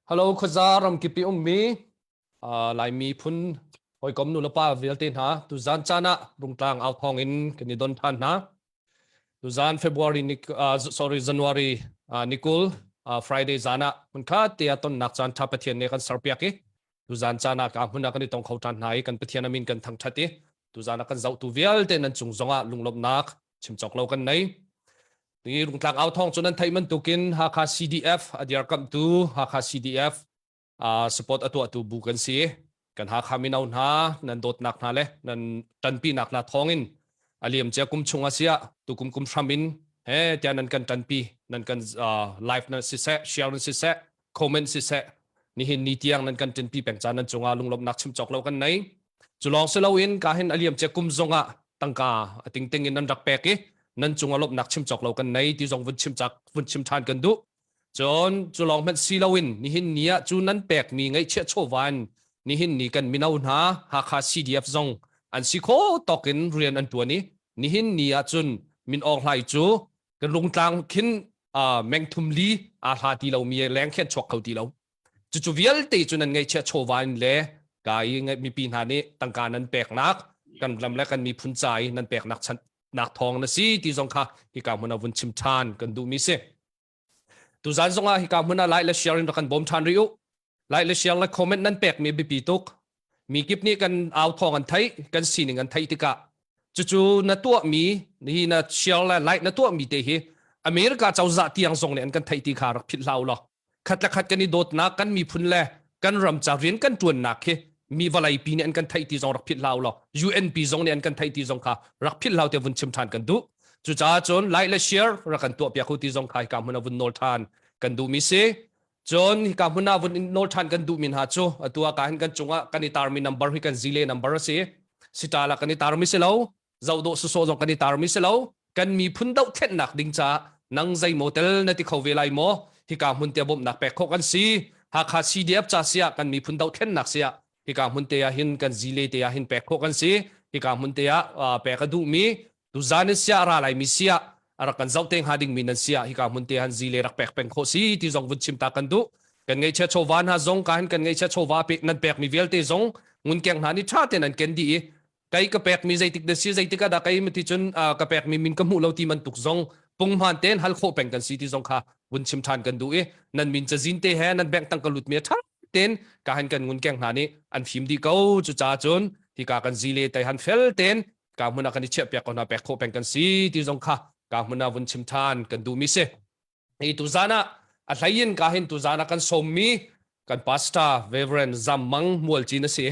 Hello khuaza ramkip i ummi uh, Laimi phun hawikom nulepa vialte hna tuzan caan ah Rungtlang au thawng in kan i don than hna. Tuzan February ni uh, sorry January uh, nikul uh, Friday zan ah hmunkhat te ah tonnak caan tha Pathian nih kan serpiak i tuzan caan ah ka hmun ah kan i tong kho than hna i kan Pathian amin kan thangthat i tuzan ah kan zohtu vialte nan cung zongah lunglawmhnak chim cawk lo kan nei. Ni Rungtlang au thawng cu nan theih bantukin Hakha CDF a dirkamhtu Hakha CDF uh, support a tuahtu bu kan si. Kan Hakha mino hna nan dawtnak hna le nan ṭanpinak hna thawngin a liamcia kum chung a siah tukum kum hram in he tiah nan kan ṭanpi nan kan uh, live nan siseh share nan siseh comment siseh nihin ni tiang nan kan ṭanpi peng caan nan cungah lunglawmhnak chim cawk lo kan nei. Cu lawng si loin ka hin a liamcia kum zongah tangka a tingting in nan rak pek i nan cungah lawmhnak chim cawk lo kan nei ti zong vun chim cak vun chim ṭhan kan duh. Cun cu lawng hmanh si loin nihin ni ah cu nan pekmi ngaihchiah chawva in nihin ni kan mino hna Hakha CDF zong an si kho tawk in rian an ṭuan i nihin ni ah cun Min Aung Hlaing cu kan Rungtlang khin uh, mengthum li aa hla ti lomi leng khin chuak kho ti lo. Cucu vialte cu nan ngaihchiah chawva in le ka i mipi hna nih tangka nan peknak kan ram le kan miphun ca i nan peknak nak thawng na si ti zong kha hika hmun ah vun chim ṭhan kan duhmi si. Tuzan zong ah hika hmun ah like le share in rak kan bawm ṭhan rih u. Like le share le comment nan pekmi biapi tuk. Mi kip nih kan au thawng an theih, kan sining an theih tikah cucu na tuahmi hi na share le like na tuahmi te hi America cozah tiang zong nih an kan theih ti kha rak philh hlah u law. Khat le khat kan i dawtnak kan miphun le kan ram ca rian kan ṭuannak hi mi vawlei pi nih an kan theih ti zong rak philh hlah u law UNP zong nih an kan theih ti zong kha rak philh hlah te vun chim ṭhan kan duh. Cucaah cun like le share rak kan tuah piak u ti zong kha hika hmun ah vun nawl ṭhan kan duhmi si. Cun hika hmun ah vun nawl ṭhan kan duhmi hna cu atu ah ka hin kan cungah kan i tarmi number hi kan zile number a si. Siṭal ah kan i tarmi si lo. Zohdawh sawsawh zong kan i tarmi si lo. Kan miphun dohthlennak ding caah nang zeimaw tel na ti kho ve lai maw? Hika hmun te bawmhnak pek khawh kan si. Hakha CDF ca siah kan miphun dohthlennak siah hika hmun te ah hin kan zile te ah hin pek khawh kan si. Hika hmun te ah pek a duhmi tuzan in siah ra laimi siah a rak kan zoh te hnga dingmi nan siah hika hmun te han zile rak pek peng khawh si ti zong vun chim ta kan duh. Kan ngeihchia chawva hna zong ka hin kan ngeihchia chawva pek nan pekmi vialte zong ngunkeng hna nih ṭha tein an ken dih i kei ka pekmi zeitik na si zeitik ah dah kei mati cun ka pekmi min ka hmuh lo ti bantuk zong punghman tein hal khawh peng kan si ti zong kha vun chim ṭhan kan duh i nan min cazin te he nan bank tang ka lut mi a ṭha tein ka han kan ngun keng hna nih an fim dih ko cucaah cun hika kan zile tai han fel tein ka hmun ah kan i chiah piak ko hna pek khawh peng kan si ti zong kha ka hmun ah vun chim ṭhan kan duh mi si Hi tuzan ah a hlei in ka hin tuzan ah kan sawmmi kan pastor Reverend Zam Mang Mualcin a si.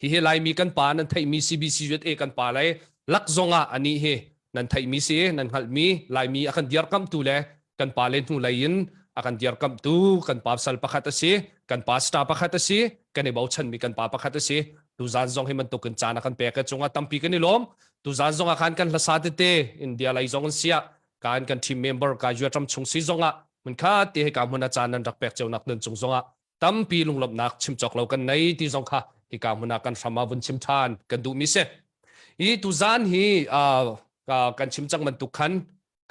Hihi Laimi kan pa nan theihmi CBC USA kan pa lei lak zong ah anih hi nan theihmi si nan hngalhmi Laimi a kan dirkamhtu le kan pa le hnu lei in a kan dirkamhtu kan pa sal pakhat a si kan pastor pakhat a si kan i bochanmi kan pa pakhat a si tuzan zong hi bantuk in caan a kan pek cungah tampi kan i lawm tuzan zong ah khan kan hlasa tete India lei zong an siah kan kan team member ka ram chung si zongah mun kha ti he ka hmun a caan nan rak pek ceunak nun cung zongah tampi lunglawmhnak chim cawk lo kan nei ti zong kha hika hmun ah kan hram ah vun chim than kan duh mi si hi tuzan hi kan chim cang bantuk khan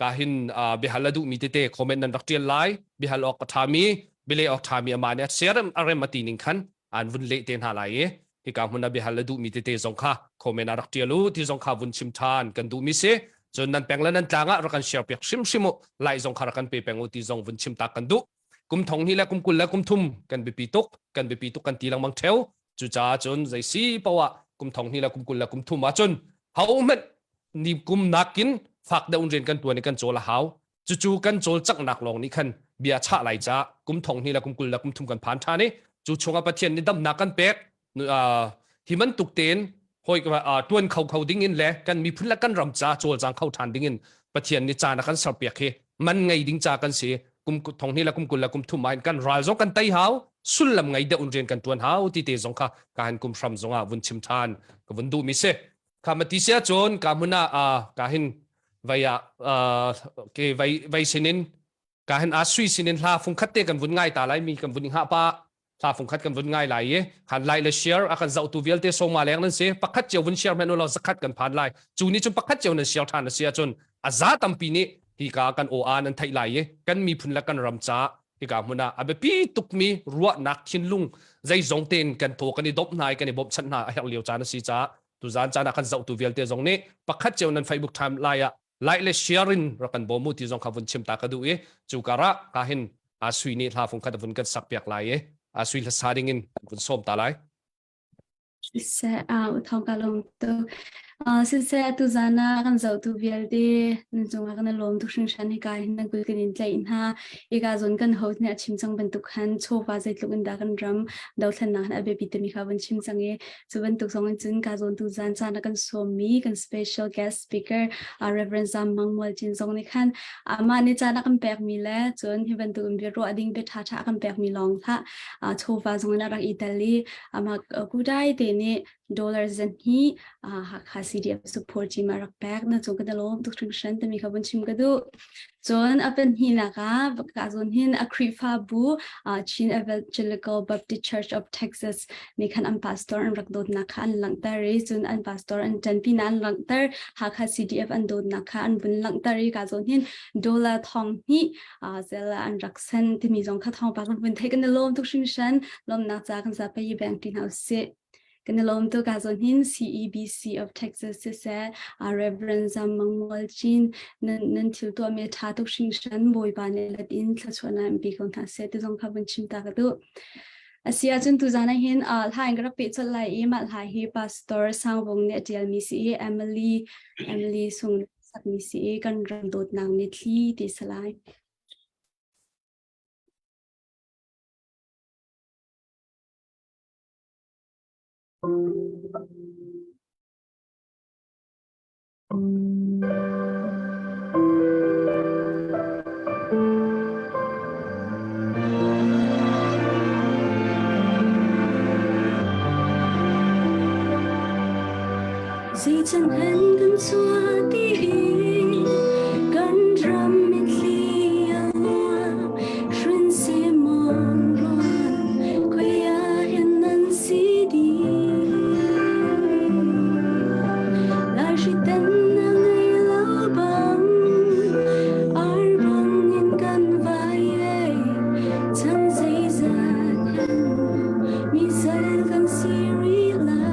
ka hin biahal a duh mi tete comment nan rak tial lai biahal awk a tha mi bile awk tha mi ama nih share a rem a ti ning khan an vun leh te hna lai i hika hmun ah biahal le duhmi tete zong kha comment ah rak tial u ti zong kha vun chim than kan duhmi si cun nan peng le nan tlang ah rak kan share piak hrimhrim u like zong kha rak kan pe peng u ti zong vun chim tak kan duh kum thong hnih le kum 20 le kum thum kan biapi tuk kan biapi tuk kan ti lengmang theo cucaah cun zei si poah kum thong hnih le kum 20 le kum thum ah cun ho hmanh ni kum nakin fak deuh in rian kan tuan i kan cawl a hau Cucu kan cawlcanghnak lawng nih khan bia chah lai caah kum thong hnih le kum 20 le kum thum kan phan ṭhan i cu chungah Pathian nih damnak kan pek hi bantuk tein hawi ṭuan kho kho ding in le kan miphun le kan ram ca cawlcang kho ṭhan ding in Pathian nih caan a kan serpiak hi man ngei ding ca kan si kum thong hnih le kum 20 le kum thum ah kan ral zong kan tei hau. sullam ngei deuh in rian kan tuan hau ti te zong kha ka han kum hram zong ah vun chim than ka vun duh mi si. Kha ma ti sia cun ka hmun ah ka hin vai ah ke vai vai sinin ka hin a sui sinin hla fung khat te kan vun ngai ta lai mi kan vun hngah pa hla fung khat kan vun ngai lai i han lai le share a kan zohtu vialte soma leng nan si pakhat cio vun share hmanh ulaw zakhat kan phan lai cu ni cun pakhat cio nan share than a si ahcun a za tampi nih hika kan aw nan theih lai i kan miphun le kan ram ca hika hmun ah a biapi tukmi ruahnak thinlung zeizong tein kan thaw kan i domh hna i kan i bawmhchanh hna a herh lio caan a si caah tuzaan caan ah kan zohtu vialte zong nih pakhat cio nan Facebook time lai ah like le share in rak kan bawm u ti zong kha vun chim ta ka duh i cu karah ka hin a sui nih hla fung khat vun kan sak piak lai i a sui hla sa ding in vun sawm ta lai. Siseh, thawng ka lawm tuk. Siseh, tuzan ah kan zohtu vialte nan cungah kan i lawm tuk hringhran. Hika hin nan kut kan in tlaih hna. Hika zawn kan host nih a chim cang bantuk khan chawva zeitluk in dah kan ram dothlennak hin a biapi timi kha vun chim cang i cu bantuk zong in cun ka zawn tuzan caan a kan sawmmi kan special guest speaker Reverend Zam Mang Mual Cin zong nih khan amah nih caan a kan pekmi le cun hi bantuk in bia ruah ding bia ṭhaṭha a kan pekmi lawng hlah chawva zong in a rak i tel i Amah kudai te nih dollar zan hi Hakha CDF support team a rak pek na cung kan lawm tuk hringhran timi kha vun chim ka duh. Cun a pahnihnak ah ka zawn hin a Khrihfabu Chin Evangelical Baptist Church of Texas nih khan an pastor an rak dawtnak kha an langhter i cun an pastor an ṭanpinak an langhter Hakha CDF an dawtnak kha an vun langhter i ka zawn hin dollar thong hnih zel an rak sen timi zong kha thawngpang kan vun theih kan i lawm tuk hringhran lawmnak ca kan zapi bank ti hna usih kan i lawm tuk ka zawn hin CEBC of Texas siseh Reverend Zam Mang Mual Chin nan nan thil tuah mi tha tuk hringhran Bawipa nih let in thluachuahnak in pe ko hna seh ti zong kha vun chim ta ka duh Asi ahcun tuzan ah hin hla in ka rak peh colh lai i mah hla hi Pastor Sang Vung nih a ṭialmi si i Emily Emily Sung sakmi si i kan ram dawtnak mitthli ti si lai. Zeican hen kan chuah ti i kan ram mitthli a luang hrin si mawng ruan khoi ah hen nan si dih Laihri-ten na ngei lo bang ar bang in kan vai ei chan zeizat hen mi sal kan si rih lai.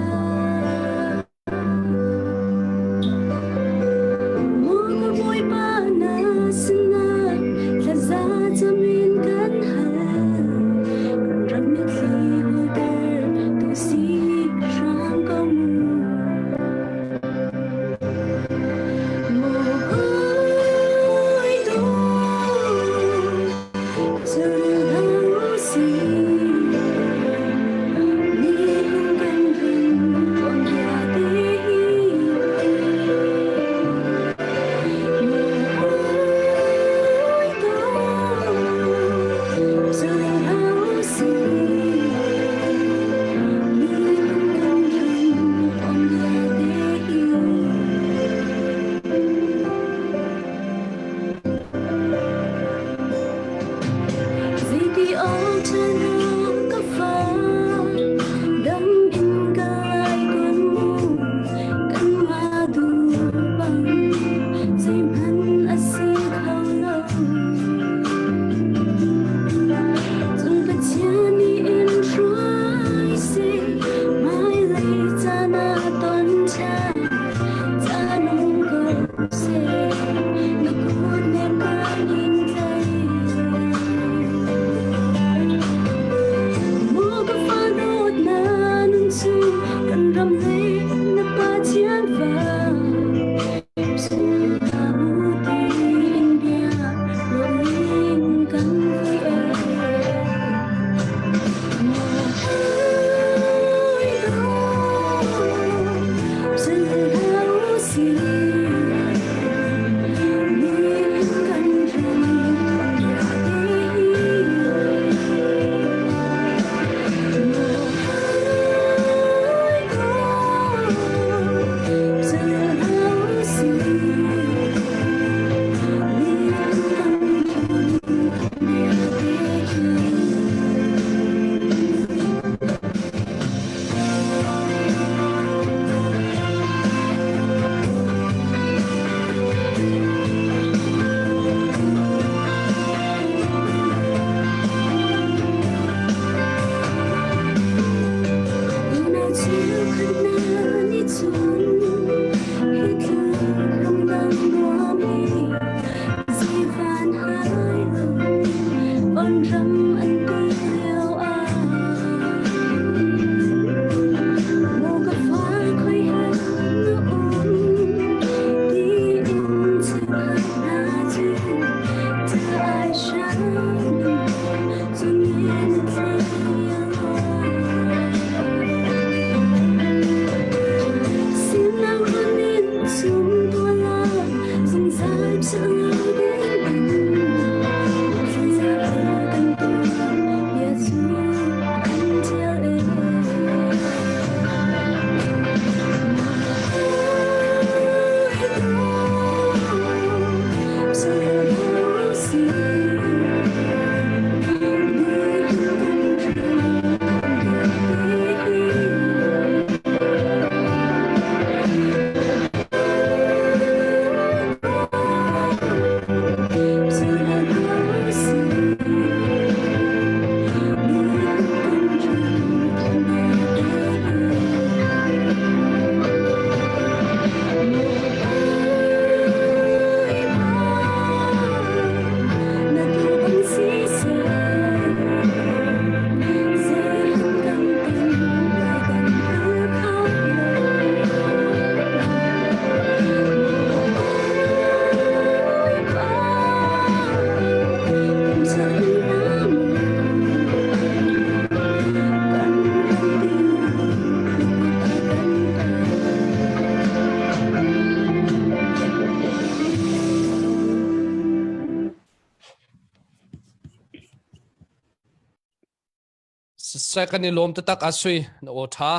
Siseh kan i lawm taktak a sui na aw ṭha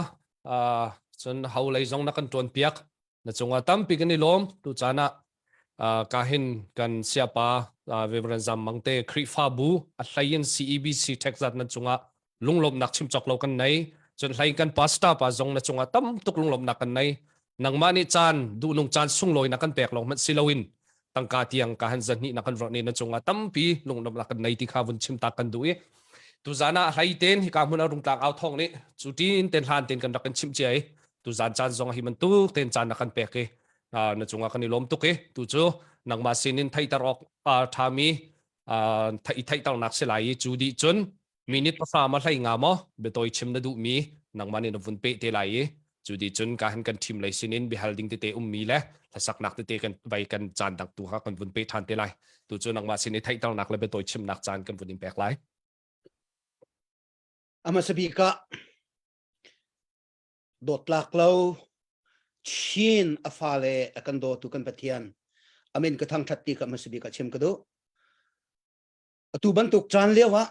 cun ho lei zong na kan ṭuan piak na cungah tampi kan i lawm tu caan ah ka hin kan siapa Reverend Zam Mang te Khrihfabu a hlei in CEBC Texas nan cungah lunglawmhnak chim cawk lo kan nei cun hlei kan pastor pa zong na cungah tam tuk lunglawmhnak kan nei nangmah nih caan duhnung caan sunglawi na kan pek lawng hmanh si loin tangka tiang ka han zahnih na kan vorh ni na cungah tampi lunglawmhnak kan nei ti kha vun chim ta kan duh i tuzan ah hlei ten hika hmun a rungtlang au thong nih cu tin ten hlan ten kan rak kan chimh cia i tuzan caan zong hi bantuk ten caan na kan pek i na cungah kan i lawm tuk i tu cu nangmah sinin theihter awk ṭhami theihternak si lai i cu dih cun minute pahra ma hlei nga maw biatawi chim na duhmi nangmah nih na vun peh te lai i cu dih cun ka han kan ṭhim lei sinin biahal ding tete ummi le hlasaknak tete kan vai kan caan dang tu kha kan vun peh ṭhan te lai tu cu nangmah sin i theihternak le biatawi chimnak caan kan vun in pek lai. Amasa bik ah dawtlak lo Chin a fale a kan dawtu kan Pathian amin ka thangṭhat ti ka hmasa bik ah chim ka duh. Atu bantuk caan lio ah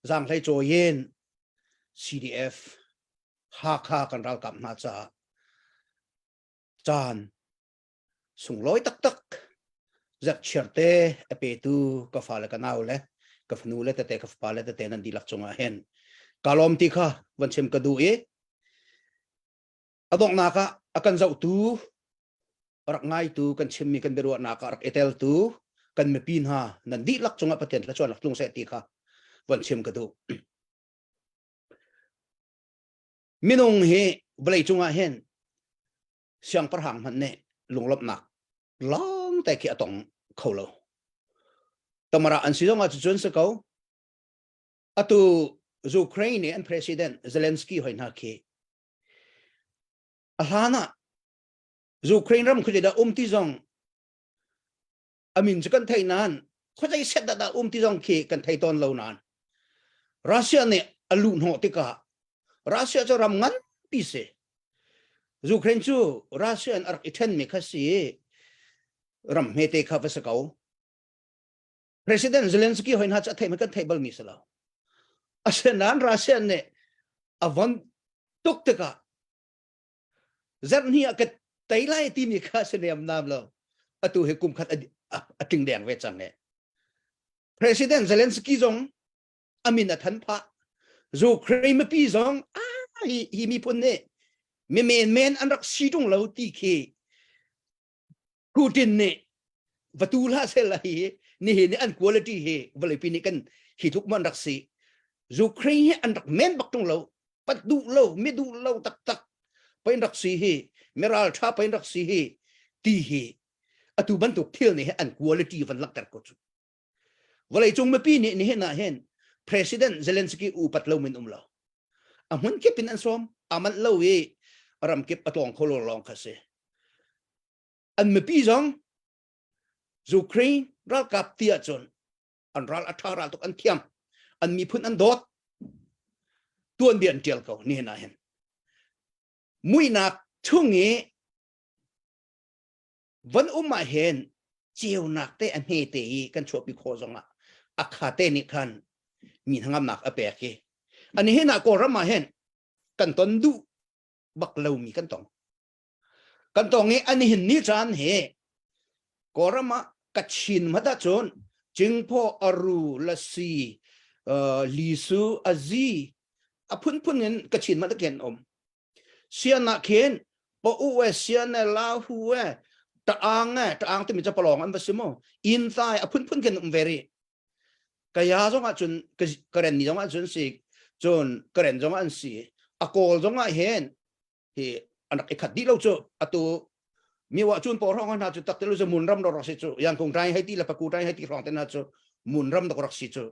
zaanghlei cawi in CDF Hakha kan ralkap hna caah caan sunglawi taktak zakchiar te a petu ka fale ka nau le ka fanu le tete ka fapa le tete nan dihlak cungah hin ka lawm ti kha van chim ka duh i a donghnak ah a kan zohtu rak ngaitu kan chimmi kan biaruahnak ah rak i teltu kan mipi hna nan dihlak cungah Pathian thluachuah rak tlung seh ti kha van chim ka duh. Minung hi vawlei cungah hin siangpahrang hmanh nih lunglawmhnak lawng te khi a tong kho lo. Tamara an si zong ah cucun si ko. Atu Ukraine nih an president Zelensky hoi hna khi a hlan ah Ukraine ram khuazei dah um ti zong a min cu kan theih nain khuazei set dah dah um ti zong khi kan thei tawn lo nain Russia nih a luh hnawh tikah Russia cu ram nganpi si Ukraine cu Russia in a rak i ṭhenmi kha si i ram hmete kha va si ko President Zelensky hoi hna cu a theih kan theih balmi si lo asinain Russia nih a von tuk tikah zarhni ah ka tei lai timi kha si nem nam lo atu hi kum khat a tling deng ve cang e President Zelensky zong amin a than phah Ukraine mipi zong ah hi hi miphun nih mi men men an rak si tung lo ti khi Putin nih vatu hlah sel hi nihin ni an quality hi vawleipi nih kan hi tluk man rak si Ukraine hi an rak men bak tung lo. Pat duh lo, mi duh lo taktak pain rak si hi, miral tha pain rak si hi, ti hi atu bantuk thil nih an quality van langhter ko cu. Vawleicung mipi nih nihin ah hin President Zelensky upat lo min um lo. A hmun kip in an sawm, a manh lo i ram kip a tlawng kho lo lawng kha si. An mipi zong Ukraine ralkap ti ahcun an ral a ṭha ral tuk an thiam an miphun an dawt tuanbia an ṭial ko nihin ah hin muihnak chung i van um ah hin ceunak te a hme te i kan chuahpi khawh zongah a kha te nih khan mi hnangamnak a pek i ani hin ah Kawlram ah hin kan ton duh bak lomi kan tong Kan tong i an hin ni caan hi Kawlram ah Kachin hmat ahcun Jingphaw, Aru, Lasi, uh, Lisu, Azi, a phunphun in Kachin hmat ah um. Sian ah khin Pa u e sian e la hu e taang e taang timi ca palong an va si mu inn tai a phunphun khin um ve rih kaya zong ah cun karen ni zong ah cun si cun karen zong ah an si a kawl zong ah hin hi an rak i khat dih lo cu atu mi wa chun por hong hna cu tak te lu cu mun ram ro rak si cu yang kung tai hei ti le paku tai hei ti hrawng te hna cu mun ram dok rak si cu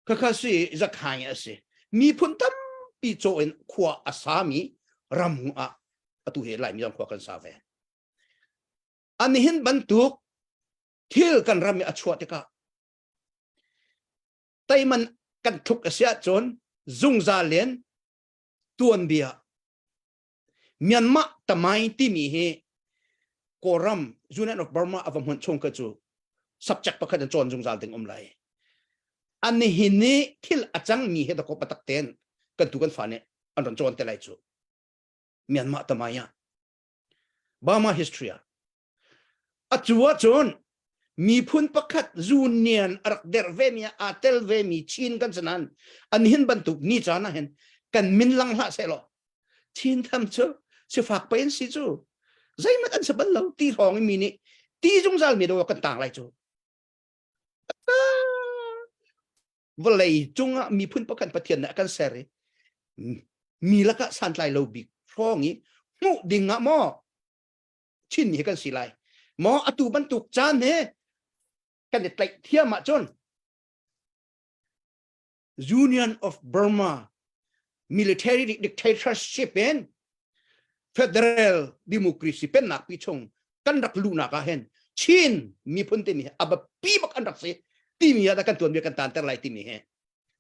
khakha si zakhai a si miphun tampi chaw in khua a sami ram ah atu he lai mi zong khua kan sa ve an hin bantuk thil kan ram i a chuah tikah teiman kan thluk a si ahcun zungzal in tuanbia Myanmar tamai timi hi Kawlram Union of Burma a va hmunh chung ka cu subject pakhat in cawn zungzal ding um lai. An nihin ni thil a cangmi he dakaw patak ten kan tu kan fa nih an ron cawn te lai cu. Myanmar tamai ah Burma history ah Atu ahcun miphun pakhat union a rak derh vemi ah aa tel vemi Chin kan si nain an hin bantuk ni caan ah hin kan min lang hlah sehlaw Chin tham cu sifak pei an si cu zeihmanh an si bal lo ti hrawng i mi nih ti zungzal mi do kan tang lai cu vawlei cungah miphun pakhat Pathian nih a kan ser i mi lakah santlai lo bik hrawng i hmuh ding ah maw Chinmi hi kan si lai maw atu bantuk caan he kan i tlaih thiam ahcun Union of Burma military dictatorship in federal democracy pennak pi chung kan rak luhnak ah hin Chin miphun timi hi a biapi bak an rak si timi ah kan tuanbia kan tanter lai timi hi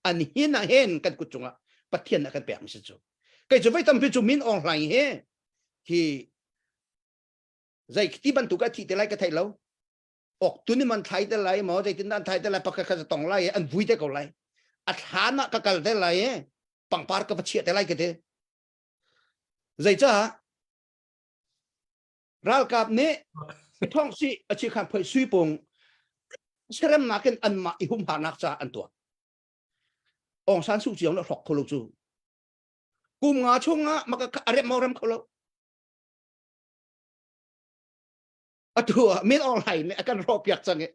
an hin ah hin kan kut cungah Pathian a kan pek mi si cu kei cu voi tampi cu Min Aung Hlaing hi hi zei ti bantuk a thi te lai ka thei lo ok tuni man thai te lai maw zeitin an thai te lai pakhat khat tong lai an vui te ko lai a thlan ah ka kal te lai e pangpar ka va chia te lai ka te zeica ralkap nih thong si a chi khan phoi sui pung seremnak in anmah i humhaknak ca an tuah Aung San Suu Kyi le hrok kho lo cu kum nga chungah maka a rem rem kho lo atu ah Min Aung Hlaing nih a kan rawh piak cang i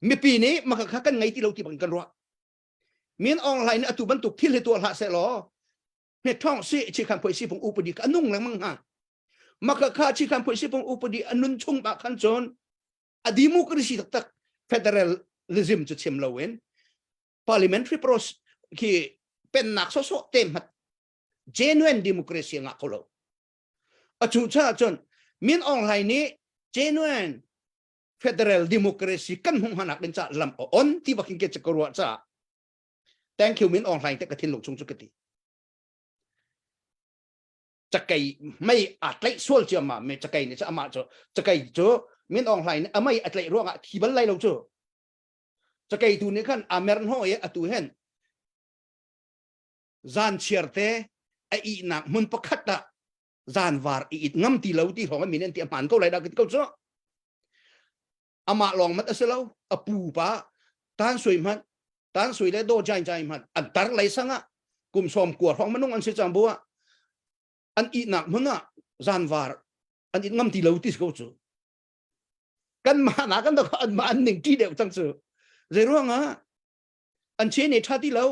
mipi nih maka kha kan ngei ti lo ti bang kan ruah Min Aung Hlaing nih atu bantuk thil hi tuah hlah seh law hne thong si chi khan phoi si phung upadi ka nung lengmang hnga maka kha chi khan phoi si phung upadi a nun chung ba khan cun a democracy taktak federalism cu chim loin parliamentary process khi pennak sawsawh te hmat genuine democracy ngah kho lo a cu cha cun Min Aung Hlaing nih genuine federal democracy kan hmuh hanak din ca lam a on ti bakin ke ka ruah ca thank you Min Aung Hlaing te ka thinlung chung cu ka ti cakei mei aa tlaih sual ciammam me cakei nih cu amah cu cakei cu Min Aung Hlaing nih a mei a tlaih ruangah thi bal lai lo cu cakei tu nih khan aa mer hnawh i atu hen zan chiar te a ihnak hmun pakhat ah zanvar i it ngam ti lo ti hrawng min an ti a hmaan ko lai dah ko cu amah lawng mat a si lo a pu pa tan sui hmanh tan sui le do jai jai hmanh an tar lei sangah kum som kua hrawng manung an si cang bu ah an ihnak hmun ah zanvar an it ngam ti lo ti ko cu kan mah na kan an mah an ning ti deuh cang cu zei ruangah an che ne tha ti lo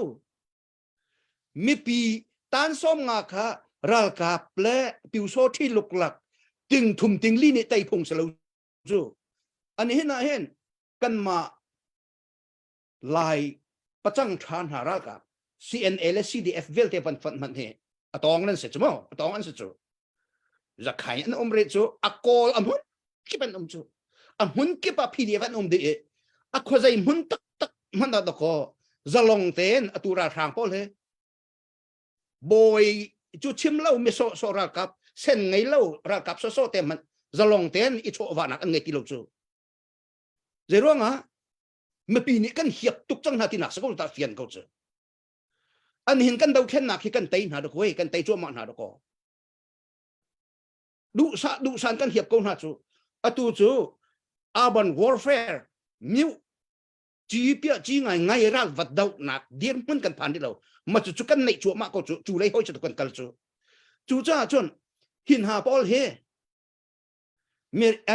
mipi Tan som nga kha ralkap le piuso thi luklak ting thum ting li nih tei phung si lo cu. Ani hin ah hin kanmah Lai pacang ṭha hna ralkap CNA le CDF vialte van fonh hmanh hi a tawng nan si cu mu a tawng an si cu zakhai an um rih cu a kawl a hmun kip an um cu a hmun kip ah PDF an um dih i a khuazei hmun taktak hmanh ah dakaw zalong tein atu ralhrang pawl hi bawi cu chim lo mi sawh sawh ralkap sen ngei lo ralkap sawh sawh te hmanh zalong tein i chawhvahnak an ngei ti lo cu zei ruangah mipi nih kan hiap tuk cang hna tinak si ko ta fian ko cu an hin kan dothlennak hi kan tei hna dok wei kan tei cuahmah hna dok duhsa duhsan kan hiap ko hna cu atu cu urban warfare miu ci pia ci ngai ngai ral vat do nak dirhmun kan phan di lo ma cu cu kan neih cuahmah ko cu cu lei hoi cu kan kal cu cu caah cun hin ha pawl he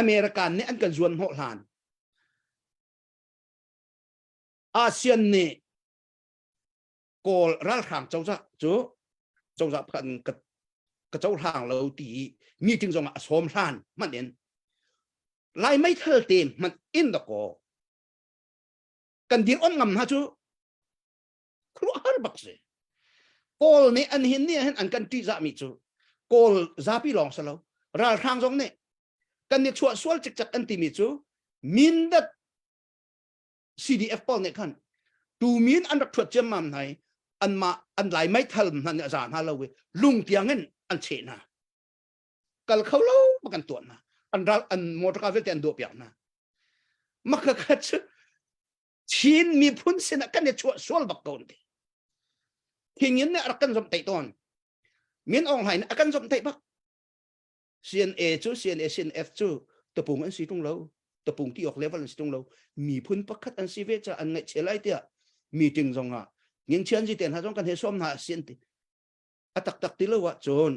American nih an kan zuan hnawh hlan ASEAN nih Kawl ralhrang cozah cu cozah pakhat in ka, ka cohlang lo ti i meeting zong ah a sawm hlan hmanh in Lai meithal te hmanh in dakaw kan dir on ngam hna cu khuaruahhar bak si Kawl nih an hin ni hin an kan ṭihzahmi cu Kawl zapi lawng si lo ralhrang zong nih kan i chuah sual cikcek an timi cu Mindat CDF pawl nih khan tumin an rak thuat ciammam hna i anmah an lai meithal hna nih a za hna lo i lung tiang in an cheh hna kal kho lo bak an tuah hna an ral an motor car vialte an duah piak hna makha kha cu Chin miphun sinah kan i chuah sual bak ko ti thingin nih a rak kan zomh taih tawn Min Aung Hlaing nih a kan zomh taih bak CNA cu CNA CNF cu tapung an si tung lo tapung ti awk level an si tung lo miphun pakhat an si ve ca an ngaihchia lai tiah meeting zong ah ngingchian ji te hna zong kan he sawm hna sian ti a taktak ti lo ah cun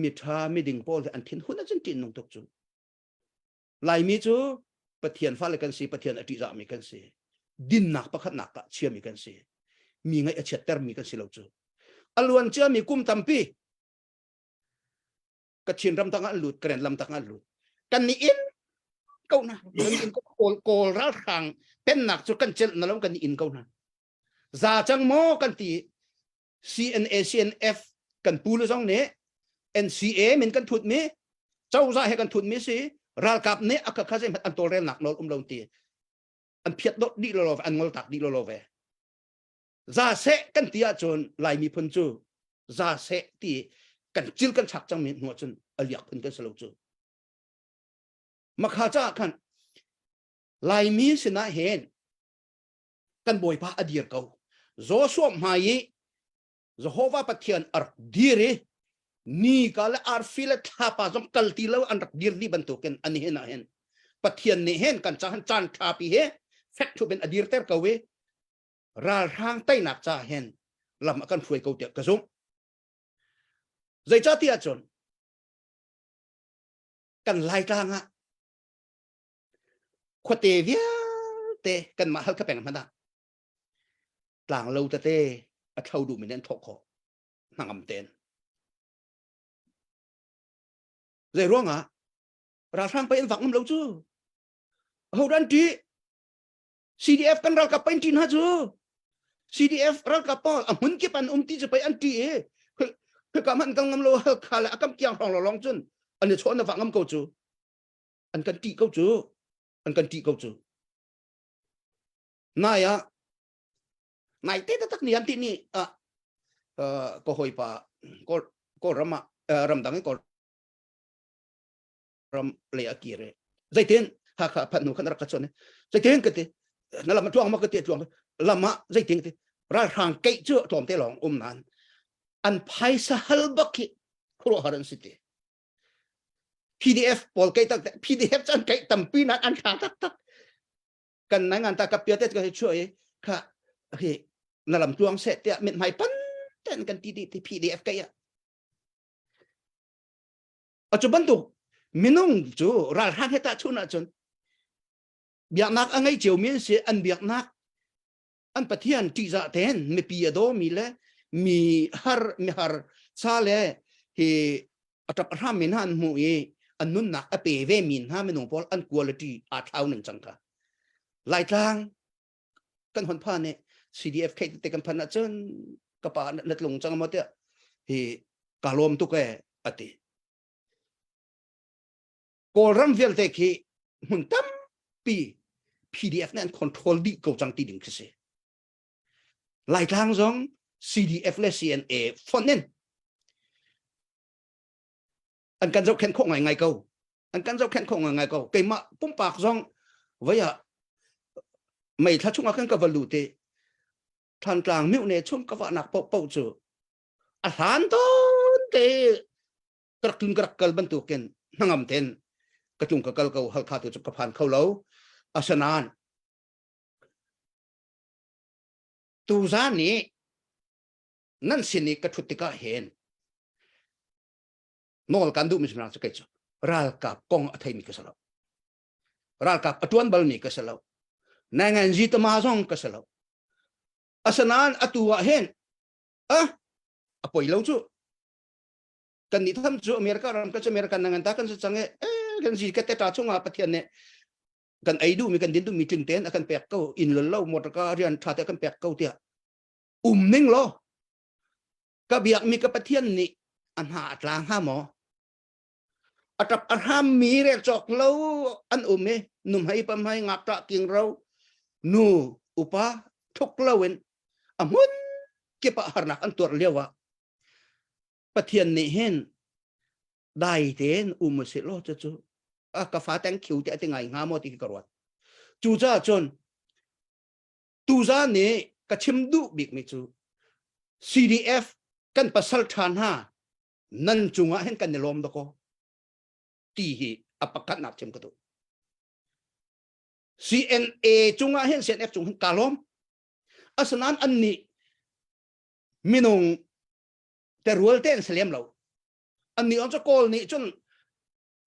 mi tha mi ding pawl he an thin hun a cun tin nung tuk cu Laimi cu Pathian fale kan si Pathian a ṭihzah mi kan si dinnak pakhatnak ah chiami kan si mi ngaih a chiatter mi kan si lo cu a luan cia mi kum tampi Kachin ram tang ah an lut Karen lam tang ah an lut kan ni in ko na kan in ko kawl kawl ralhrang pennak cu kan celh na lo kan ni in ko na za cang maw kan ti CNA CNF kan pu le zong nih NCA min kan thut mi cozah he kan thut mi si ralkap nih a kha zei an tawlrelnak nawl um lo ti an phiat dot dih lo lo an ngol tak dih lo lo ve Za seh kan ti ahcun Lai miphun cu za seh ti kan cil kan chak cangmi hnu ahcun a liak phun kan si lo cu. Makha caah khan Laimi sinah hin kan Bawipa a dir ko. Joshua hmai i Jehovah Pathian a rak dir i ni ka le arfi le thlapa zong kal ti lo an rak dir dih bantukin an hin ah hin Pathian nih hin kan cahan caan ṭha pi he fek thup in a dirter ko i ralhrang teinak ca hin lam a kan hruai ko tiah ka zumh. Zeicahtiah cun kan Laitlang ah khuate vialte kanmah Halkha peng hmanh ah tlanglo tete a thlo duhmi nih an thawh khawh hnangam tein. Zei ruangah ralhrang pei an vak ngam lo cu. Ho dan ṭih? CDF kan ralkap pei an ṭih hna cu. CDF ralkap pawl a hmun kip an um ti cu pei an ṭih i khika hmanh kan ngam lo Halkha le a kam kiang hrawng lawng cun an i chawn na vak ngam ko cu. An kan ṭih ko cu. An kan ṭih ko cu. Nai ah nai te taktak ni an ti ni ah ka hawipa Kawlram ah ramdang in Kawl ram lei a kir i zeitin Hakha phanh hnu khan rak ka chon zeitin ka ti na lam a tluang ma ka ti tluang lam ah zeitin ka ti ralhrang keih cu tlawm te lawng um nan an phaisa hal bak hi khuaruahhar an si ti PDF pawl keih tak PDF cu an keih tampi nan an tha taktak kan nai ngan ta ka pia te ka hi chuah i kha hi na lam tluang seh tiah mithmai pan ten kan ti ti PDF keih ah A cu bantuk minung cu ralhrang he tahchunh ahcun biaknak a ngei ciomi an si an biaknak an pathian ṭihzah tein mipi a dawmi le Mi har mi har sa le hi a ṭap a hram mi hna an hmuh i an nunnak a pe ve mi hna minung pawl an quality aa thlau ning cang kha. Laitlang kan hon phan i CDF khe te kan phan ahcun ka pa na tlung cang maw tiah hi ka lawm tuk e ati. Kawlram vialte khi hmun tampi PDF nih an control dih ko cang ti ding khi si. Laitlang zong CDF le CNA fonh in an kan zohkhenh khawh ngaingai ko. An kan zohkhenh khawh ngaingai ko. Keimah pumpak zong voi ah mei thla chungah khan ka va lut i Thantlang mihne chung ka vahnak paohpaoh cu a hlan tawn te ka rak tlun ka rak kal bantukin hnangam ten ka tlung ka kal ko Halkha tu cu ka phan kho lo asinain tuzan nih nan sin i ka ṭhut tikah hin nawl kan duhmi si cu kei cu ralkap kong a theimi ka si lo ralkap a ṭuan balmi ka si lo nangan zi tama zong ka si lo asinain atu ah hin ah a poi lo cu kan nih tham cu America ram kan cu America nangan ta kan si cang e kan zi ka te ta chungah Pathian nih kan ei duhmi kan din duhmi tling tein a kan pek ko inn lo lo motor ka rian tha te kan pek ko tiah um ning law ka biakmi ka Pathian nih a hna a tla hnga maw a tap a hram mi rel cawk lo an um i numhei pamhei ngakṭah kingro nu upa thuk lo in a hmun kip ah harnak an tuar lio ah Pathian nih hin dai tein um usih law cucu a ka fa thank you ti a ti ngai hnga maw ti khi ka ruat. Cucaah cun tuzan nih ka chim duh bikmi cu CDF kan pasal ṭha hna nan cungah hin kan i lawm dakaw ti hi a pakhatnak chim ka duh. CNA cungah hin CNF cung hin ka lawm. Asinain an nih minung terual te an si lem lo an nih on cu kawl nih cun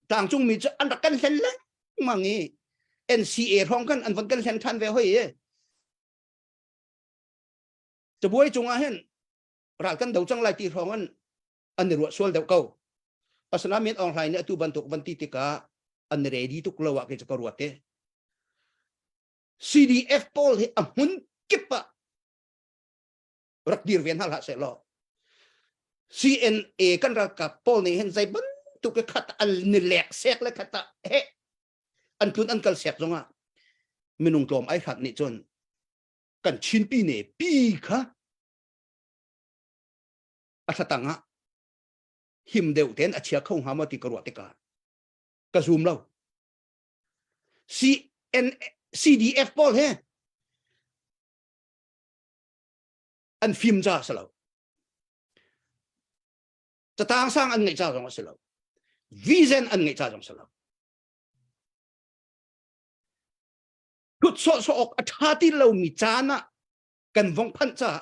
tlangcung mi cu an rak kan hlen lengmang i NCA hrawng kan an von kan hlen than ve hoi i cabuai cungah hin ral kan do cang lai ti hrawng an an i ruah sual deuh ko asinain Min Aung Hlaing nih atu bantuk van ti tikah an i ready tuk lo ah kei cu ka ruat i CDF pawl hi a hmun kip ah rak dir ve hna hlah seh law CNA kan ralkap pawl nih hin zei bantuk i khat an ni lek sek le khat ah he an tlun an kal sek zongah minung tlawm ai hrat nih cun kan Chinpi ne pi kha a thlatang ah him deuh ten a chia kho hnga maw ti ka ruah tikah ka zum lo CN CDF pawl he an fim ca a si lo catang sang an ngeih ca zong a si lo vision an ngeih ca zong a si lo thut sawhsawh awk a ṭha ti lomi caan ah kan vong phanh caah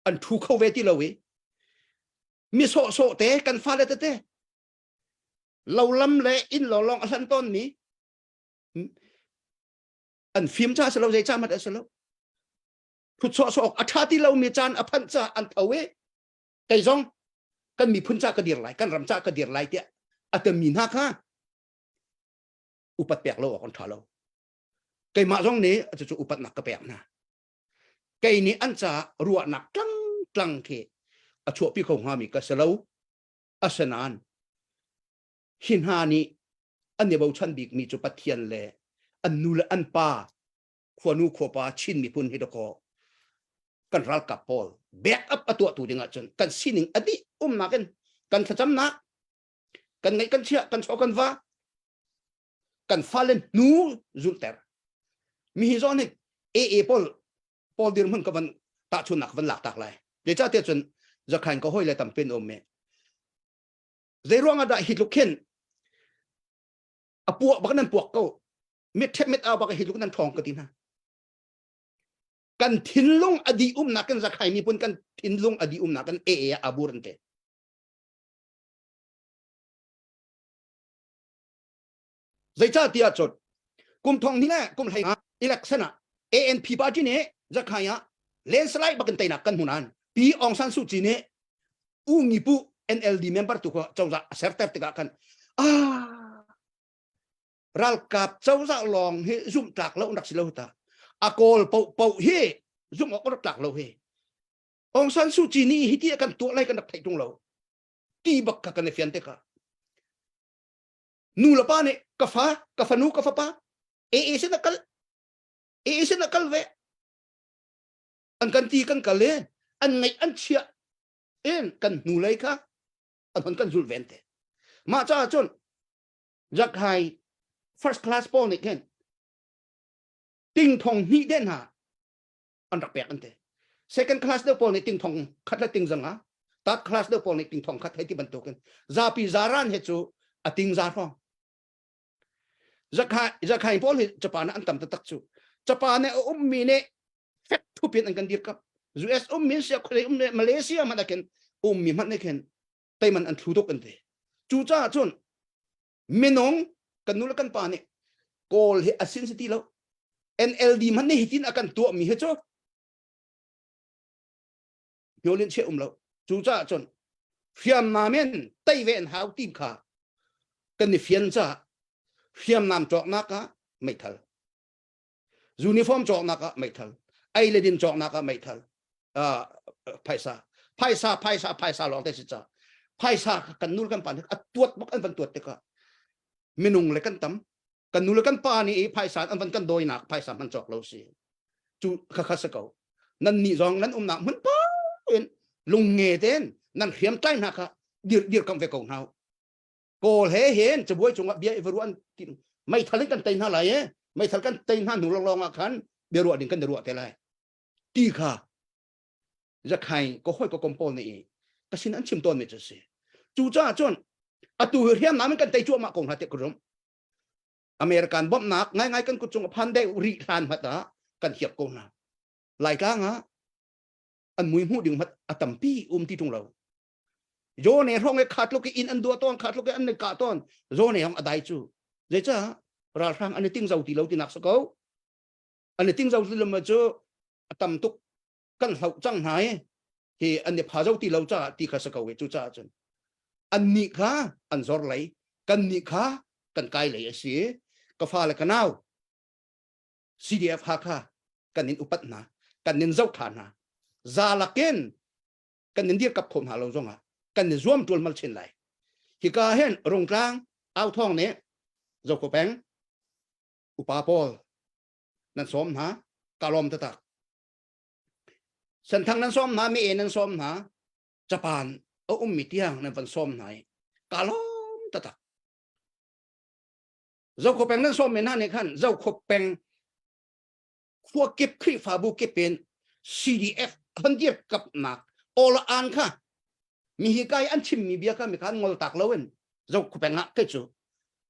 an ṭhu kho ve ti lo i mi sawhsawh te kan fale tete lo lam le inn lo lawng a hlan tawnmi an fim ca si lo zei ca mat a si lo thut sawhsawh awk a ṭha ti lomi caan a phanh ca an tho i kei zong kan miphun ca ka dir lai kan ram ca ka dir lai tiah a tami hna kha upat pek lo awk an ṭha lo keimah zong nih cucu upatnak ka pek hna kei nih an caah ruahnak tlang tlang khi a chuahpi kho hngami ka si lo asinain hi hna nih an i bochan bikmi cu Pathian le an nu le an pa khuanu khuapa Chin miphun hi dakaw kan ralkap pawl back up a tuahtu ding ahcun kan sining a dih umnak in kan thlacamnak kan ngeih kan chiah kan chaw kan va kan fale hnu zulhter mi hi zawn hi AA pawl pawl dirhmun ka van tahchunnak van lak tak lai zeicahtiah cun zakhain ka hoi le tampin um me zei ruang ah dah hi tluk khin a puak bak nan puak ko mit ṭhep mit au bak hi tluk nan ṭhawng ka ti hna kan thinlung a di umnak kan zakhai mi pun kan thinlung a di umnak kan AA ah abur an te zeicah tiah cun kum thong ni le kum hlei election ah ANP party nih zakhai ah. Landslide bakin teinak kan hmu nain Pi Aung San Suu Kyi nih U Ngi Pu NLD member tu kha cozah a serter tikah khan ah ralkap cozah lawng hi zumh tlak lo rak si lo ta a kawl po po hi zumh awk rak tlak lo hi Aung San Suu Kyi nih hi ti kan tuah lai kan rak theih tung lo ti bak kha kan i fian te kha nu le pa nih ka fa ka fanu ka fapa AA sin a kal AA sin a kal ve an kan ti kan kal i an ngaih an chiah in kan hnu lei kha an hon kan zul ven te mah caah cun zakhai first class pawl nih khin ting thong hnih den hna an rak pek an te second class deuh pawl nih ting thong khat le ting zanga third class deuh pawl nih ting thong khat hei ti bantukin zapi zaran he cu a ting za hrawng zakhai zakhai pawl hi Japan ah an tam taktak cu Japan ah a ummi nih fek thup in an kan dirkamh US ummi sia khualei um Malaysia hmanh ah khin ummi hmanh nih khin teiman an thlu tuk an ti cucaah cun minung kan nu le kan pa nih kawl hi a sin si ti lo NLD hmanh nih hitin a kan tuahmi hi cu Hnawlin chiah um lo. Cucaah cun hriamnam in tei ve an hau ti kha kan i fian caah hriamnam cawknak ah meithal uniform cawknak ah meithal ei le din cawknak ah meithal uh, phaisa phaisa phaisa phaisa lawng te si ca phaisa kan nul kan pa nih a tuat bak an van tuat tikah minung le kan tam kan nu le kan pa nih i phaisa an van kan dawinak phaisa hman cawk lo si cu kha kha si ko nan nih zong nan umnak hmun pa in lungnge ten nan hriam tlai hna kha dir dir kam ve ko hna kawl he hen cabuai cungah bia i ruan meithal in kan tei hna lai e meithal kan tei hna hnu lawnglawng ah khan bia ruah ding kan i ruah te lai ti kha zakhai ko hoi ko kom pawl nih ka sin an chim tawn mi cu si cu caah cun atu hi hriamnam in kan tei cuahmah ko hna te ka rum American bawmhnak ngaingai kan kut cung a phan deuh rih hlan hmat ah kan hiap ko hna. Laitlang ah an mui hmuh ding hmat a tampi um ti tung lo. Zone hrawng e khat luk in an dua ton khat luk an ka ton zone hong adai cu zeica ralhrang an i ting zo ti lo ti nak sa ko an i ting zo ti lo ma cu a tam tuk kan hloh cang hna i hi an i pha zo ti lo caah ti kha si ko i cucaah cun an nih kha an zor lei kan nih kha kan kai lei a si ka fa le ka nau CDF Hakha kan in upat hna kan in zoh tha hna za lakin kan in dirkap kho hna lo zongah kan i zuam ṭual mal chin lai hika hin Rungtlang Authawng nih Zoko peng upa pawl nan sawm hna ka lawm taktak Senthang nan sawm hna, mi e nan sawm hna, Japan a ummi tiang nan van sawm hna i ka lawm taktak. Zokhua peng nan sawm men hna nih khan Zokhua peng khua kip Khrihfabu kip in CDF han dir kapnak all an kha mi hi kai an chimmi bia kha mi khan ngol tak lo in Zokhua peng ah kei cu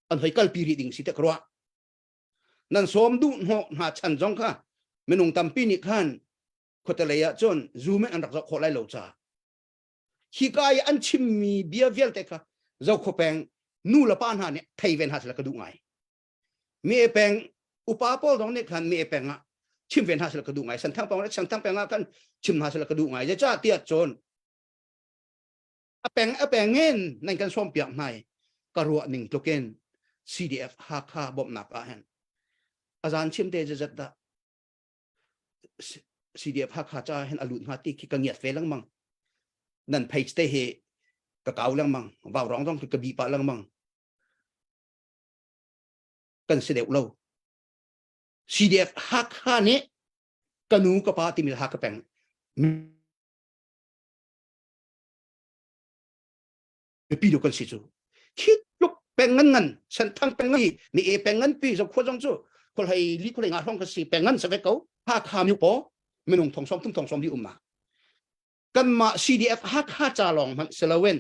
an hoi kalpi rih ding si te ka ruah. Nan sawm duh hnawh hna chan zong kha minung tampi nih khan khuate lei ah cun zoom in an rak zoh khawh lai lo ca hika i an chimmi bia vialte kha Zokhua peng nu le pa hna nih thei ve hna sila ka duh ngai mi e peng upa pawl zong nih khan mi e peng ah chim ve hna sila ka duh ngai Senthang peng le Senthang peng ah khan chim hna sila ka duh ngai zeicah tiah cun a peng a peng in nan kan sawm piak hna i ka ruah ning tluk in CDF Hakha bawmhnak ah hin azan chim te zat dah CDF Hakha cha hin a lut hnga ti khi ka ngiat ve lengmang nan page te hi ka kau lengmang vau rong zong ka bi pa lengmang kan si deuh lo CDF Hakha nih ka nu ka pa timi Hakha peng mipi do kan si cu khi tluk peng ngan ngan senthang peng ngan mi e peng ngan pi zo khua zong cu khol hei li khol nga hlong ka si peng ngan sa ve ko Hakha mi po minung thong som tum thong som li um ma kanmah CDF Hakha cha long hmanh siloin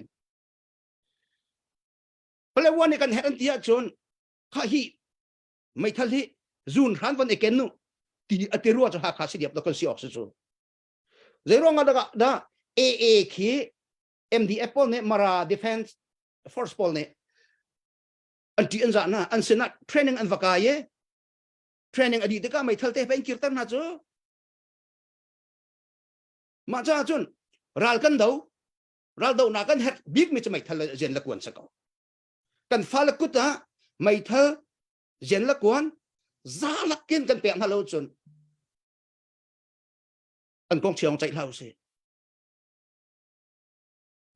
Palewa nih kan herh an ti ahcun kha hi meithal hi zun hran von eken nu ti ati rua cu Hakha CDF do kan si awk si cu Zeiruang ah dah dah AA khi MDF pawl nih Mara Defense Force pawl nih an ṭih an zah hna an sinah training an va kai i training a dih tikah meithal te pe in kirter hna cu. Mah caah cun ral kan do ral donak kan herh bik mi cu meithal le zian le kuan si ko. Kan fale kut ah meithal zian le kuan za lakin kan pek hna lo cun an kong chiang ceih hlah usih.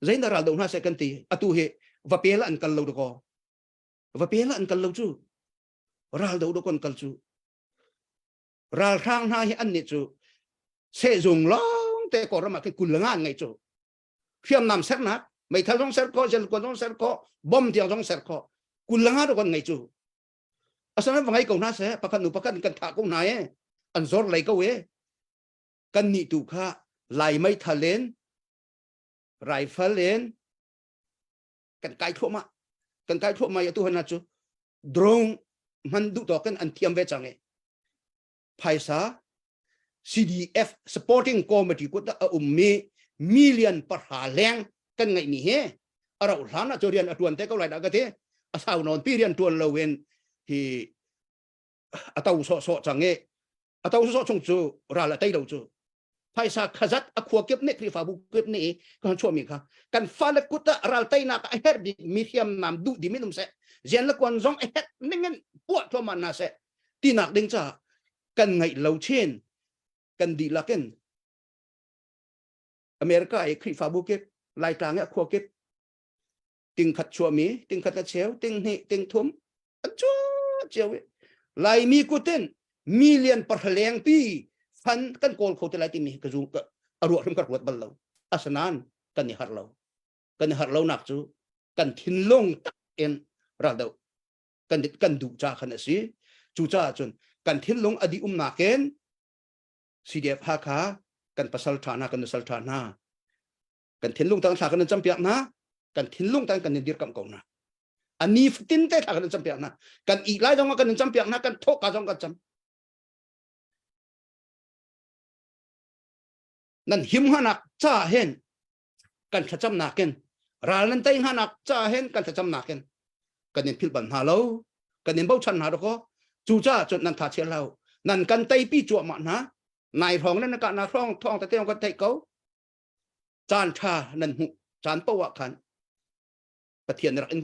Zeidah ral do hna seh kan ti atu hi va pel an kal lo dakaw va pel an kal lo cu ral do do kon kal cu ralhrang hna hi an nih cu sehzung lawng te kawlram ah khin kul nga an ngei cu hriamnam sernak meithal zong ser khawh zel kuan zong ser khawh bom tiang zong ser khawh kul nga do kon ngei cu asana va ngei ko hna seh pakhat nu pakhat kan thah ko hna e an zor lei ko e kan nih tu kha lai meithal in rifle in kan kai thluahmah kan kai thluahmah i atu hana cu drone hman duh tawk in an thiam ve cang i phaisa CDF supporting committee kut a ummi million pahra leng kan ngeihmi hi a rauh hlan ah cu rian a tuan te ko lai dah ka ti a sau nawn pi rian tuan lo in hi a to sawh sawh cang i a to sawh chung cu ral a tei lo cu phaisa khazat a khua kip nih Khrihfabu kip nih kan chuahmi kha kan fale kut ah ral teinak a herh bik mi hriamnam duh dim in um seh zian le kuan zong a herh ning in puah thluahmah hna seh tinak ding caah kan ngaih lo chin kan dihlak in America i Khrihfabu kip Laitlang i a khua kip ting khat chuahmi ting khat a cheu ting hnih ting thum an chuah cio i Laimi kutin million parhleng pi fan kan kawl kho te lai timi ka zu ka a ruah hrim ka ruat bal lo asanan kan i har lo kan i har lo nak cu kan thinlung tak in ral do kan kan duh ca khan a si cu caah cun kan thinlung a di umnak in CDF Hakha kan pasal tha hna kan nusal tha hna kan thinlung tang thla kan in campiak hna kan thinlung tang kan in dirkamh ko hna a ni fatin te thla kan in campiak hna kan i lai zong kan in campiak hna kan thawh ka zong kan cam nan him hanak cha hen kan thlacam nakin ral nan tei hanak cha hen kan thlacam nakin kan in philh ban hna lo kan in bochan hna ko cu ca cun nan tha chia lo nan kan tei pi cuahmah hna nai hrawng nan ka na hrawng thawng tete kan theih ko caan ṭha nan hmuh caan paoh ah khan Pathian rak in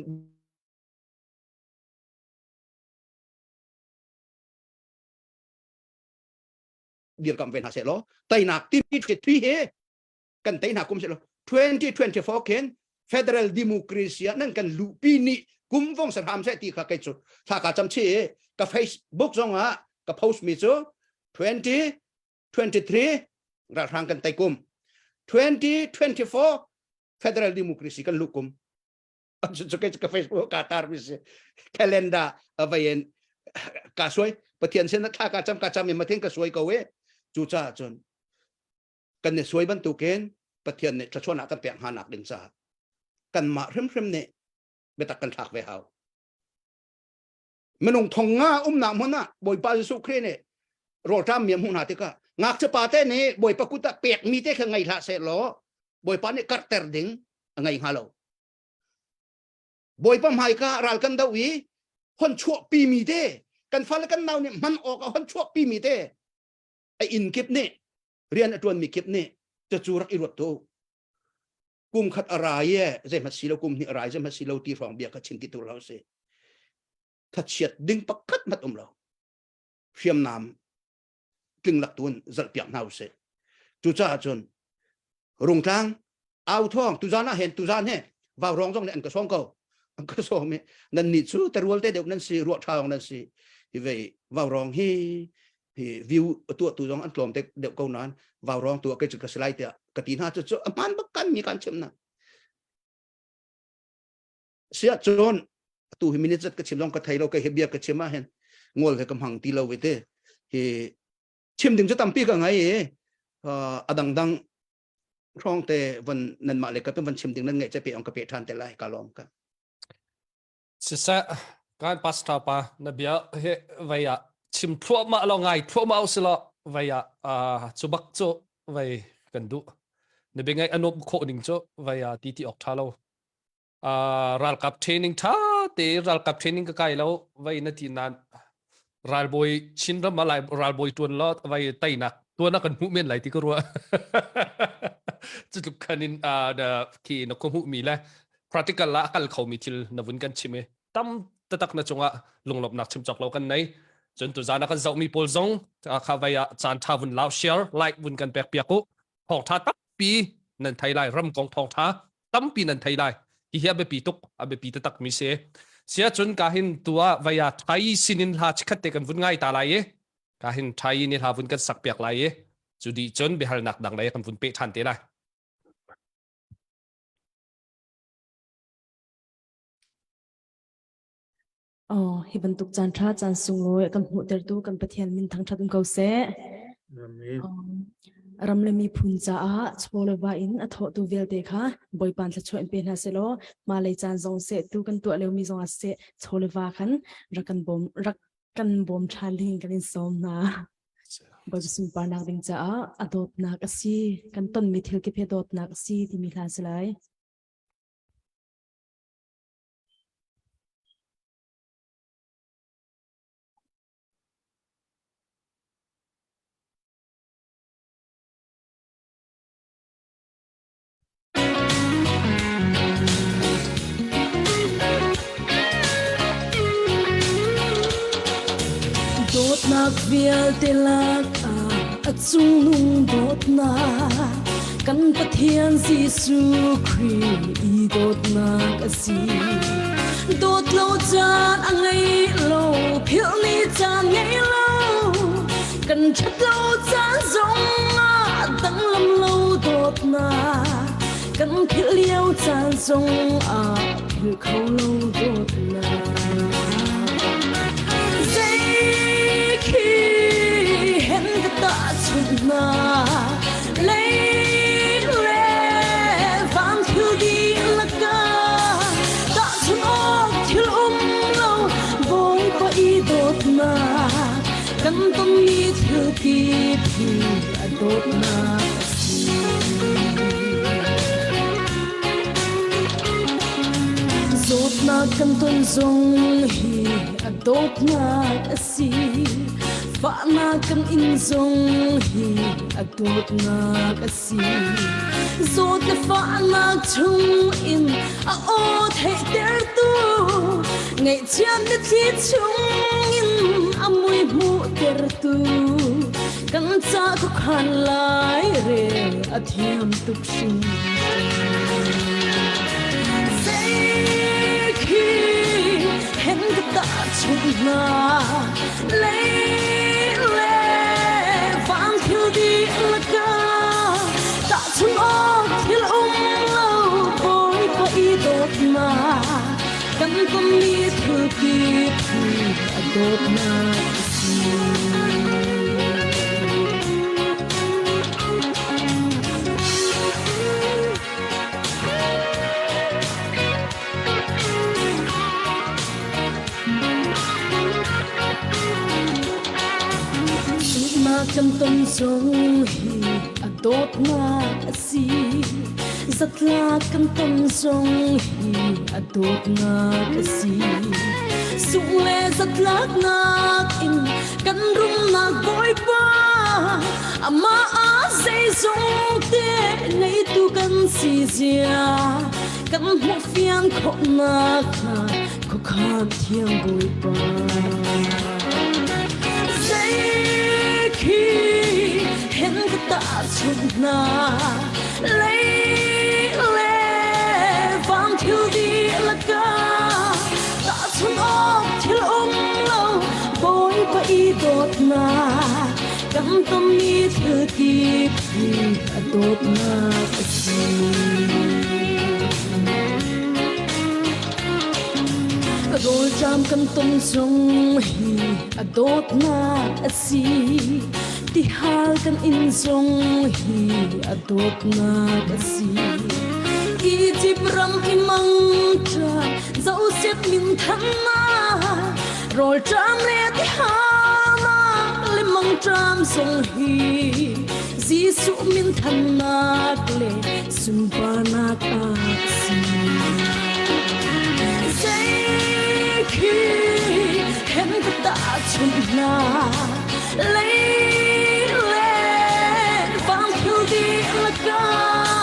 dirkamh ve hna seh law teinak timi thi he kan tei hna kum seh law 2024 khin federal democracy ah nan kan luhpi ni kum vong ser ham seh ti kha kei cu thla ka cam chi ka Facebook zong ah ka post mi cu 20 23 ralhrang kan tei kum 2024 federal democracy kan luh kum cu ke ka facebook ka tar mi si calendar avain ka suai pathian sin thla ka cam ka cam i mathin ka suai ko e cu ca cun kan ne suai bantukin pathian nih thluachuahnak kan pek hnga nak ding caah kan mah hrimhrim nih biatak kan thlak ve hau minung thong nga umnak hmun ah Bawipa Jesuh Khrih nih rawlṭam mi a hmuh hna tikah ngakchia pa te nih Bawipa kut ah pekmi te kha ngei hlah seh law Bawipa nih karhter ding a ngei hnga lo. Bawipa hmaika ral kan do i hon chuahpi mi te kan fale kan nau nih hman awk ah hon chuahpi mi te a inn kip nih rian a ṭuan mi kip nih cucu rak i ruat tu kum khat a rai e zeihmanh si lo kum hnih a rai zeihmanh si lo ti hrawng bia kha chim ti tu lo si thachiat ding pakhat mat um lo hriamnam tling lak tuan zalh piak hna usih cucaah cun rungtlang au thawng tuzan ah hen tuzan he vau rong zong nih an ka sawm ko an ka sawm i nan nih cu terual te deuh nan si ruah ṭha nan si hi vei vau rong hi hi view tuah tu zong an tlawm deuh deuh ko nain vau rong tu ke cu ka si lai tiah ka ti hna cu cu a hmaan bak kan mi kan chim na sia cun tu hi minute zat ka chim zong ka thei lo ka hi bia ka chim ah hin ngol he ka hmang ti lo ve te hi chim ding cu tampi ka ngai i a dangdang hrawng te van nan mah le ka van chim ding nan ngaih che pe ong ka pe than te lai ka lawm ka Siseh, kan pastor pa na bia he vei ah chim thluahmah lo ngai thluahmah usila vei ah cu bak cu vei kan duh. Na bia ngaih a nuam khawh ning cu vei ah ti ti awk tha lo. Ralkap training tha te ralkap training ka kai lo vei na ti nan ralbawi Chin ram ah ralbawi tuan lo vei teinak tuan ah kan hmuh men lai ti ka ruah. Cu tluk khan in khi na khuahmuh mi le practical la a kal kho mi thil na vun kan chim i tam tatak na cungah lunglawmhnak chim cawk lo kan nei. Cun tuzan a kan zohmi pawl zong kha vai ah caan tha vun lau share like vun kan pek piak u. Thawngtha tampi nan thei lai ram kong thawngtha tampi nan thei lai. Hi hi a biapi tuk a biapi taktak mi si. Sia cun ka hin tu ah vai ah thai sinin hla chikhat te kan vun ngai ta lai i ka hin thai ni hla vun kan sak piak lai i cu dih cun biahalnak dang lei kan vun peh ṭhan te lai. Oh, hi bantuk caan ṭha caan sunglawi kan hmuhtertu kan Pathian min thangṭhat um ko seh. Amen. Ram le miphun caah chaw le va in a thawhtu vialte kha Bawipa thluachuah in pe hna seh law hmailei caan zong seh tu kan tuah liomi zong ah seh chaw le va khan rak kan bawm rak kan bawm ṭhan ding kan in sawm hna. Bawipa sunparnak ding caah a dawtnak a si kan tonmi thil kip hi dawtnak a si timi hla si lai. Dawtnak vialte lakah a cungnung dawtnak kan Pathian Jesuh Khrih i dawtnak a si. Dawt lo caan a ngei lo, philh ni caan ngei lo, kan ṭhat lo caan zong ah danglam lo dawtnak kan philh lio caan zong ah philh kho lo dawtnak. Zei khi hen ka tahchunh hna lei le van thil dihlak ah tahchunh awk thil um lo Bawipa i dawtnak kan tonmi thil kip hi a dawtnak a si. Zawtnak kan ton zong hi a dawtnak a si. Fahnak kan in zong hi a dawtnak a si. Zawt le fahnak chung in a aw theihtertu ngaihchiat mitthli chung in a mui hmuhtertu kan ca khuakhan lai rel a thiam tuk hring zei khi hen ka tahchunh hna lei le vang thil dihlak ah tahchunh awk thil um lo Bawipa i dawtnak kan tonmi thil kip hi a dawtnak a si. Sunghnak kan ton zong hi a dawtnak a si. Zatlak kan ton zong hi a dawtnak a si. Sungh le zatlaknak in kan rumnak Bawipa amah ah zeizong te ngeitu kan si zia kan hmuh fiang khawhnak hnga khuakhan thiang Bawipa. Zei khi hen ka tahchunh hna lei le van thil dihlak ah tahchunh awk thil um lo Bawipa i dawtnak kan tonmi thil kip hi a dawtnak a si. Rawlṭam kan ton zong hi a dawtnak a si. Tihal kan in zong hi a dawtnak a si. Egypt ram i mangṭam Joseph min thannak rawlṭam le tihal le mangṭam zong hi Jesuh min thannak le sunparnak a si. Zei khi hen ka tahchunh hna lei le vang thil dihlak ah.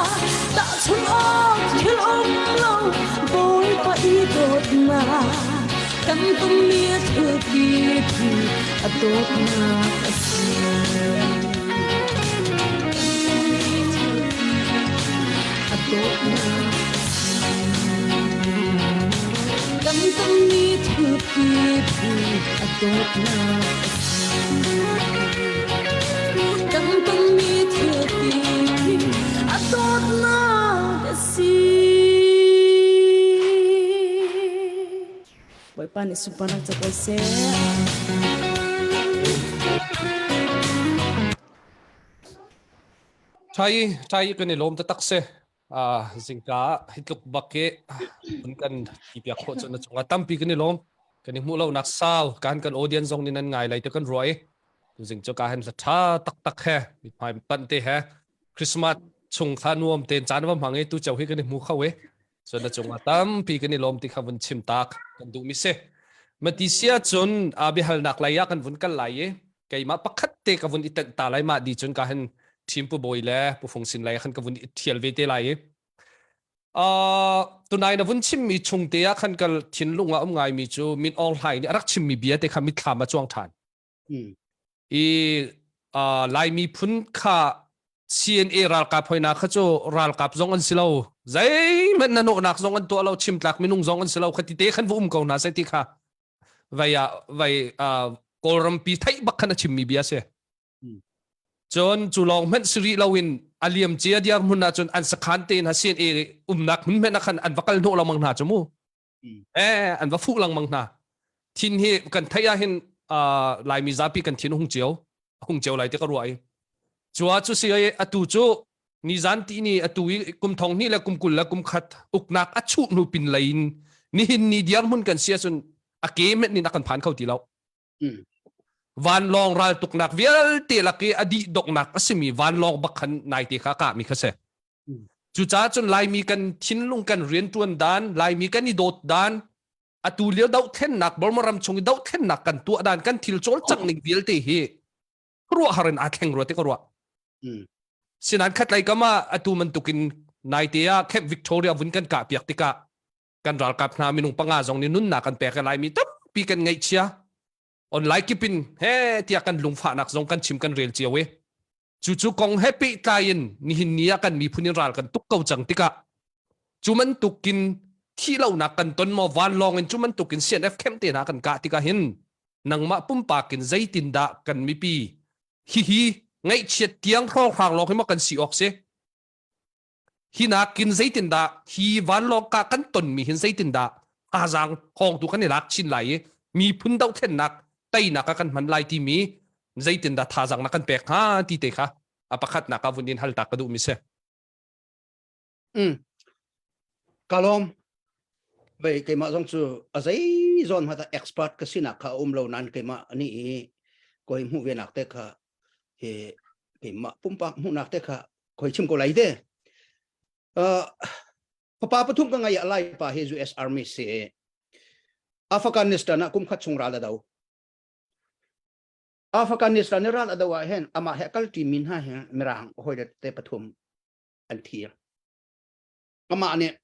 Bawipa i dawtnak kan tonmi thil pipi a dawtnak a si. A dawtnak a si. Kan tonmi thil pipi a dawtnak a si. Kan tonmi thil pipi a dawtnak a si. Bawipa nih sunparnak co ko seh. Thai thai kan i lawm taktak si. Ah zingka hi tluk bak i hun kan ti piak khawh cu na cungah tampi kan i lawm. Kan i hmuh lo nak sau kan kan audience zong nih nan ngai lai te kan ruah i tuzing cu ka han hla tha taktak he mithmai panh te he Christmas chung kha nuam tein caan va hmang i tu ceu hi kan i hmu kho i cun na cungah tampi kan i lawm ti kha vun chim tak kan duh mi si. Mati sia cun a biahalnak lei ah kan vun kal lai i keimah pakhat te ka vun i tenh ta lai mah di cun ka han ṭhim pu bawi le pu fung sin lei khan ka vun i ṭhial ve te lai i uh, tunai na vun chimmi chung te ah khan kal thinlung ah um ngaimi cu Min Aung Hlaing nih a rak chimmi bia te kha mitthlam a cuang ṭhan. Mm. I uh, Laimi phun kha CNA ralkap hoina kha cu ralkap zong an si lo zeihmanh na nawhnak zong an tuah lo chimtlak minung zong an si lo kha ti te khan va um ko hna sai ti kha vai ah vai uh, kawlrampi theih bak khan a chimmi bia si cun cu lawng hmanh si rih loin a liam cia diar hmun ah cun an sakhan te hna CNA umnak hmun hmanh ah khan an va kal hnawh lengmang hna cu mu eh an va fuh lengmang hna thin hi kan theih ah hin uh, laimi zapi kan thin hung cio hung cio lai te ka ruah i chua cu si ai atu cu nizan ti ni atu i kum thong hnih le kum 20 le kum khat uknak a chuh hnu pin lei in nihin ni diar hmun kan sia cun a ke met nin a kan phan kho ti lo vanlawng raltuknak vialte lak i a dih doknak a simi vanlawng bak khan nai te kha kah mi kha si Cucaah cun Laimi kan thinlung kan rianṭuan dan, Laimi kan i dawt dan, atu lio dohthlennak Burma ram chung i dohthlennak kan tuah dan, kan thil cawlcangh ning vialte hi ruahhar in aa thleng rua ti ka ruah. Sinain khatlei kam ah atu bantukin naite ah Camp Victoria vun kan kah piak tikah kan ralkap hna minung panga zong nih nunnak kan pek i Laimi tampi kan ngaihchia. Online kip in he tiah kan lungfahnak zong kan chim kan rel cio i Cucu kong he pehtlai in nihin ni ah kan miphun in ral kan tuk ko cang tikah cu bantukin thihlonak kan ton maw vanlawng in cu bantukin CNF camp te hna kan kah tikah hin nangmah pumpak in zeitindah kan mipi hihi ngaihchiat tiang hrawnghrang lawng hi maw kan si awk si Hi nakin zeitindah hi vanlawng kah kan tonmi hin zeitindah thazaang hawngtu kan i lak chin lai i miphun dohthlennak teinak ah kan hman lai timi zeitindah thazaang na kan pek hnga ti te kha a pakhatnak ah vun in hal ta ka duhmi si. Mm. Kalom bei keimah zong cu a zei zawn hmata expert ka sinak kha um lo nan keimah ani i koi hmuh ve nak te kha he keimah pumpak hmuhnak te kha khoi chim ko lai te uh, fapa pathum ka ngai lai pa hi US Army si Afghanistan ah kum khat chung ral a do Afghanistan ni ral a do ah hen ama he kal ti min ha he mirang hoi te pathum an thi ama nih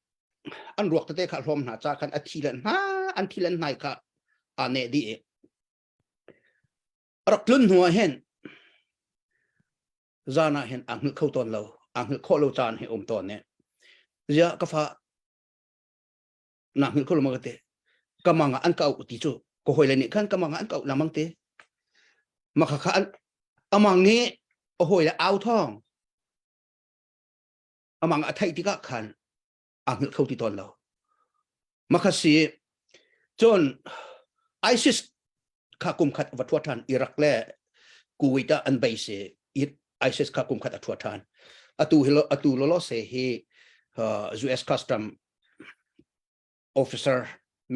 an ruak tete kha hlawm hna cha khan a thi len hna an thi len hnai kha a ne di rak tlun hnu ah hin zan ah hin aa hngilh kho tawn lo aa hngilh khawh lo caan hi um tawn ne zia ka fa na hngilh kho lo ma ka te ka mang ah an ka auh ti cu ka hoi le nih khan ka mang ah an ka auh lamang te makha kha an amang nih a hawi le au thong amang a theih tikah khan aa hngilh kho ti tawn lo makha si cun ISIS kha kum khat va thua than Iraq le Kuwait ah an bei si ISIS kha kum khat a thua than atu hi atu lolo se hi US custom officer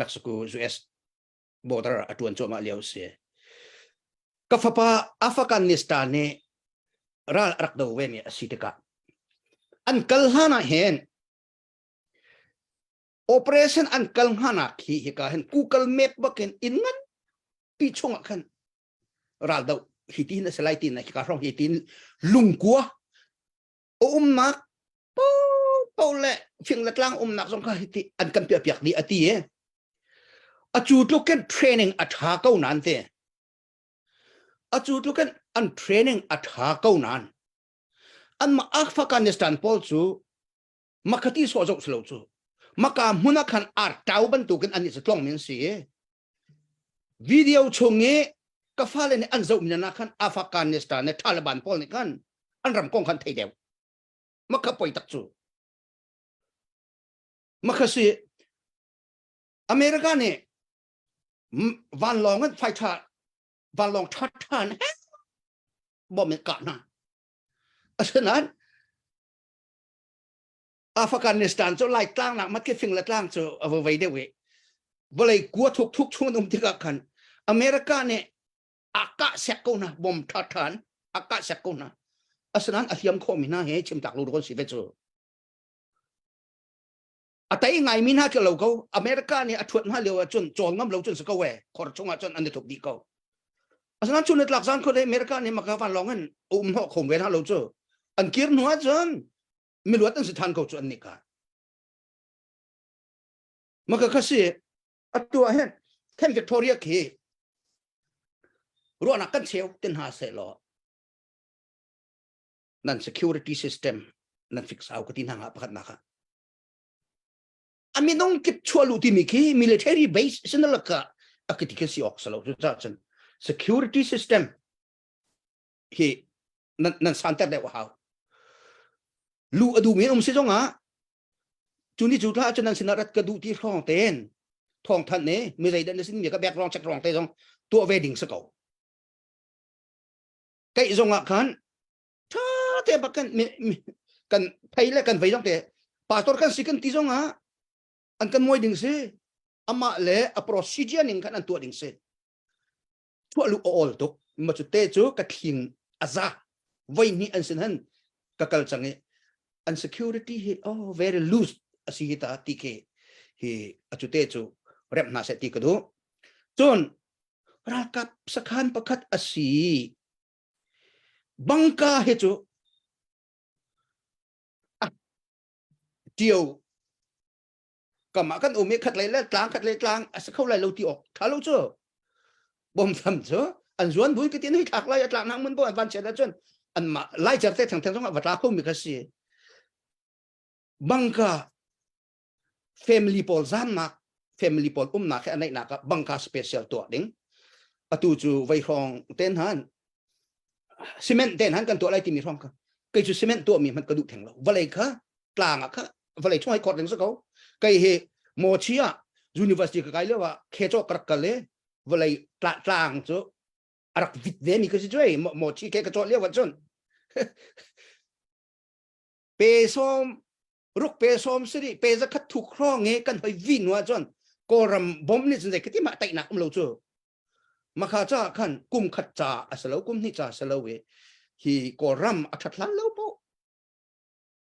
Mexico US border a tuan cuahmah lio si ka fapa Afghanistan nih ral rak do ve mi a si tikah an kal hlan ah hin operation an kal hnanak hi hika hin Google Map bakin in ngan pi chungah khan ral do hi tin a si lai tin hika hrawng hi tin lungkua a umnak pa. Po le fing le tlang umnak zong kha hiti an kan piah piak dih ati e. Acu tlukin training a tha ko nan te. Acu tlukin an training a tha ko nan. An ma Afghanistan pawl cu makhati so zoh silo cu. Maka hmun ah khan ar tau bantukin an i tlong min si e. Video chung i ka fale nih an zoh mi na khan Afghanistan le Taliban pawl nih khan an ram kong khan thei deuh. Makha poi tak cu. Makha si America nih vanlawng in fighter vanlawng tha tha in bom in kah hna. Asinain Afghanistan cu lai tlang nak mat ke fing le tlang cu a vei deuh i vawlei kua thuk thuk chung an um tikah khan America nih a kah sek ko hna bom tha than a kah sek ko hna asinain a hliam khawhmi hna he chimtak lu kon si ve cu a tei ngaimi hna khi lo ko America nih a thuat hna lio ahcun cawl ngam lo cun si ko e khor chungah cun an i thup dih ko asinain chun le tlak zan khot America nih maka van lawng in um hnawh kho ve hna lo cu an kir hnu ahcun miluat an si than ko cu an nih ka maka kha si atu ah hin Camp Victoria khi ruahnak kan cheu tin hna seh law nan security system nan fix au ka ti hna nga pakhat nak ah a minung kip chuah lu timi khi military base sinalaka akiti kan si ok salo cu ca cun security system hi nan nan santer deuh a hau lu a duhmi um si zong ah cu ni cu thla cu nan sinah rat ka duh ti hrawng tein thawng thanh ne mi zeidah na sin mi ka background check rong te zong tuah ve ding si ko keih zong ah khan tha te bak kan kan phei le kan vei zong te pastor kan si kan ti zong ah an kan muai ding si amah le a procedure ning khan an tuah ding si chuah lu awl tuk ma cu te cu ka thling a za voi hnih an sin han ka kal cang i an security hi oh very loose a si hi ta ti khi hi a cu te cu rep hna seh ti ka duh cun ralkap sakhan pakhat a si bangka hi cu tio kam ah kan um i khat lei le tlang khat lei tlang a si kho lai lo ti awk tha lo cu bom tham cu an zuan bui ka tin hei thlak lai a tlak nak mun bo an van chiat ahcun an mah lai cer te theng theng zong ah va tla kho mi kha si bangka family pawl zamnak family pawl umnak he a neihnak ah bangka special tuah ding atu cu vei hrawng ten han cement ten han kan tuah lai timi hrawng kha kei cu cement tuah mi hmanh ka duh theng lo vawlei kha tlang ah kha vawlei chung ai khor ding si ko kei hi mochi ah university ka kai lio ah khecho ka rak kal i vawlei tlang cu a rak vit ve mi ka si cuai mochi ke ka cawh lio ah cun pe som ruk pe som siri pe za khat thuk hrawng i kan hoi vi nu ah cun kawlram bom nih cun zei khi ti mah taihnak um lo cu makha cha khan kum khat ca a si lo kum hnih ca a si lo i hi kawlram a ṭhat hlan lo po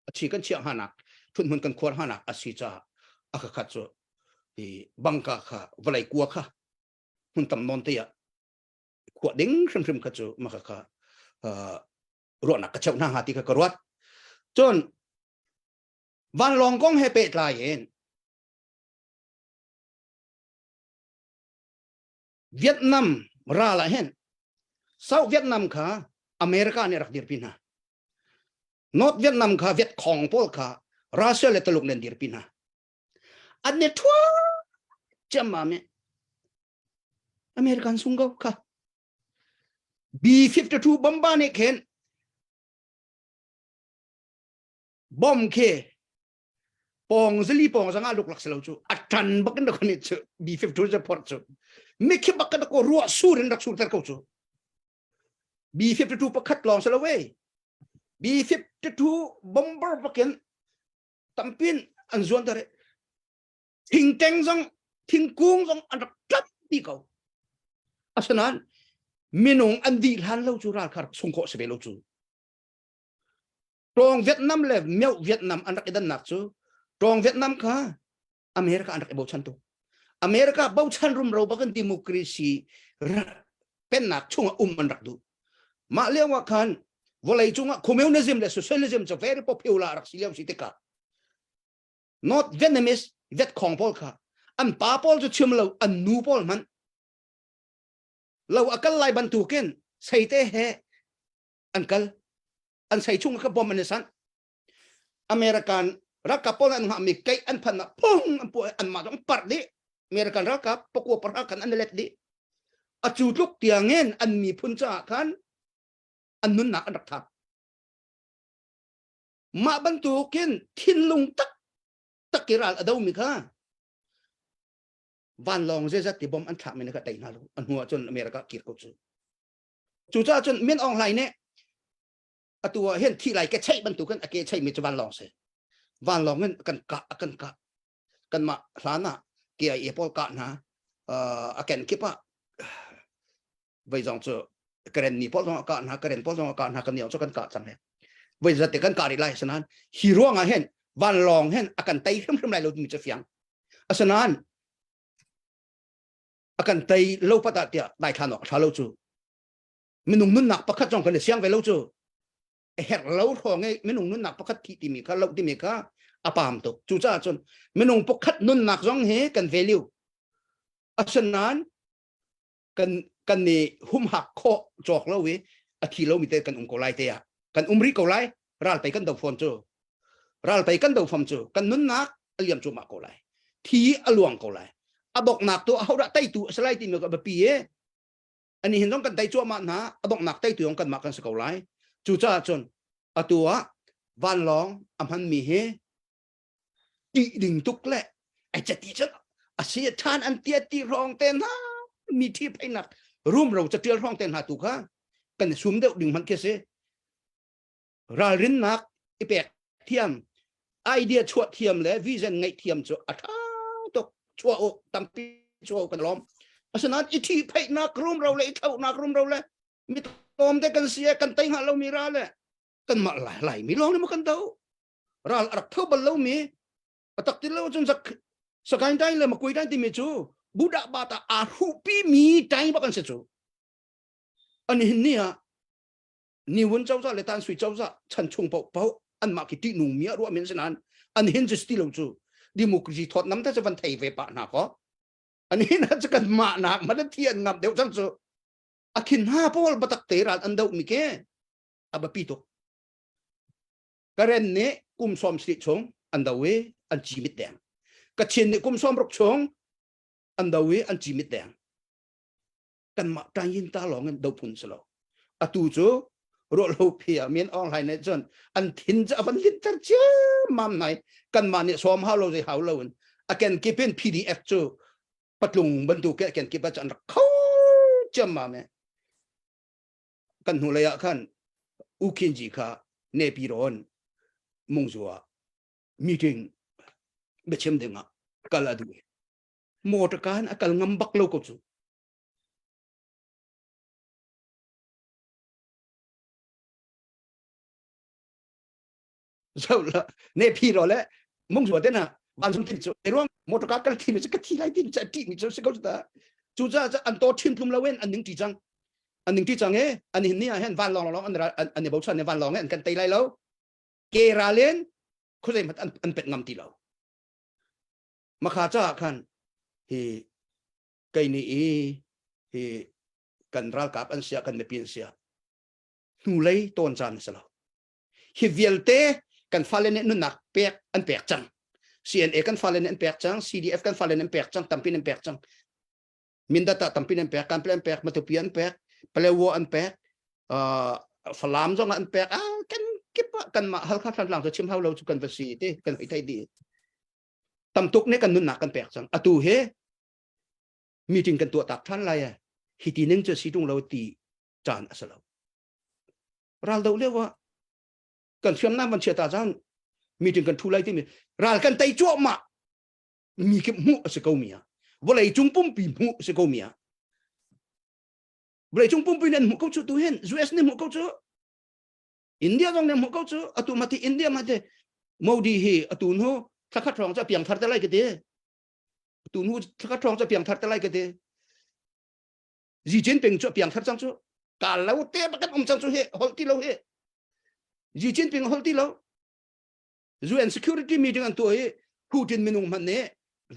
a chi kan chiah hanak thunhmun kan khuar hanak a si caah a kha khat cu hi bangka kha vawlei kua kha hmun tam nawn te ah khuah ding hrimhrim kha cu maka kha ruahnak ka cheuh hna hnga ti kha ka ruat cun vanlawng kong he pehtlai in Vietnam ral ah hin South Vietnam kha America nih rak dirpi hna North Vietnam kha Viet Cong pawl kha Russia le Tuluk nih an dirpi hna. An ne thua ciammam i American sung ko kha. B-52 bomba nih khin bomb khi pong zali pong zanga luk lak selo cu a tan bak in rak ni cu B-52 ze phor cu mikhi bak ka ko ruah sur in rak sur ter ko cu B-52 pakhat lawng si lo we. B-52 bomber bakin tampin an zuan tare. Thingteng zong thingkung zong an rak tlap ti ko. Asinain minung an dih hlan lo cu ral kha rak sung khawh si ve lo cu. Tawng Vietnam le Meo Vietnam an rak i dannak cu Tawng Vietnam kha America an rak i bochan tuk. America bochan rumro bakin democracy pennak chungah um an rak duh. Mah lio ah khan vawlei cungah communism le socialism cu very popular rak si lio si tikah. North Vietnamese Viet Cong pawl kha an pa pawl cu chim lo an nu pawl hmanh lo a kal lai bantukin seite he an kal an sei chung kha bom an i sanh American ralkap pawl an ngah mi keih an phan ah phung an puah an mah zong parh dih American ralkap pakua parha khan an let dih a cu tluk tiangin an miphun caah khan an nunnak an rak thap mah bantukin thinlung tak tak i ral a do mi kha vanlawng zeizat ti bom an thlak mi kha tei hna lo a hnu ah cun America kir ko cu cucaah cun Min Aung Hlaing nih atu ah hin thi lai ke cheih bantukin a ke cheih mi cu vanlawng si vanlawng in kan kah a kan kah kanmah hlan ah KIA pawl kah hna a ken kip ah voi zong cu karen ni pawl zong a kah hna karen pawl zong a kah hna kan niang cu kan kah cang he voi zat te kan kah rih lai asinain hi ruang ah hin vanlawng hin a kan tei hrimhrim lai lo timi cu fiang asinain a kan tei lo pat ah tiah daithlan awk a tha lo cu minung nunnak pakhat zong kan i siang ve lo cu a herh lo hrawng i minung nunnak pakhat thi timi kha lo timi kha a pam tuk cucaah cun minung pakhat nunnak zong hi kan value asinain kan kan ni humhak khawh cawk lo i a thi lo mi te kan um ko lai te ah kan um rih ko lai ral pei kan do fawn cu ral pei kan do fam cu kan nunnak a liam cu mah ko lai thi a luang ko lai a boknak tu ahodah teitu a si lai timi ka biapi e ani hin zong kan tei cuahmah hna a donghnak teitu zong kanmah kan si ko lai cucaah cun atu ah vanlawng a hmanmi hi ṭih ding tuk le ai cati cun a si ṭhan an tia ti hrawng te hna mi ṭhi pheinak rumro catial hrawng te hna tu kha kan i sum deuh ding hmanh khi si ralrinnak i pek thiam idea chuah thiam le vision ngeih thiam cu a ṭha tuk chuah u tampi chuah u kan lawm asinain i thi pheihnak rumro le i thlauhnak rumro le mi tlawm te kan si kan tei hnga lomi ral le kan mah lai lai mi lawng le kan do ral a rak tho bal lomi a tak ti lo cun zak sakain tai le makui tai timi cu budak bata aa hruhpi mi tai bak an si cu ani hin ni ah Ni Wun cozah le Tan Sui cozah chan chung paoh paoh anmah khi ṭihnung mi ah ruah men si nain an hin cu ti lo cu democracy thawt nam te cu van thei ve pah hna kaw an hin cu kan mah nak man thi an ngam deuh cang cu a khin hna pawl batak te ral an doh mi ke a biapi tuk Karen nih kum sawm sri chung an do i an ci mit deng Kachin nih kum sawm ruk chung an do i an ci mit deng kanmah ṭangin ta lawng in dophun si lo atu cu ruahlo phi ah min Aung Hlaing nih cun an thin cu a van linter ciammam nai kanmah nih sawm hau lo zei hau lo in a kenkip in PDF cu patlung bantuk ke kenkip ah cun an rak kho ciammam e kan hnu lei ah khan U Khin Ji kha Nepi rawn Mungzu ah meeting biachim ding ah kal a duh motor kaan a kal ngam bak lo ko cu zo la ne phi ro le mung zuwa te na van zum tin chu ruang motor ka kal thi mi chu ka thi lai tin cha ti mi chu se ko ta chu cha cha an to thin tlum lo wen an ning ti chang an ning ti chang e an hin ni a hen van long long an an ne bo chan ne van long an kan tei lai lo ke ra len khuzei mat an an pet ngam ti lo Makha caah khan hi kei nih i hi kan ralkap an sia kan mipi an sia hnulei tawn caan a si lo. Hi vialte kan fale nih nunnak pek an pek cang. CNA kan fale nih an pek cang, CDF kan fale nih an pek cang, tampi an pek cang. Mindat ah tampi an pek, Kanplet an pek, Matupi an pek, Palewo an pek, uh, Falam zong an pek. Ah, kan kip ah kanmah Halkha Thantlang cu chim hau lo cu kan va si ti kan hoi thei dih. Tam tuk nih kan nunnak kan pek cang. Atu he meeting kan tuah tak ṭhan lai e. Hi ti ning cu si ṭung lo ti caan a si lo. Ral do lio ah kan hriamnam van chia ta caan meeting kan thu lai timi ral kan tei cuahmah mi kip hmuh a si ko mi ah vawlei cung pumpi hmuh a si ko mi ah vawlei cung pumpi nih an hmuh ko cu tu hin US nih hmuh ko cu India zong nih hmuh ko cu atu mati India mate Modi hi atu nu thlakhat hrawng cu piang thar te lai ka ti tu nu thlakhat hrawng cu piang thar te lai ka ti Xi Jinping cu piang thar cang cu ka lo te bakan um cang cu hi hol ti lo hi Xi Jinping hol ti lo UN security meeting an tuah i. Putin minung hmanh nih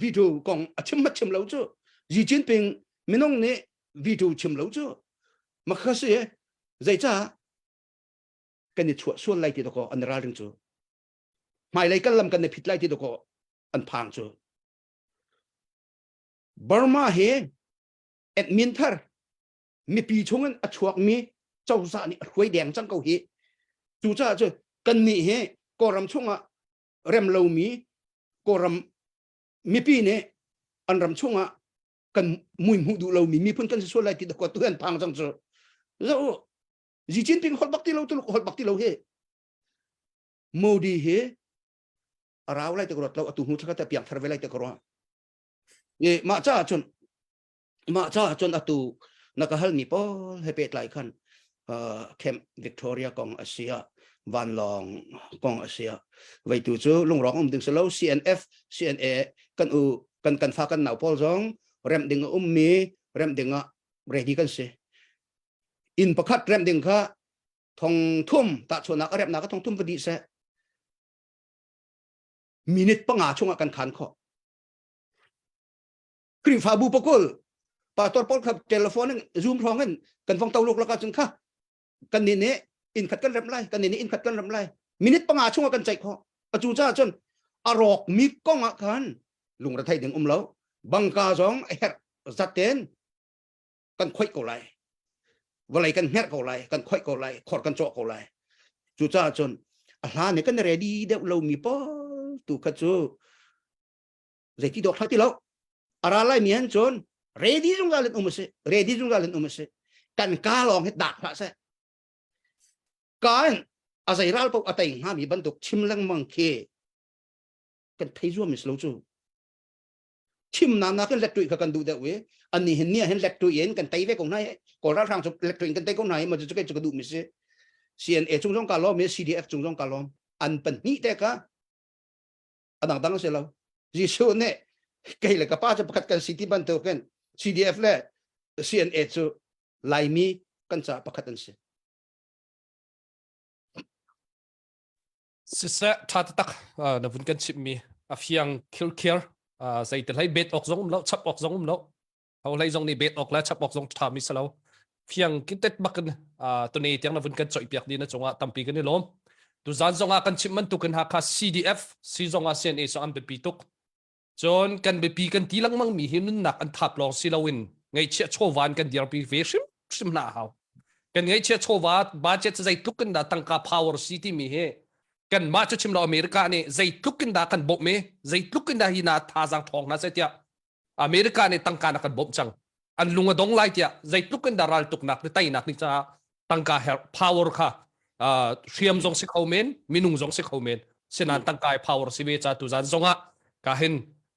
veto kong a chim mat chim lo cu Xi Jinping minung nih veto chim lo cu makha si zeicah kan i chuah sual lai ti dakaw an ralring cu hmailei kan lam kan i phit lai ti dakaw an phang cu Burma hi admin thar mipi chungin a chuakmi cozah nih a hruai deng cang ko hi cucaah cu kannih hi Kawlram chungah rem lomi Kawlram mipi nih an ram chungah kan mui hmuh duh lomi miphun kan si sual lai ti dakaw tu an phang cang cu zo Xi Jinping holh bak ti lo Tuluk holh bak ti lo hi Modi hi a rau lai te ka ruat lo atu hnu thla te piang thar ve lai te ka ruah e mah ca cun mah ca cun atu na ka hal mi pawl he pehtlai khan Camp Victoria kong asia vanlawng kong asia veitu cu lungrawk um ding silo CNF CNA kan u kan kan fa kan nau pawl zong rem ding a um mi rem ding ah ready kan si inn pakhat rem ding kha thong thum tahchuahnak a remnak a thong thum va dih seh minute panga chungah kan khan khawh Khrihfabu pakul pastor pawl kha telephone in zoom hrawng in kan vong to luk laka cun kha kan ni nih inn khat kan rem lai kan ni nih inn khat kan rem lai minute panga chungah kan ceih khawh atu caah cun a rawk mi kong ah khan lungre thei ding um lo bangka zong a herh zat ten kan khoih ko lai vawlei kan hmerh ko lai kan khoih ko lai khor kan cawh ko lai cucaah cun a hlan i kan ready deuh lomi pawl tu kha cu zeiti dawk thla ti lo a ra lai mi han cun ready zungzal in um a si ready zungzal in um a si kan ka lawng hi dak hlah seh ka in a zei ral paoh a tei hnga mi bantuk chim lengmang khi kan thei zuam is lo cu chimnak nakin let kha kan duh deuh i ani hin ni hin let in kan tei ve ko hna hi kawl ralhrang cu let in kan tei ko hna hi ma cu cu ka duh mi si CNA chung zong ka lawm i CDF chung zong ka lawm an pahnih te ka adang dang si lo Jesuh nih kei le ka pa cu pakhat kan si ti bantukin CDF le CNA cu Laimi kan ca pakhat an si Siseh ṭha taktak na vun kan chimhmi a fiang khirkhir zei te hlei bet awk zong um lo chap awk zong um lo ho hlei zong nih bet awk le chap awk zong ṭha mi si lo fiang kintet bakin tuni tiang na vun kan coih piak di na cungah tampi kan i lawm tuzan zongah kan chimh bantukin Hakha CDF si zongah CNA zong an biapi tuk Cun kan biapi kan ti lengmang mi hi nunnak an thap lawng si loin ngaihchiah chawva in kan dirpi ve hrimhrim hna a hau. Kan ngaihchiah chawva budget zeitluk in dah tangka power si timi hi kanmah cu chim lo America nih zeitluk in dah kan bawmh i zeitluk in dah hi na thazaang ṭhawng hna seh tiah America nih tangka na kan bawmh cang. An lung a dong lai tiah zeitluk in dah raltuknak le teinak nih caah tangka herh power kha uh, hriam zong si kho men minung zong si kho men sinan tangka i power si ve ca tuzan zong ah ka hin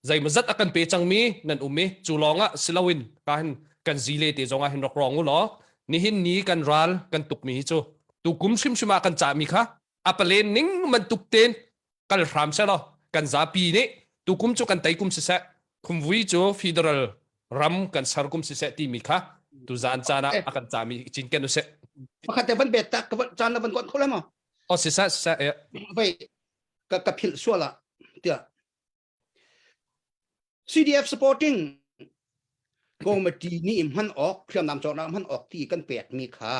zeimazat a kan pe cangmi nan um i cu lawng ah siloin ka hin kan zile te zong ah hin rak rong u law nihin ni kan ral kan tukmi hi cu tu kum hrimhrim ah kan cahmi kha a palen ning man tuk ten kal hram selaw kan zapi nih tukum cu kan tei kum siseh khumvui cu federal ram kan ser kum siseh timi kha tuzan caan ah a kan cami cinken usih pakhat te van bet tak ka caan na van kuat kho lai ma oh siseh siseh eh vai ka ka philh suala tiah CDF supporting committee nih hman awk hriamnam cawknak hman awk ti kan pek mi kha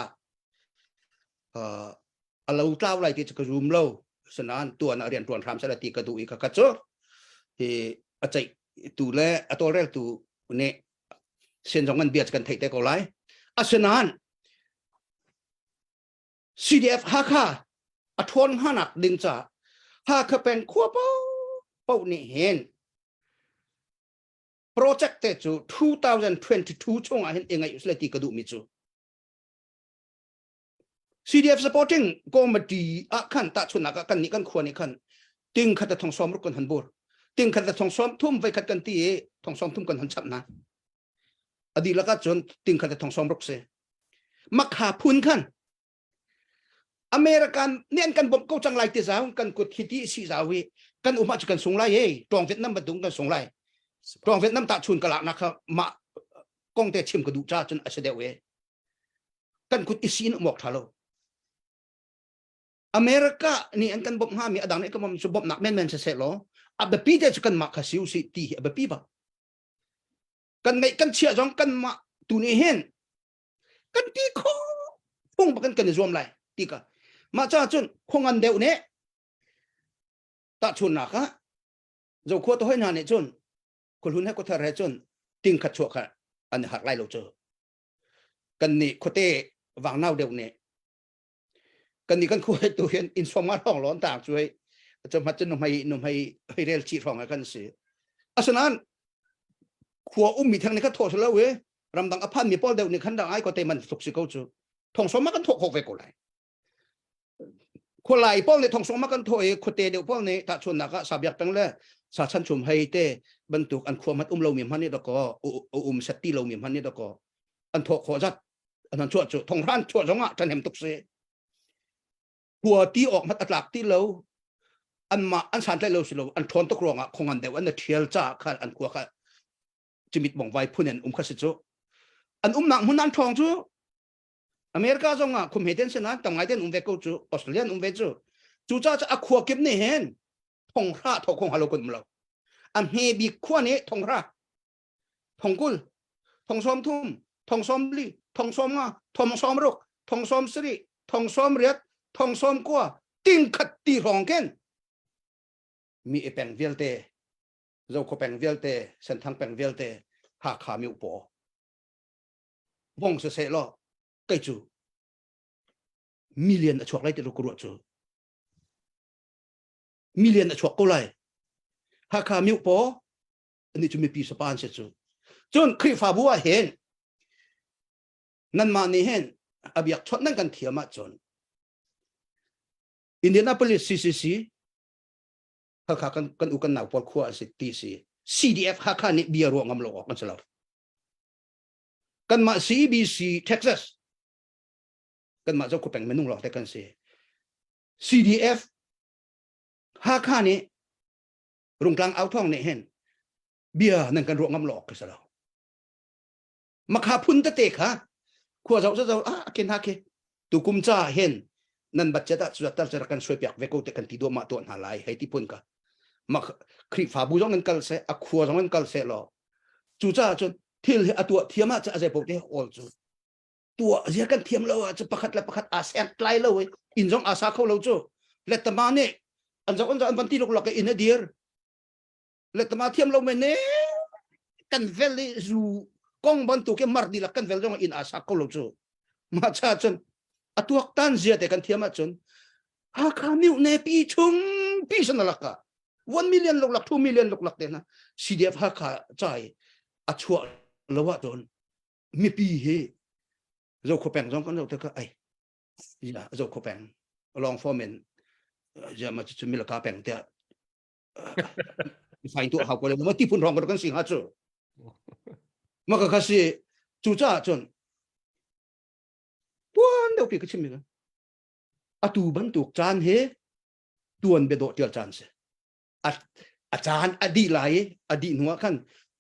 a lo tlau lai ti cu ka zum lo sanan tuan ah rian tuan hram sala ti ka duh i ka ka cu hi a ceih tu le a tawlrel tu nih sen zong an bia kan theih te ko lai asinain CDF Hakha a ṭhawn hnganak ding ca Hakha peng khua paoh nih hin project te cu 2022 chungah hin i ngaih usile ti ka duhmi cu CDF supporting committee ah khan tahchunhnak ah kan nih kan khua nih khan ting khat a thong sawm ruk kan han bur ting khat a thong sawm thum voi khat kan ti i thong sawm thum kan han chap na a dihlak ah cun ting khat a thong sawm ruk si makha phun khan American nih an kan bawmh ko cang lai ti zau kan kut hi ti si zau hi kan um ah cu kan sung lai he tawng Vietnam bantuk kan sung lai tawng Vietnam ta chun ka lak nak kha mah kong te chim ka duh cha cun a si deuh e kan kut i sin um awk tha lo America nih an kan bawmh hngami a dang nih kan bawmh cu bawmhnak menmen siseh law. A biapi te cu kanmah kha si usih ti hi a biapi bak. Kan ngeih kan chiah zong kanmah tu nih hin kan ti kho phung bakin kan i zuam lai ti ka. Mah caah cun khuangan deuh nih tahchunnak ah zokhua to hoi hna nih cun khuahlun he khuathar he cun ting khat chuah kha an i harh lai lo cu. Kan nih khuate vangnau deuh nih kan nih kan khuai tu hin inn som nga hrawng lawn tang cu hei cu hmat cun nu hmei nu hmei hei rel chi hrawng kan si asinain khua ummi theng nih kha thawh lo i ramdang a phan mi pawl deuh nih khan dang ai ko te man tluk si ko cu thong som ma kan thawh khawh ve ko lai khualai pawl nih thong som ma kan thawh i khuate deuh pawl nih tahchunnak ah sabiak peng le sa chan chum hei te bantuk an khua mat um lo mi hman ni dako um set ti lo mi hman ni dako an thawh khawh zat an chuah cu thonghran chuah zong ah ṭhahnem tuk si khua ti awk hmat a tlak ti lo anmah an santlaih lo si lo an ṭhawn tuk ruangah khongan deuh an ṭhial caah khan an khua kha cimit bongvai phun in um kha si cu an umnak hmun an ṭhawng cu America zong ah khum he ten sin tam ngai ten um ve ko cu Australia um ve cu cu ca cu a khua kip nih hin thonghra tho khong halo kun um lo a hme bik khua nih thonghra thong 20 thong 30 thong 40 thong 50 thong 60 thong 70 thong 80 thong 90 ting khat ti hrawng khin mi e peng vialte Zokho peng vialte Senthang peng vialte Hakha mi upaw vong se se law kei cu million a chuak lai ti ru ruah cu million a chuak ko lai Hakha mi upaw ani cu mipi sapa an si cu cun Khrihfabu ah hin nanmah nih hin a biak chawnh nan kan thiam ahcun Indianapolis CCC Hakha kan kan u kan nau pawl khua an si ti si CDF Hakha nih bia ruah ngam lo awk an si lo kanmah CBC Texas kanmah zo peng minung lawng te kan si CDF Hakha nih Rungtlang au thawng nih hin bia nan kan ruah ngam lo awk ka si lo. Makha phun tete kha khua zoh zoh ah ken ha ke tukum ca hin nan budget ah cuat tar kan suai piak ve ko te kan ti do ma to hna lai hei ti phun ka ma Khrihfabu zong nan kal se a khua zong nan kal se lo cu caah cun thil hi a tuah thiam ah a zei paoh te all cu tuah zia kan thiam lo ah cu pakhat le pakhat aa seng tlai lo i inn zong aa sa kho lo cu letama nih an zoh an zoh an van ti luk lak i inn a dir letama thiam lo men ne kan vel i zu kong bantuk i mar dilak kan vel zong inn aa sa kho lo cu mah cha cun a tuak tan zia te kan thiam ahcun Hakha miu ne pi chung pi san lak ah 1 million luk lak 2 million luk lak te na CDF Hakha chai a chuah lo ah cun mipi hi Zokhua peng zong kan zoh tikah ai ya Zokhua peng long form in ya ma chu milaka peng tiah fain tu hau ko le ma ti phun rong kan si hnga cu ma ka kha si cu caah cun tuan deuh pi ka chim mi atu bantuk caan hi tuan bia dawh tial caan si a caan a dih lai i a dih hnu ah khan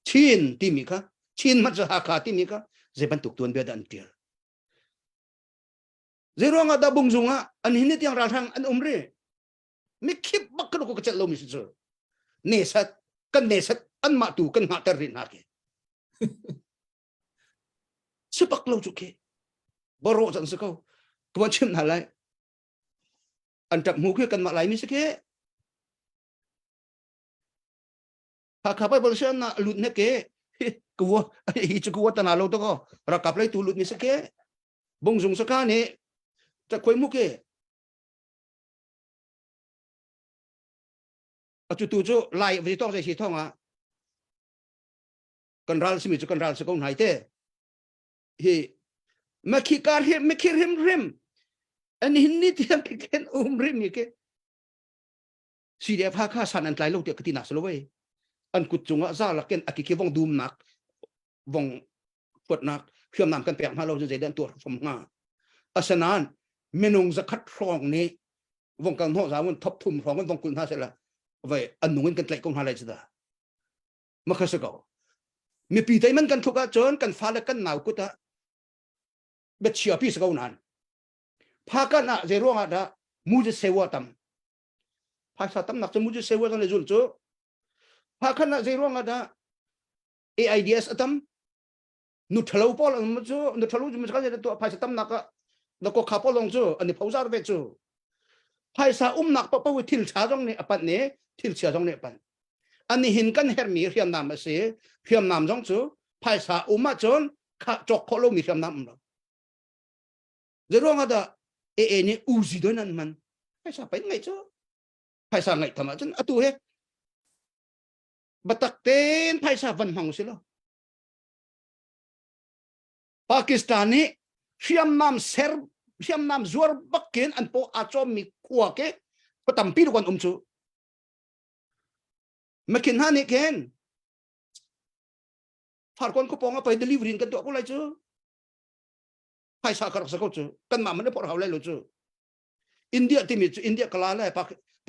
Chin timi kha Chin hmanh cu Hakha timi kha zei bantuk tuanbia dah an tial zei ruang ah dah bungzung ah an hin tiang ralhrang an um ri mikhip bak kan ka celh lomi si cu ne sat kan ne sat an mah tu kan hngahter rih hna ke si bak lo cu ke boro chan si ko ka chim hna lai an ṭap hmu khi kanmah Laimi si khi Hakha Bible sian na lut ne ke ku hi chu ku ta na lo to ko rakap lei tu lut ni si ke bungzung saka ni ta khoi mu ke atu tu chu lai vi tong zai si thong a kan ral simi chu kan ral si ko hnai te hi makhi kar hi makhi rim rim an hin ni tiang ken um rim ni ke CDF Hakha san an tlai lo tiah ka ti nak si lo wei an kut cungah za lakin akiki vong dum nak vong huatnak hriamnam kan pek hna lo cun zeidah an tuah hram hnga asinain minung zakhat hrawng nih vong kal hnawh za mun thop thum hrawng in vong kul hna sela vai an nung in kan tlaih ko hna lai cu da makha si ko mipi tei man kan thluk ahcun kan fale kan nau kut ah biachia pi si ko nan phakan ah zei ruang ah dah mu sewa tam phaisa tam nak cu mu sewa zong le zul cu. Hakhan ah zei ruang ah dah AIDS a tam? Nu ṭhalo pawl an cu nu ṭhalo cu kan tuah phaisa tamnak ah na ko kha pawl lawng cu an i phozar ve cu. Phaisa umnak paohpaoh hi thil ṭha zong nih a panh i thil chia zong nih a panh. Ani hin kan herhmi hriamnam a si. Hriamnam zong cu phaisa um ahcun kha cawk khawh lomi hriamnam um lo. Zeiruang ah dah AA nih Uzi don an hman? Phaisa pain ngeih cu. Phaisa ngeih tham ahcun atu he batak tein phaisa van hmang si lo. Pakistan nih hriamnam ser hriamnam zuar bakin an paw aa cawmmi khua ke khua tampi kan um cu. Makhin hna nih khin Farkawn khuapawng ah pei delivery in kan tuah ko lai cu. Phaisa ka rak sa ko cu. Kanmah man phor hau lai lo cu. India timi cu India kala le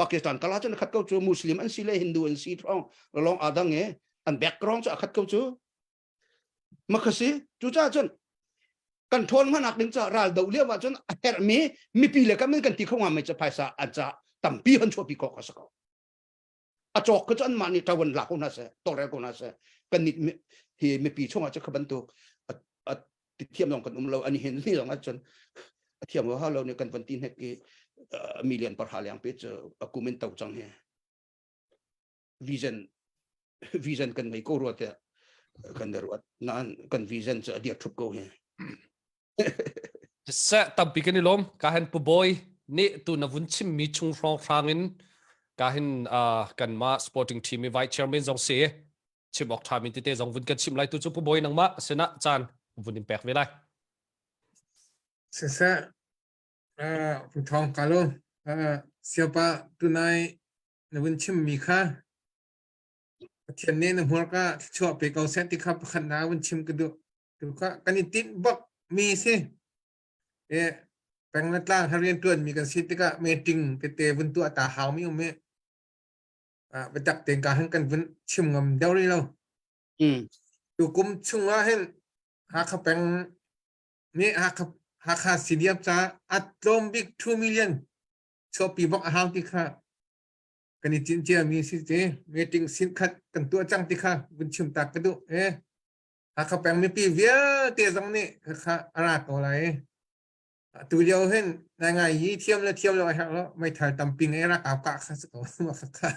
Pakistan kala cu na khat ko cu. Muslim an si le Hindu an si thong lawng adang e an background cu a khat ko cu. Makhasi cucaah cun kan ṭhawn hmanak ding ca ral do lio ah cun a herhmi mipi le kan kan ti kho ngam cu phaisa an ca tampi han chuahpi khawh ka si ko. A cawk kha cu anmah nih ṭawan lak ko hna seh, tawlrel ko hna seh. Kan nih hi mipi chungah cu kha bantuk a thiam zong kan um lo ani hin ni zong ahcun a thiam lo ha lo nih kan van ti hnek i million parha leng pe cu a kum in to cang hi. Vision vision kan ngei ko rua tiah kan ruat nain kan vision cu a dir ṭhup ko hi. Seh tampi kan i lawm. Ka hen pu Bawi nih tu na vun chimmi chung hrawng hrang in ka hin kanmah sporting team i vice chairman zong si chim awk ṭhami tete zong vun kan chim lai tu cu pu Bawi nangmah sinah caan vun in pek ve lai. Siseh, Pu Thawng Kalo, siapa tunai na vun chimmi kha Pathian nih na hmurka thluachuah pe ko seh ti kha pakhat na vun chim ka duh. Tu kha kan i tinh bak mi si. E peng le tlang ha rian tuan mi kan si tikah meeting tete vun tuah ta hau mi um i biatak tein ka han kan vun chim ngam deuh rih lo. Tu kum chung ah hin Hakha peng nih Hakha Hakha CDF ca a tlawm bik 2 million chuahpi bak a hau ti kha kan i cin cia mi si ti meeting sin khat kan tuah cang ti kha vun chim tak ka duh e Hakha peng mipi vialte zong nih kha a ra ko lai tu lio hin ngai ngai yi thiam le thiam lo a herh lo meithal tampi ngai rak au ka kha si ko kha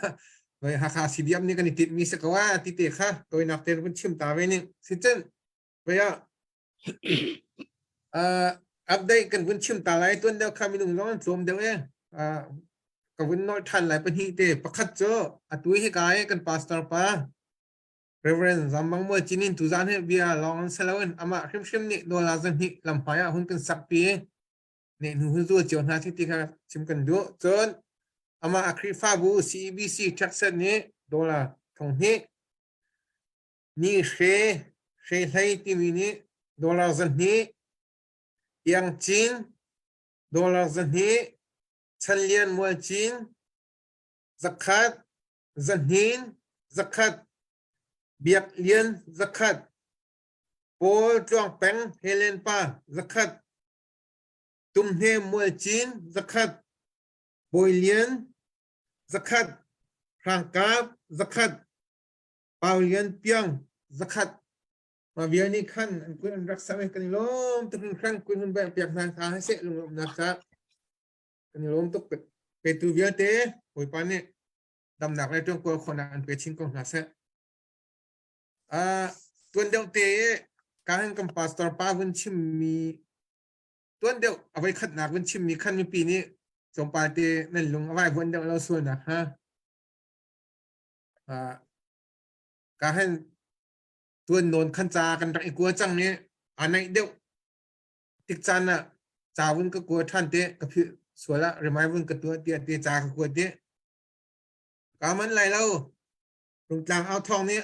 voi Hakha CDM nih kan i tinh mi si ko a ti te kha toinak te vun chim ta ve ning si cun voi ah Uh, update kan vun chim ta lai tuan deuh kha minung zong an tlawm deuh e. Uh, ka vun nolh than lai pahnih te pakhat cu atu hi kai kan pastor pa Reverend Zambang Mual Cinin tuzan he bia lawng an saloin amah hrimhrim nih dola zahnih lamhmai ah hun kan sakpi ne hnu hun zul cio hna si ti kha chim kan duh cun amah a Khrihfabu CEBC Texas nih dola thong hnih Ni hre hre hlei timi nih dollar 200, Iang Cin dollar 200, Chan Lian Mual Cin zakhat, Zahnin zakhat, Biak Lian zakhat, Paul Tluang Peng Helen Pa zakhat, Tumhne Mual Cin zakhat, Bawi Lian zakhat, Hrang Kap zakhat, Pau Lian Piang zakhat ma vial nih khan an kun an rak sak i kan i lawm tuk hringhran kun hun bang piak hna hna seh lunglawmhnak ca kan i lawm tuk petu vialte Bawipa nih damnak le ṭuankual khawhnak an pe chin ko hna seh. Uh, tuan deuh te ka han kan pastor pa vun chimmi tuan deuh a voi khatnak vun chimmi khan mipi nih tlawmpal te nan lung a vai vuan deuh lo sualnak ha Ka hen tuan nawn khan ca kan rak i kua cang i a naih deuh tik caan ah ca vun ka kua ṭhan te ka philh sual ah remind vun ka tuah tiah te ca ka kua te ka man lai lo Rungtlang au thawng nih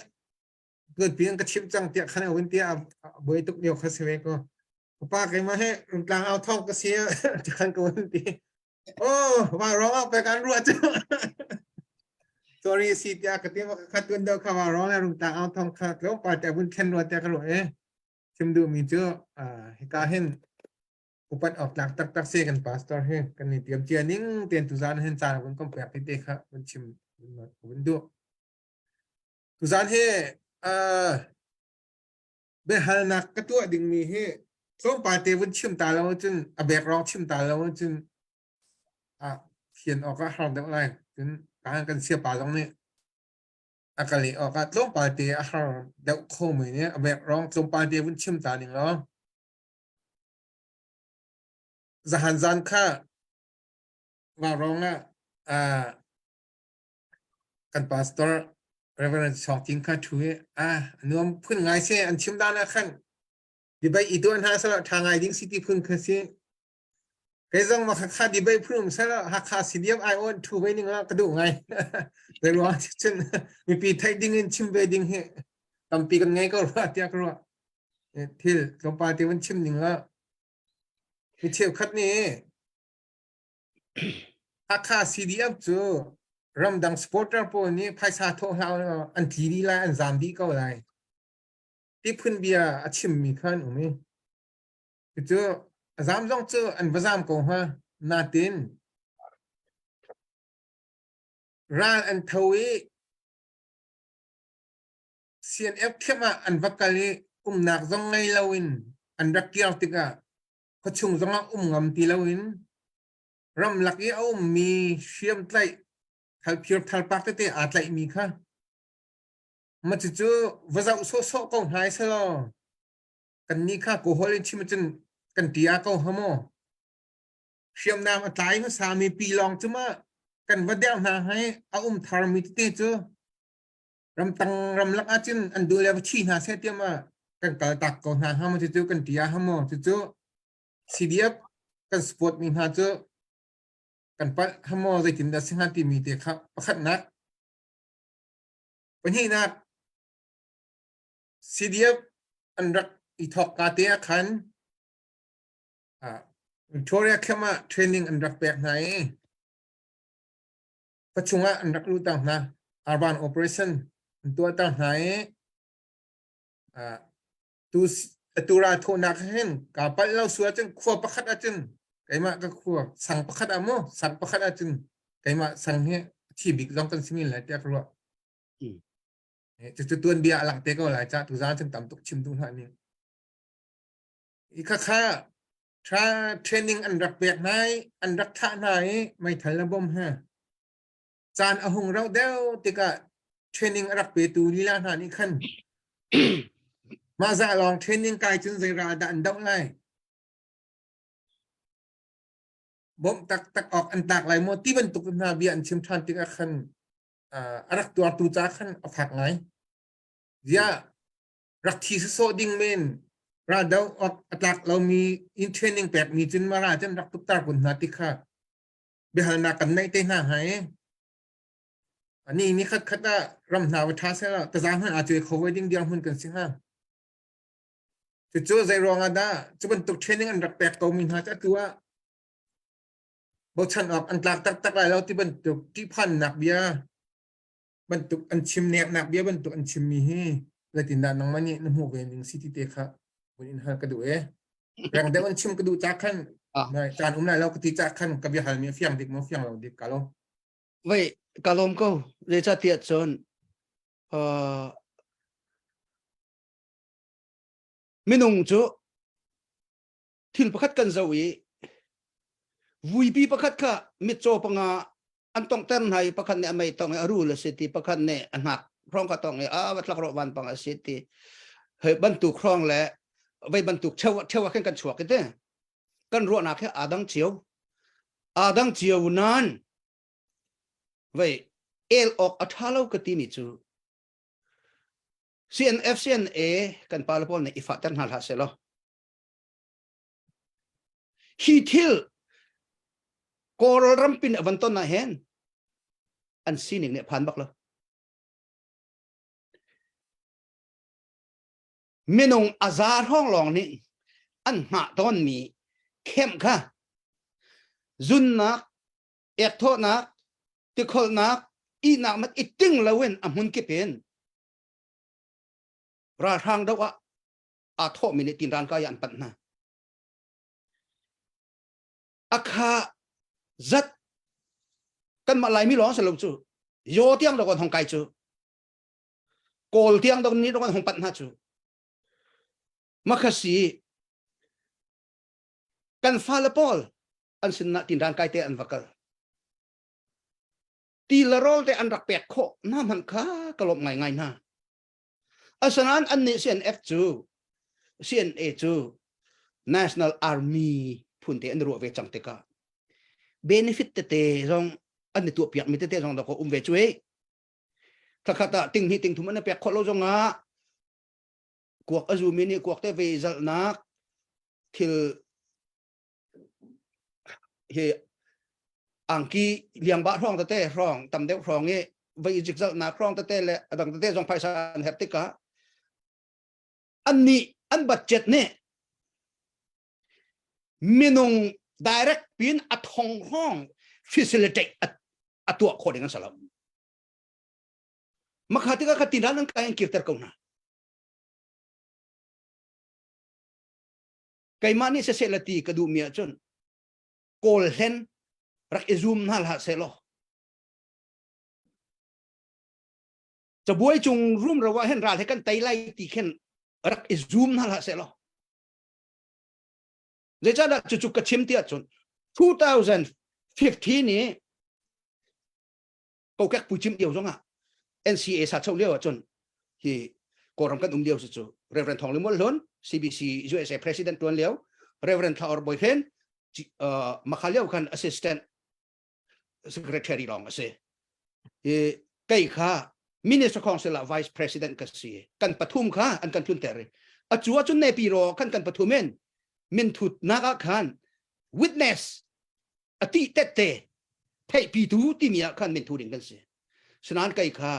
tuan pi an ka chimh cang tiah khan a vun tiah a buai tuk lio kha si ve ko pa keimah he Rungtlang au thawng ka si ti khan ka vun ti Oh, wa rong ah pek an ruah cu. Sorry si tiah ka ti kha tun deuh kha wa rong le rung tang ang thong kha tlawm pa te vun thlen rua te ka ruah e. Chim duh mi cu hika hin upat awk tlak taktak si kan pastor hi kan ni tiam cia ning ten tu zan hin caan vun kom pek te te kha vun chim vun duh. Tuzaan hi uh, biahalnak ka tuah dingmi hi tlawmpal te vun chim ta lo cun a background chim ta lo cun ah fian awk ah har deuh lai. Cun kan kan siapa zong nih a ka leh awk ah tlawmpal te a har deuh kho mi nih a background tlawmpal te vun chim ta ning law zahan zan kha Vaurawng ah uh, kan pastor Reverend Song Ting kha thu i ah nuam phun ngai se an chim dan ah khan debate i tuan hna sala tha ngai ding city phun kha si kei zong ma kha debate phun um sala Hakha CDF ai on thu ve ning ah ka duh ngai te ruang cun mipi theih ding in chim ve ding hi tampi kan ngei ko rua tiah ka ruah thil tlawmpal te van chim ning la mi cheukhat nih Hakha CDF cu ramdang supporter pawl nih phaisa thawh hlah ulaw an tli dih lai, an zaam dih ko lai. Ti phun bia a chimmi kha an um i cucu a zaam zong cu an va zaam ko hnga. Natin ral an tho i CNF camp ah an va kal i umnak zong ngei loin an rak kir tikah khuachung zongah um ngam ti loin ramlak i a ummi hriamtlaih thalphir thalpak tete aa tlaihmi kha ma cucu va zoh sawhsawh ko hna selaw kannih kha kawhol in chim cun kan ṭi ah ko hamaw hriamnam a tlai hmasami pi lawng cu ma kan va deuh hna hai a um tharmi tete cu ramtang ramlak ahcun an duh le va thi hna seh tiah ma kan kal tak ko hna hnga maw cucu kan ti ah maw cucu CDF kan support mi hna cu kan palh hamaw zeitin dah si hnga timi te kha pakhatnak pahnihnak CDF an rak i thawk ka te ah khan Victoria camp ah training an rak pek hna i khuachung ah an rak luhter hna. Urban operation an tuahter hna i tu atu ral thawhnak hin kaa palh lo su ahcun khua pakhat ahcun keimah ka khua sang pakhat ah mu sang pakhat ahcun keimah sang hi thi bik zong kan si men lai tiah ka ruah. Cucu tuanbia a lang te ko lai ca tuzaan cun tam tuk chim duh hlah ning. I khakha Tra training an rak pek hna i an rak thah hna i meithal le bom he caan a hung rauh deuh tikah training a rak petu lila hna nih khan mah zah lawng training kai cun zei ral dah an doh lai bawmh taktak awk an tlak lai maw ti bantuk hna bia an chim ṭhan tikah khan a rak tuartu ca khan a fak ngai. Ziah rak thi sawsawh ding men raldo awk a tlak lomi in training pekmi cun mara cun rak tuktar kun hna ti kha biahalnak kan neih te hna hnga i ani ni khat khat ah ram hna va tha sela taza hmanh aa cuai kho ve ding dirhmun kan si hnga cucu zei ruang ah dah cu bantuk training an rak pek ko mi hna cu atu ah bochan awk an tlak taktak lai lo ti bantuk ṭihphannak bia bantuk an chim neknak bia bantuk an chimmi hi zeitindah nangmah nih na hmuh ve ning si ti te kha vun in hal ka duh e reng deuh an chim ka duh ca khan caan um lai lo ka ti ca khan ka bia halmi a fiang dik maw fiang lo dik ka lo Vei ka lawm ko zeicahtiah cun minung cu thil pakhat kan zoh i vuipi pakhat kha mitcaw panga an tonghter hna i pakhat nih a mei tong i a rul a si ti pakhat nih a hnak hrawng ka tong i a va tlak rawh van pang a si ti hei bantuk hrawng le vei bantuk cheu cheu ah khin kan chuak i te kan ruahnak hi aa dang cio aa dang cio nan vei el awk a tha lo ka ti mi cu CNF CNA kan pa le pawl nih i fahter hna hlah seh law Hi thil Kawl rampin a van ton ah hin an sining nih a phan bak lo. Minung a za hrawng lawng nih an hngah tawnmi khem kha zunnak, ekthawhnak, tikholhnak, ihnak mat i ting loin a hmun kip in ralhrang do ah aa thawhmi nih tinran kai an panh hna. Akha zat kanmah Laimi lawng si lo cu yo tiang lo kon hong kai cu. Kawl tiang dong ni dong an hong panh hna cu. Makhasi kan fale pawl an sinah tinran kai te an va kal. Ti le rawl te an rak pek khawh hna hmanh kha ka lawmh ngaingai hna. Asinain annih CNF cu CNA cu National Army phun te an ruah ve cang tikah benefit tete zong an i tuahpiak mi tete zong dawkaw um ve cu eh. Thakhat ah ting hnih ting thum an i pek khawh lo zongah kuak a zumi nih kuak te ve zalhnak thil hi angki liang ba hrawng tete hrawng tam deuh hrawng i vai zik zalhnak hrawng tete le adang tete zong phaisa an herh tikah an nih an budget nih minung direct pin a thong hrawng facilitate a tuah khawh ding an si lo makha tikah kha tin an kai an kirter ko hna keimah nih siseh la ti ka duhmi ahcun kawl hlen rak i zum hna hlah seh law cabuai cung rumro ah hin ral he kan tei lai ti khin rak i zum hna hlah seh law zeicahdah cucu ka chim ti ahcun 2015 i kokek puicim lio zongah NCA sa cho lio ahcun hi Kawlram kan um lio si cu Reverend Thong Limual Hlun CBC USA President tuan lio Reverend Thla Or Boyfriend uh, makha lio khan assistant secretary lawng a si i kei kha minister council ah vice president ka si kan pathum kha an kan tlunter i a cu ahcun nepi ro kan kan pathum in minthut nak ah khan witness a ti tette theihpitu timi ah khan minthu ding kan si sinain kei kha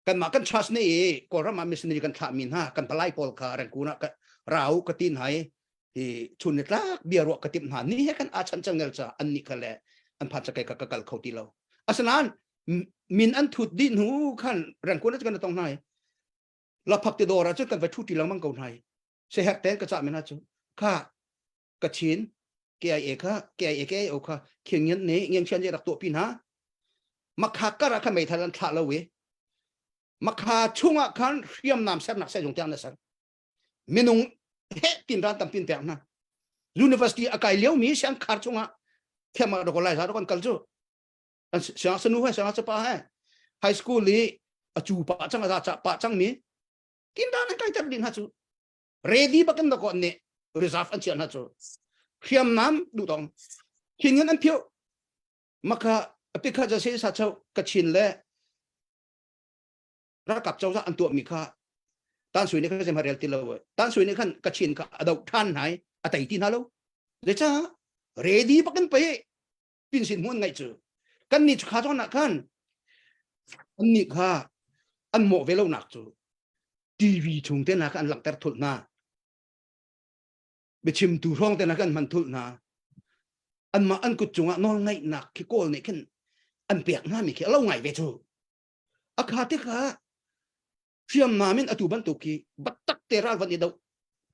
kanmah kan trust ne i kawlram ah missionary kan thlahmi hna kan palai pawl kha rengkun ah rau ka tin hai hi chun ni tlak bia ruah ka timh hna ni he kan a chan changel cha an ni kha le an phan chakai ka ka kal kho ti lo asinain min an thut dih hnu khan rengkun ah kan tong hna laphak ti dawr ah cun kan va thu ti lengmang ko hna se hek ten ka cha min ha cu kha Kachin KIA kha KIA KIO kha khian ngian ne ngian chian je rak tuah pi hna makha kar ah khan meithal an thlah lo i makha chungah khan hriamnam sernak sehzung tiang na ser minung he tin ran tampin pek hna university a kai lio mi siang khar chungah thiam ah doko lai za kan kal cu an siang sanu he siang pa he high school i a chu pa chang a za pa chang mi tin dan an kai ter ding ha chu ready bakin da ko nih reserve an chiah hna cu hriamnam duh tong hin ngan an phiu maka apikha ja se sa chau kachin le ralkap cozah an tuah mi kha tan sui ne kha zem rel ti lo tan sui ne khan kachin kha ado than nai atai ti na lo le cha ready bakin pe pin sin mun ngai chu kan ni kha chon na khan an ni kha an mo ve lo nak chu TV chung te na kha an langhter thulh hna biachimtu hrawng te na kan hman thulh hna anmah an kut cungah nawl ngaihnak khi kawl nih khin an pek hna mi khi a lo ngai ve cu a kha tikah hriamnam in atu bantuk khi battak te ral van i do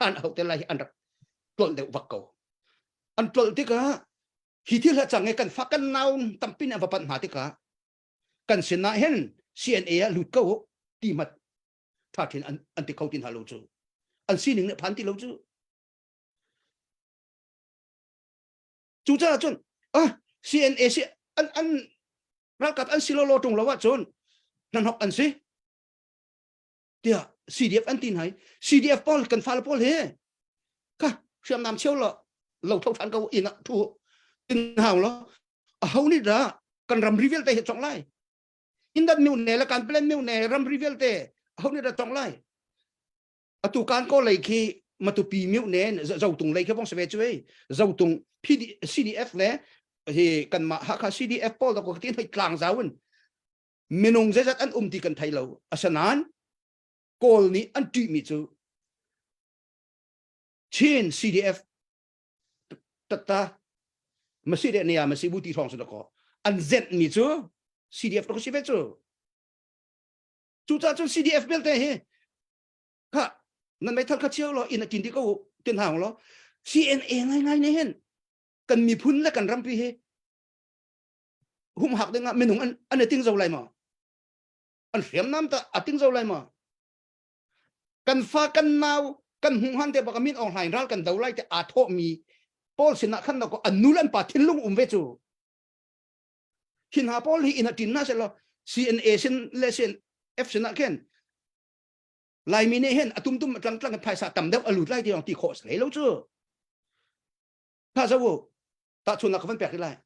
an ho te lai hi an rak tlolh deuh vak ko an tlolh tikah hi thil ha cang i kan fa kan nau tampi nih an va panh hna tikah kan sinah hin CNA ah lut ko ti mat tha thin an an ti kho ti hna lo cu an sining nih phan ti lo cu cucaah cun ah CNA si an an ralkap an si lo lo tung lo ahcun hnahnok an si tiah CDF an ti hna CDF pawl kan fale pawl he kha hriamnam cheu lo lo tho than ko inn ah thu in hau lo a ho nih dah kan ramri vialte hi cong lai indat miu ne le kan plan miu ne ramri vialte a ho nih dah cong lai atu kan ko lei khi matupi miu ne zotung lei khi vong se ve chu ei zotung PD CDF le hi kan mah Hakha CDF pawl da ko tin hei tlang zawin minung zeizat an um ti kan thei lo asanan kawl nih an ṭih mi cu Chin CDF tatta masi de nia masi bu ti thong su ko an zenh mi cu CDF ko si ve cu cu ca cun CDF belte hi kha nan meithal kha chiao lo in a tin di ko tin hang lo CNA ngai ngai ne hen kan miphun le kan rampi hi humhak ding ah minung an an ting zo lai ma? An hriamnam ta a ting zo lai ma? Kan fa kan nau kan hmuh han te bak min Aung Hlaing ral kan do lai te aa thawh mi pawl sinah khan ko an nu le an pa thinlung um ve cu. Hi hna pawl hi inn a tin na se lo CNA sin le CNF sinah khin Laimi nih hin a tumtum tlang tlang phaisa tam deuh a lut lai ti ti khawh hlei lo cu. Tha zo ta chun ka van pek lai.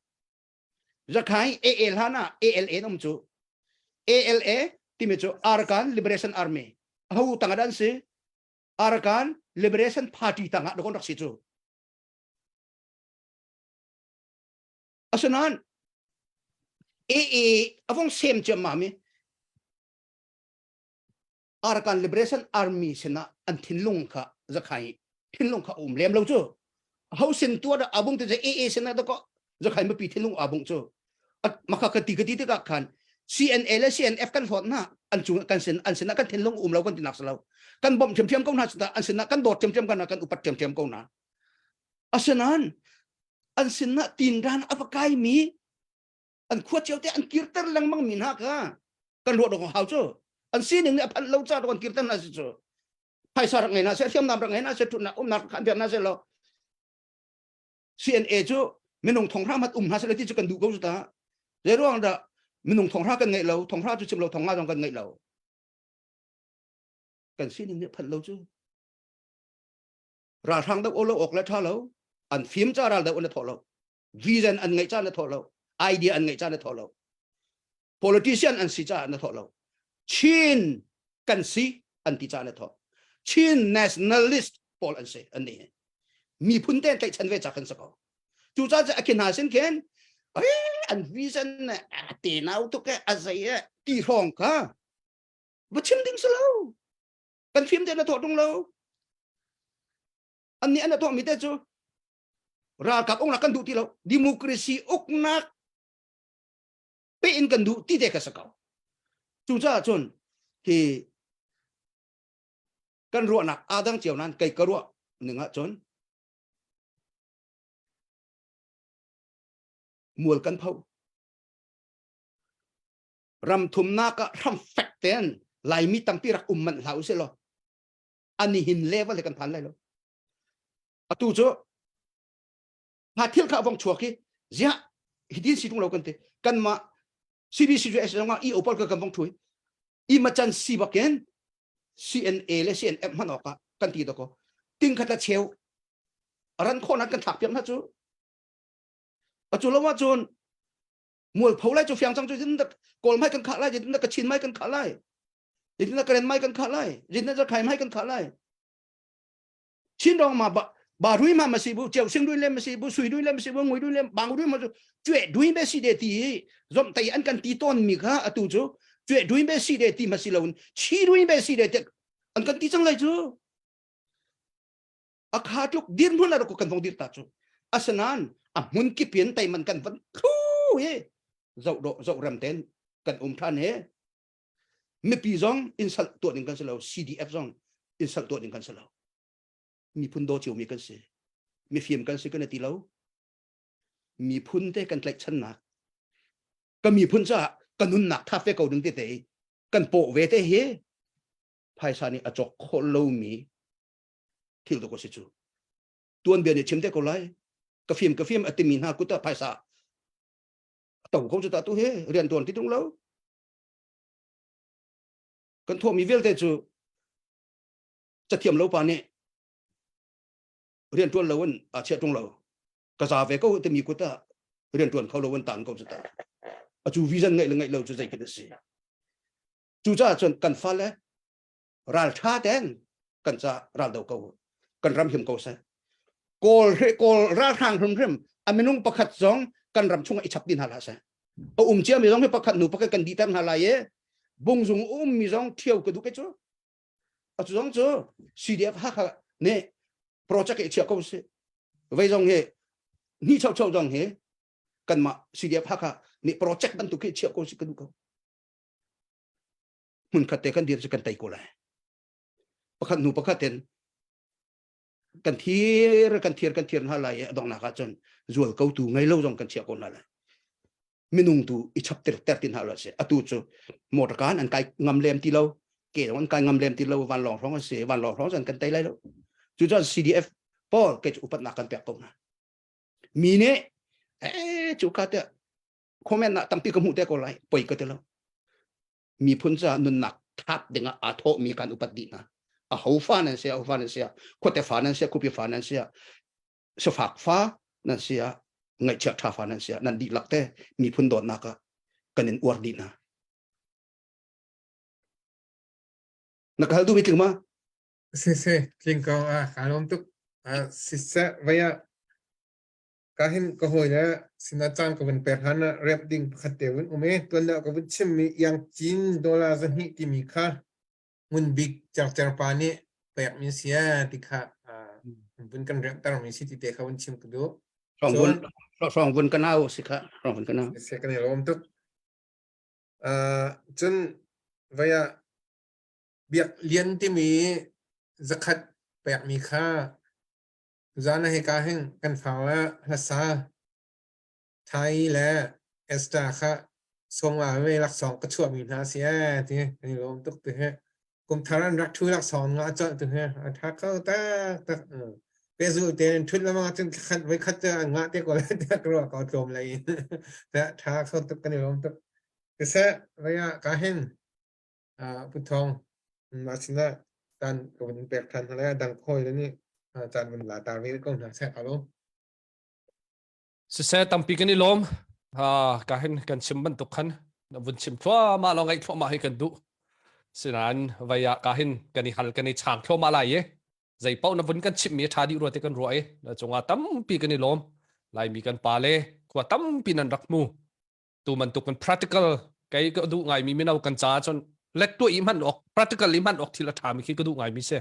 Zakhai AA hlan ah ALA um cu. ALA timi cu Arakan Liberation Army. Ho tang dan si Arakan Liberation Party tangah dokon rak si cu. Asinain AA avong sem chiam ma mi Arakan Liberation Army sinah an thinlung kha zakhai thinlung kha um lem lo cu ho sin tua da abung te AA sinah da ko zakhai mapi thinlung abung cu maka ka ti ka ti tikah khan CNA le CNF kan hlawt na an cung kan sin an sinah kan thinlung um lo kan ti nak lo kan bawmh thiamthiam ko hna an sinah kan dawt thiamthiam ko hna kan upat thiamthiam ko hna asinain an sinah tinran a va kai mi an khua cio te an kirter lengmang mi hna kha kan ruah dong hau cu an sining nih a phanh lo ca kan kirter hna si cu phaisa rak ngei hna seh hriamnam rak ngei hna seh thutnak umnak khan piak hna seh law CNA cu minung thonghra mat um hna seh ti cu kan duh ko cu ta zei ruang dah minung thonghra kan ngeih lo thonghra cu chim lo thonga zong kan ngeih lo kan sining nih phanh lo cu ralhrang do lo ok le tha lo an fim ca ral do an thawh lo vision an ngeih ca na thawh lo idea an ngeih ca na thawh lo politician an si ca na thawh lo Chin kan si an ti ca na thawh Chin nationalist pawl an si an ni miphun te tlaihchan ve ca kan si ko cu ca cu a khin hna sin khin an vision a te nau tuk e a zei e ti hrawng kha va chim ding si lo kan fim te na thawh tung lo an nih an tuah mi te cu ralkap uknak kan duh ti lo democracy uknak pe in kan duh ti te ka sa ko cucaah cun hi kan ruahnak aa dang cio nan kei ka ruah ning ah cun mual kan pho ram thumnak ah hram fek ten laimi tampi rak um manh hlah usih law ani hin level he kan phan lai lo atu cu ha thil kha vong chuak hi ziah hitin si tung lo kan ti kanmah CBCUS zong ah EO pawl ka kan vong thui i machan si bakin CNA le CNF hman awk ah kan ti dako ting khat la cheu ran khawh nan kan thlak piak hna cu acu lo ah cun mual pho lai cu fiang cang cu zin kawl mai kan khah lai zin ka chin mai kan khah lai zin ka ren mai kan khah lai zin ka khai mai kan khah lai chin rong ma ba ba rui ma ma si bu cheu sing rui le ma si bu sui rui le ma si bu ngui rui le bang rui ma chu chue dui be si de ti zom tai an kan ti ton mi kha atu chu chue dui be si de ti ma si lo chi rui be si de te an kan ti chang lai chu a kha tluk dir hmun la kan vong dir ta chu asanan a hmun ki pian tai man kan van thu he zo do zo ram ten kan um than he mipi zong insult tuah ding kan si lo CDF zong insult tuah ding kan si lo miphun daw cio mi kan si mifim kan si kan ti lo miphun te kan tlaihchannak ka miphun caah ka nunnak thap ve ko ding te te kan pawh ve te hi phaisa nih a cawk khawh lomi thil tu ko si cu tuanbia nih chim te ko lai ka fim ka fim a timi hna kut ah phaisa a to ko cu ta tu hi rian tuan ti tung lo kan thawhmi vialte cu cathiam lo pa nih rian tuan lo in a chiah tung lo ka za ve ko timi kut ah rian tuan kho lo in tan ko cu ta a cu vision ngeih le ngeih lo cu zei khi si cucaah cun kan fale ral tha ten kan ca ral do ko kan ram him ko seh kawl kawl ralhrang hrimhrim a minung pakhat zong kan ram chungah i chap din hna hlah seh a um cia mi zong hi pakhat nu pakhat kan dihter hna lai i bungzung um mi zong thiau ka duh ke cu a cu zong cu CDF Hakha nih project i chia ko si vei zong hi ni chau chau zong hi kanmah CDF Hakha nih project bantuk hi chia ko si ka duh ko hmun khat te kan dir cu kan tei ko lai pakhat hnu pakhat in kan thir kan thir kan thir hna lai i a donghnak ah cun zual ko tu ngei lo zong kan chiah ko hna lai. Minung tu i chap ter ter tin hna lo si. Atu cu motor kaan an kai ngam lem ti lo, ke zong an kai ngam lem ti lo, vanlawng hrawng an si, vanlawng hrawng an kan tei lai lo. Cucaah CDF pawl kei cu upatnak kan pek ko hna. Mi nih eh cu ka te comment na tampi ka hmuh te ko lai, poi ka ti lo. Miphun ca nunnak thap dingah aa thawhmi kan upat dih hna. A ho fa nan si, a ho fa nan si, khuate fa nan si, khupi fa nan si, sifak fa nan si ah, ngaihchia ṭha fa nan si ah, nan dihlak te miphun dawtnak ah kan in uar dih hna. Na ka hal duhmi tling ma? Si si, tling ko a ka lawm tuk. Siseh vaya ka hin ka hawi le sinah caan ka vun pek hlan ah rep ding pakhat te vun um i tuan deuh ka vun chimmi iang cin dollar 200 timi kha ngun bik cercer pa nih pekmi si ti kha vun kan remhter mi si ti te kha vun chim ka duh. Hrawng hrawng vun ka nau si kha hrawng vun ka nau. Si kan i lawm tuk. Cun vaya biak lian timi zakhat pekmi kha Tuzaan ah hika hin kan fang le hlasa Thai le Esther kha sawmnga ve laksawng ka chuahmi hna a si ee ti kan i lawm tuk ti hi. Kum thar an rak ṭhu laksawng ngah colh ti hi a ṭha kho taktak. Pehzulh tein ṭhut lengmang ahcun thlakhat voikhat cu an ngah te ko lai tiah ka ruah ko tlawm lei in. Ṭha kho tuk kan i lawm tuk. Siseh, vei ah ka hin Pu Thawng, mah sinah caan ka vun pek ṭhan hna lai. A dang hawi nih caan vun la ta ve ko hna seh ka lo. Siseh tampi kan i lawm. Ka hin kan chim bantuk khan na vun chim thluahmah lo ngaih thluahmah hi kan duh. Sinain vai ah ka hin kan i hal kan i chang thluahmah lai i zei paoh na vun kan chimmi a ṭha dih rua te kan ruah i na cungah tampi kan i lawm. Laimi kan pa le khua tampi nan rak hmu. Tu bantuk kan practical kei ka duh ngaimi mino kan caah cun let tuah i hman awk practical i hman awk thil a ṭhami khi ka duh ngaimi si.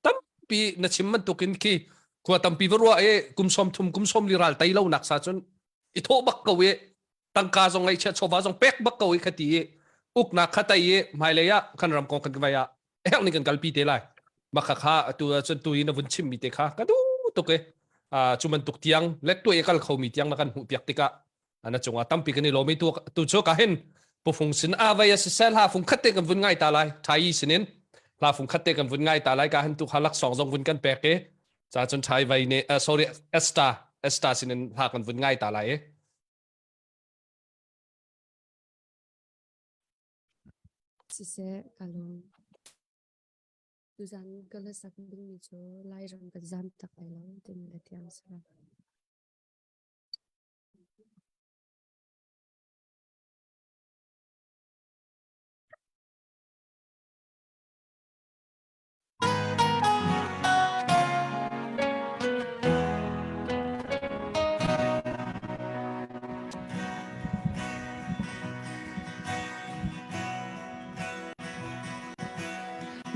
Tampi na chim bantukin khi khua tampi va ruah i kum sawm thum kum sawm li ral tei lo nak sa cun i thawh bak ko i tangka zong ngaihchiah chawva zong pek bak ko i khati i uknak kha tei i hmailei ah kan ram kong kan vai ah herh ning kan kalpi te lai. Maka kha atu cun tu i na vun chimmi te kha ka duh tuk i cu bantuk tiang let tuah i kal khomi tiang na kan hmuh piak tikah na cungah tampi kan i lawm i tu tu cu ka hin pufung sin a vai a sisel ha fung khat te kan vun ngai ta lai thai sinin hla fung khat te kan vun ngai ta lai ka hin tu kha laksawng zong vun kan pek i cha cun thai vai ne sorry esta esta sinin hla kan vun ngai ta lai i. Siseh ka lawm. Tuzan ka la sak dingmi cu Lairam kan zam tak lai lo timi la thiam si.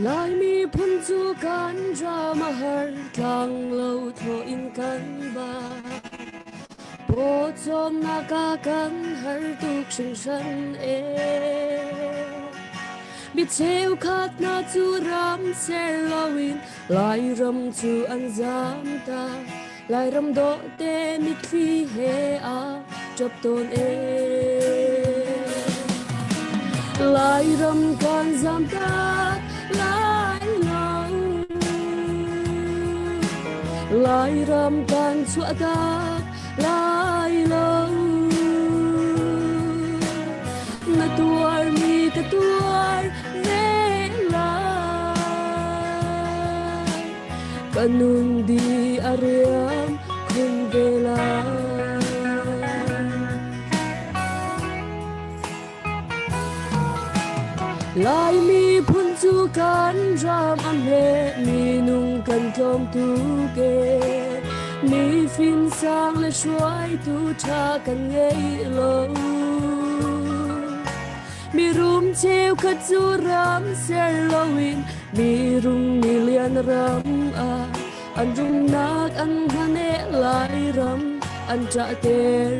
Laimi phun cu kan ram a har tlang lo thaw in kan ba. Pawcawmnak ah kan har tuk hringhran e. Mi cheukhat hna cu ram ser loin Lairam cu an zam ta. Lairam dawh te mitthli he a ṭap tawn e. Lairam kan zam tak lai lo. Lairam kan chuah tak lai lo. Na tuarmi ka tuar ve lai. Ka nun di a riam khun ve lai. Laimi phun cu kan ram a hme minung kan tlawm tuk e. Mi fimsang le hruaitu ṭha kan ngei lo. Mirum cheukhat cu ram ser loin mirum milian ram ah an rumnak an hane Lairam an ṭahter.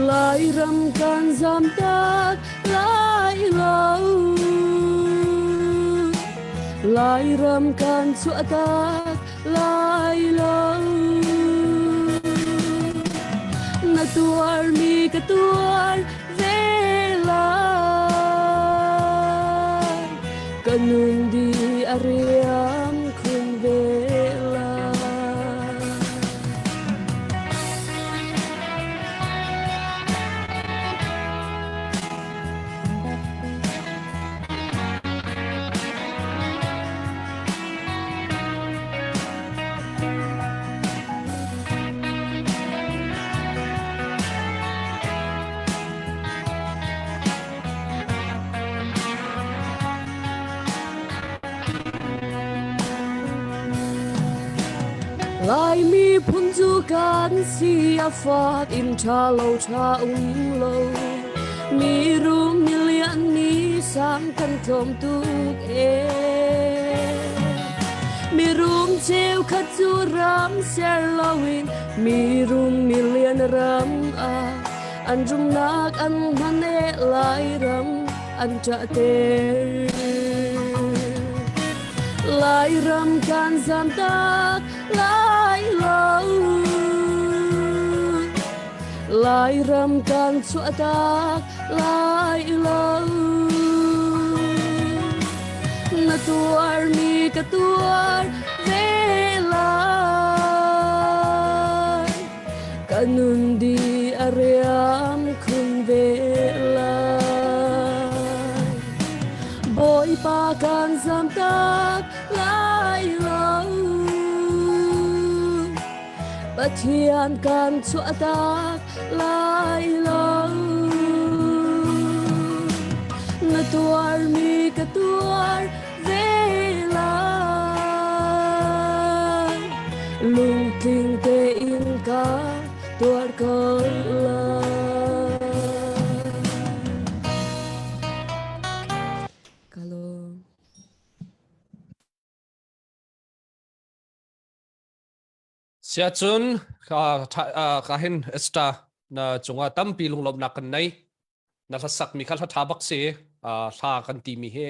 Lairam kan zam tak lai lo. Lairam kan chuah tak lai lo. Na tuarmi ka tuar ve lai. Ka nun di a riam khun ve lai. Laimi phun cu kan si a fak in ṭha lo ṭha um lo. Mi rum mi lian ni sang kan tlawm tuk ee. Mirum cheukhat cu ram ser loin mirum milian ram ah an rumnak an hman e Lairam an ṭahter. Lairam kan zamtak lai lo. Lairam kan chuahtak lai lo. Na tuarmi ka tuar ve lai. Ka nun di a riam khun ve lai. Bawipa kan zamtak lai lo. Pathian kan chuahtak lai lo. Na tuarmi ka tuar ve lai. Lungtling tein ka tuar ko lai. Ka lawm. Siacun ka hin Esther na cungah tampi lunglawmhnak kan nei. Na hlasak mi kha hla tha bak si. Hla kan ti mi hi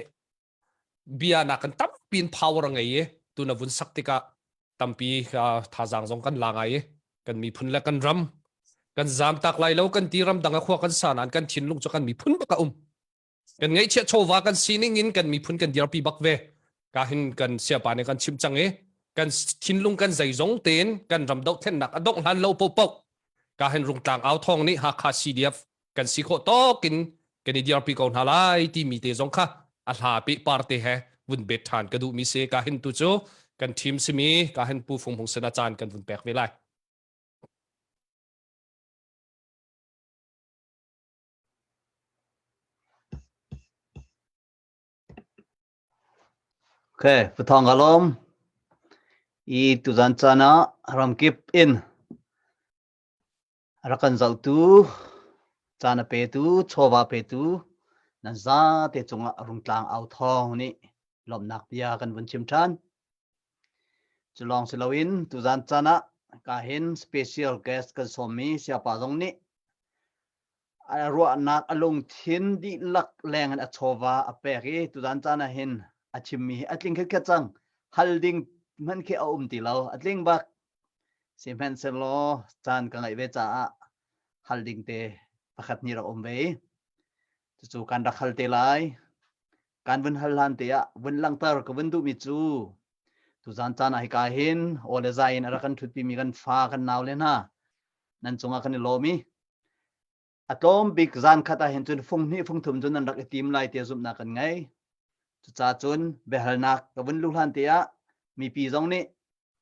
bia na kan tampi in power a ngei i tu na vun sak tikah tampi thazaang zong kan la ngai i kan miphun le kan ram kan zam tak lai lo kan ti ram dang a khua kan sa nain kan thinlung cu kan miphun bak a um. Kan ngaihchiah chawva kan sining in kan miphun kan dirpi bak ve. Ka hin kan siapa nih kan chim cang i kan thinlung kan zeizong tein kan ram dohthlennak a dongh hlan lo popo ka hin rungtlang au thong nih Hakha CDF kan si khawh tawk in kan i dirpi ko hna lai timi te zong kha a hla pe par te he vun bet than ka duh mi si ka hin tu cu kan team simi ka hin pu Fung Hmung sin a caan kan vun pek ve lai. Okay, pathawng ka lawm. I tuzan caan ah ramkip in rak kan zohtu, caan a petu, chawva petu nan zate cungah rungtlang au thawng nih lawmhnak bia kan vun chim ṭhan. Cu lawng si loin tuzan caan ah ka hin special guest kan sawmmi siapa zong nih a ruahnak a lungthin dihlak leng in a chawva a pek i tuzan caan ah hin a chimmi hi a tling khetkhet cang. Hal ding hmanh khi a um ti lo. A tling bak. Sihmanhsehlaw caan ka ngeih ve caah hal ding te pakhat hnih rak um ve i cucu kan rak hal te lai. Kan vun hal hlan te ah vun langhter ka vun duhmi cu tuzan caan ah hika hin aw le zai in a rak kan ṭhutpimi kan fa kan nau le hna nan cungah kan i lawm i a tlawm bik zan khat ah hin cun fung hnih fung thum cun nan rak i tim lai tiah zumhnak kan ngei. Cucaah cun biahalnak ka vun luh hlan te ah mipi zong nih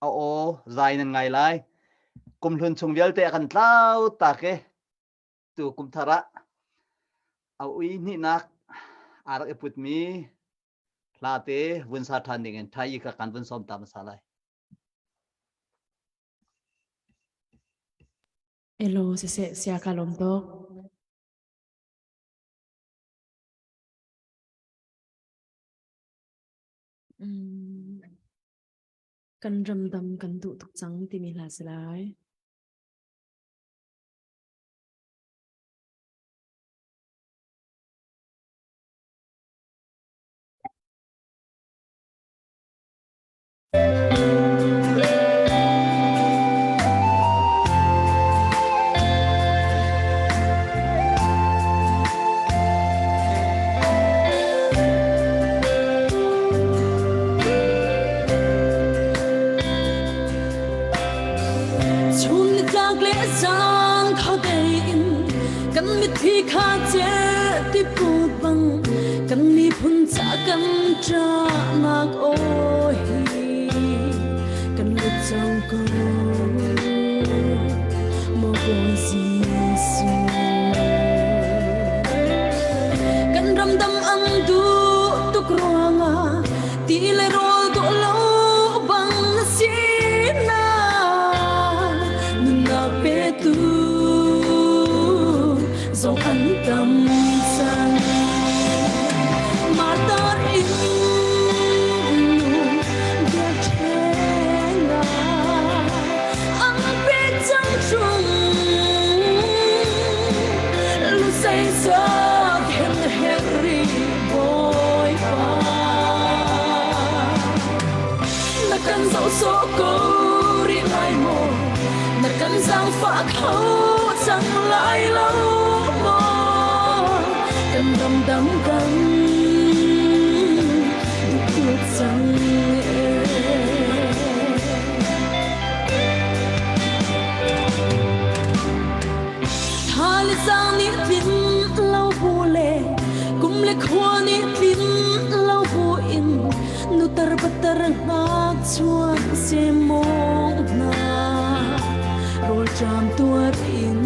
a aw zai nan ngai lai. Kumhlun chung vialte a kan tlau tak i tu kum thar ah a ui hnihnak aa rak i putmi hla te vun sa ṭhan ding in thai kha kan vun sawm ta hmasa lai. Elo siseh sia ka lawm tuk. Mm. Kan ramdam kan duh tuk cang timi hla si lai. Aunak aw hi kan let cang ko maw Bawi Jesuh. Kan ramdam an duh tuk ruangah ti le rawl dawh lo bang na si na nunnak petu zong an tam cang. Martar in nu biakṭheng ah an pe cang ṭung. Lusei zat hen herri Bawipa. Na kan zoh sawh ko rih lai maw? Na kan zaangfah kho cang lai lo maw? Kan ramdang kan duh tuk cang ee. Tha le sang nih tlin lo bu le kum le khua nih tlin lo bu in nutar patar ngakchuak semong hna rawlṭam tuar in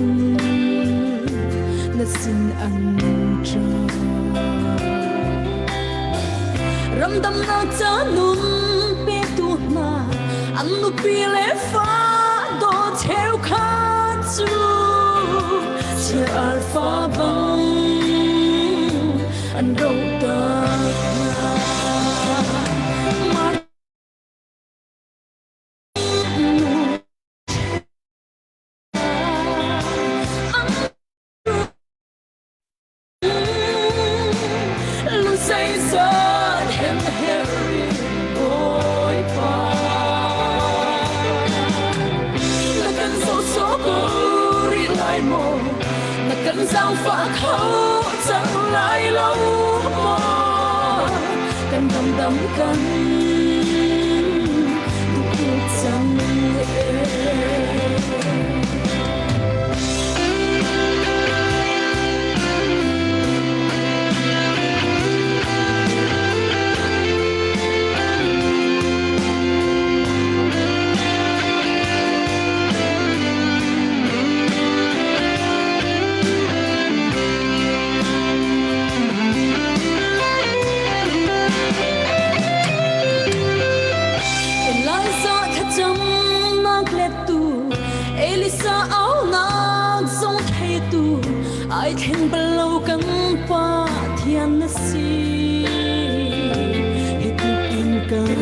na sin an ṭap. Ramdamnak ca nun petu hna an nupi le fa dawt cheukhat cu chia arfa bang an roh tak hna. Na kan zaangfah kho cang lai lo maw? Kan ramdam kan duh tuk cang ee. Eliza thlacamnak lettu Elisa aunak zong theitu ai thleng bal lo kan pa thian na si hi tluk in kan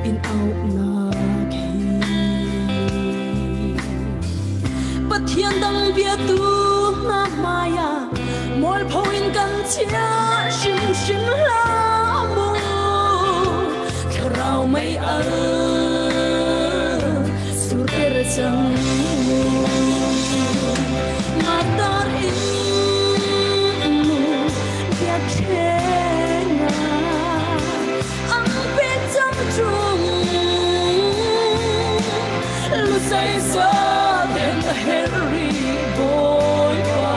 in auhnak hi Pathian dang biatu hna hmai ah mualpho in kan chia hrimhrim hlah mu thlarau mei al surter cang mu matar in mu biakṭheng ah an pe cang ṭung lusei saten herri Bawipa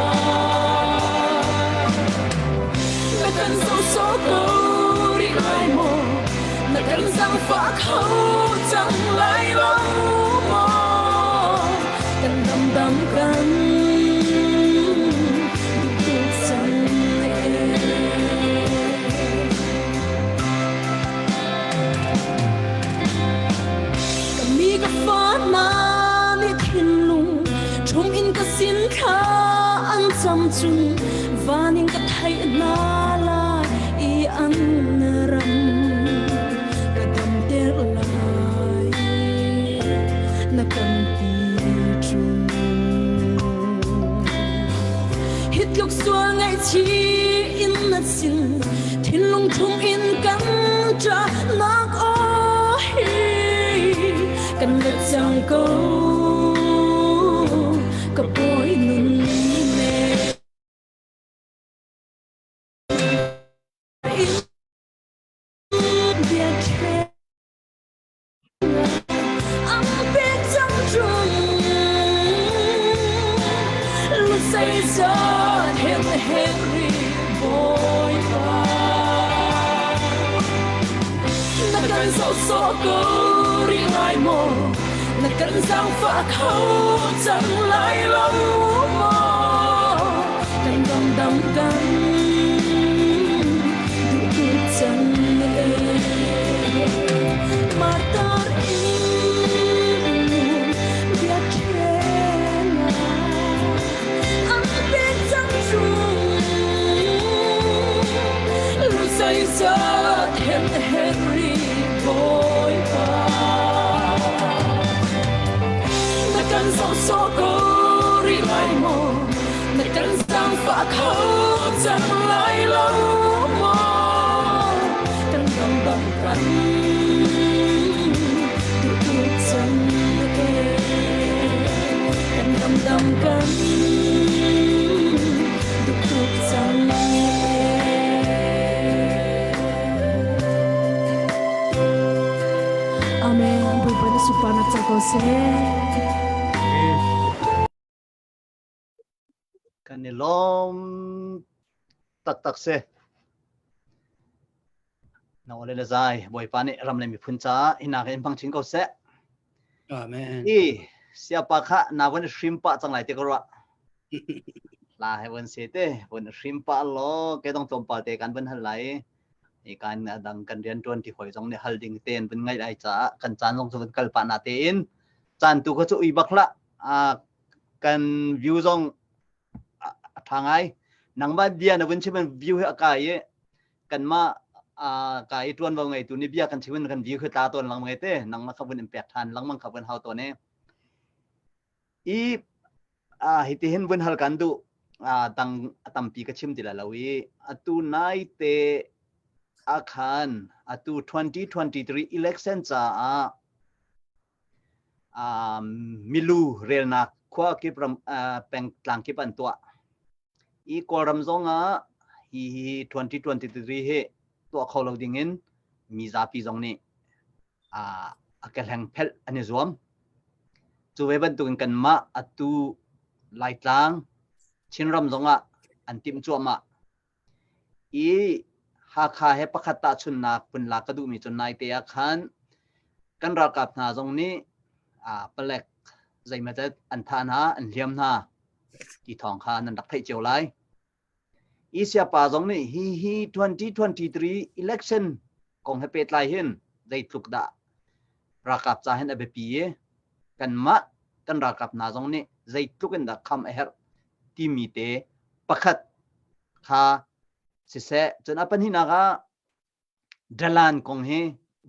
na kan zoh ko rih lai maw na kan zaangfah kho cang lai lo maw kan ramdang kan duh tuk cang ee. Ka mi ka fa hna nih thinlung ṭhum in ka sin thla an cam cun van in ka theih hna lai i an ram ka damter lai na kan pi ṭung. Hi tluk sual ngaihchih in na sin thinlung ṭhum in kan ṭahnak aw hi kan let cang ko ka bawi nun ne biakṭheng Ang pek cang lusei zat hen Henry Bawipa. kan sawhsawh ko rih lai maw? Na kan zaangfah kho cang lai lo maw? Kan ramdang kan duh tuk cang ee. Martar in biakṭheng ah an pek cang chung. Zeizat hen Henry Bawipa Na kan sawhsawh ko rih lai maw Na kan zaangfah kho cang lai lo maw Kan ramdang kan duh tuk cang ee Kan ramdang kan duh tuk cang Amen. Bawipa na sunparnak ca ko seh. Kan i lawm taktak si. Na ole le zai Bawipa nih ram le miphun caah hinak in hmang chin ko seh. Amen. I siapa kha na von hrim pah cang lai te ka ruah. La he von se te von hrim pah law ke dong tlawmpal te kan von hal lai. I kan dang kan rian tuan ti hoi zong nih hal ding te an vun ngaih lai caah kan caan zong cu vun kal pah na te in caan tu kha cu ui bak hlah. Kan view zong a tha ngai. Nangmah bia na vun chim in view hi a kai i kanmah ka i ṭuanvo ngeitu nih bia kan chim in kan view khi tla tawn lengmang te nangmah kha vun in pek ṭhan lengmang kha vun hau tawn i i hiti hin vun hal kan duh dang a tampi ka chim ti lai lo i atu nai te akhan atu 2023 election caah milu relnak khua kip ram peng tlang kip an tuah i Kawlram zong ah hi 2023 hi tuah kho lo ding in mi zapi zong nih a kehleng phelh an i zuam. Cu ve bantukin kanmah atu Laitlang Chinram zong ah an timh cuahmah. I Hakha he pakhat tahchunhnak vun lak ka duhmi cu naite ah khan kan ralkap hna zong nih palek zeimawzat an thah hna, an hliam hna ti thawng kha nan rak theih cio lai. Asia pa zong nih hi hi 2023 election kong he pehtlai hin zeitluk dah ralkap ca hin a biapi i kanmah kan ralkap hna zong nih zeitluk in dah kham a herh timi te pakhat kha siseh cun a pahnihnak ah dalan kong hi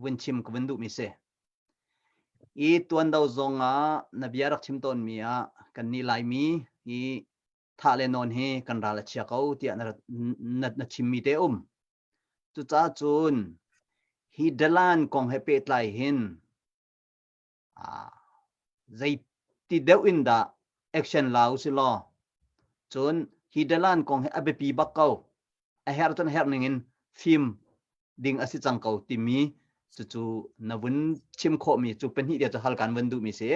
vun chim ka vun duhmi si i tuando zong ah na bia rak chim tawnmi ah kan nih laimi hi thah le nawn hi kan ral a chia ko tiah na, na, na chimmi te um cucaah cun hi dalan kong he pehtlai hin Zeiti deuh in dah action la usih law cun hi dalan kong hi a biapi bak ko. A herh cun herh ning in fim ding a si cang ko timi cucu na vun chim khawhmi cu pahnih te cu hal kan vun duhmi si.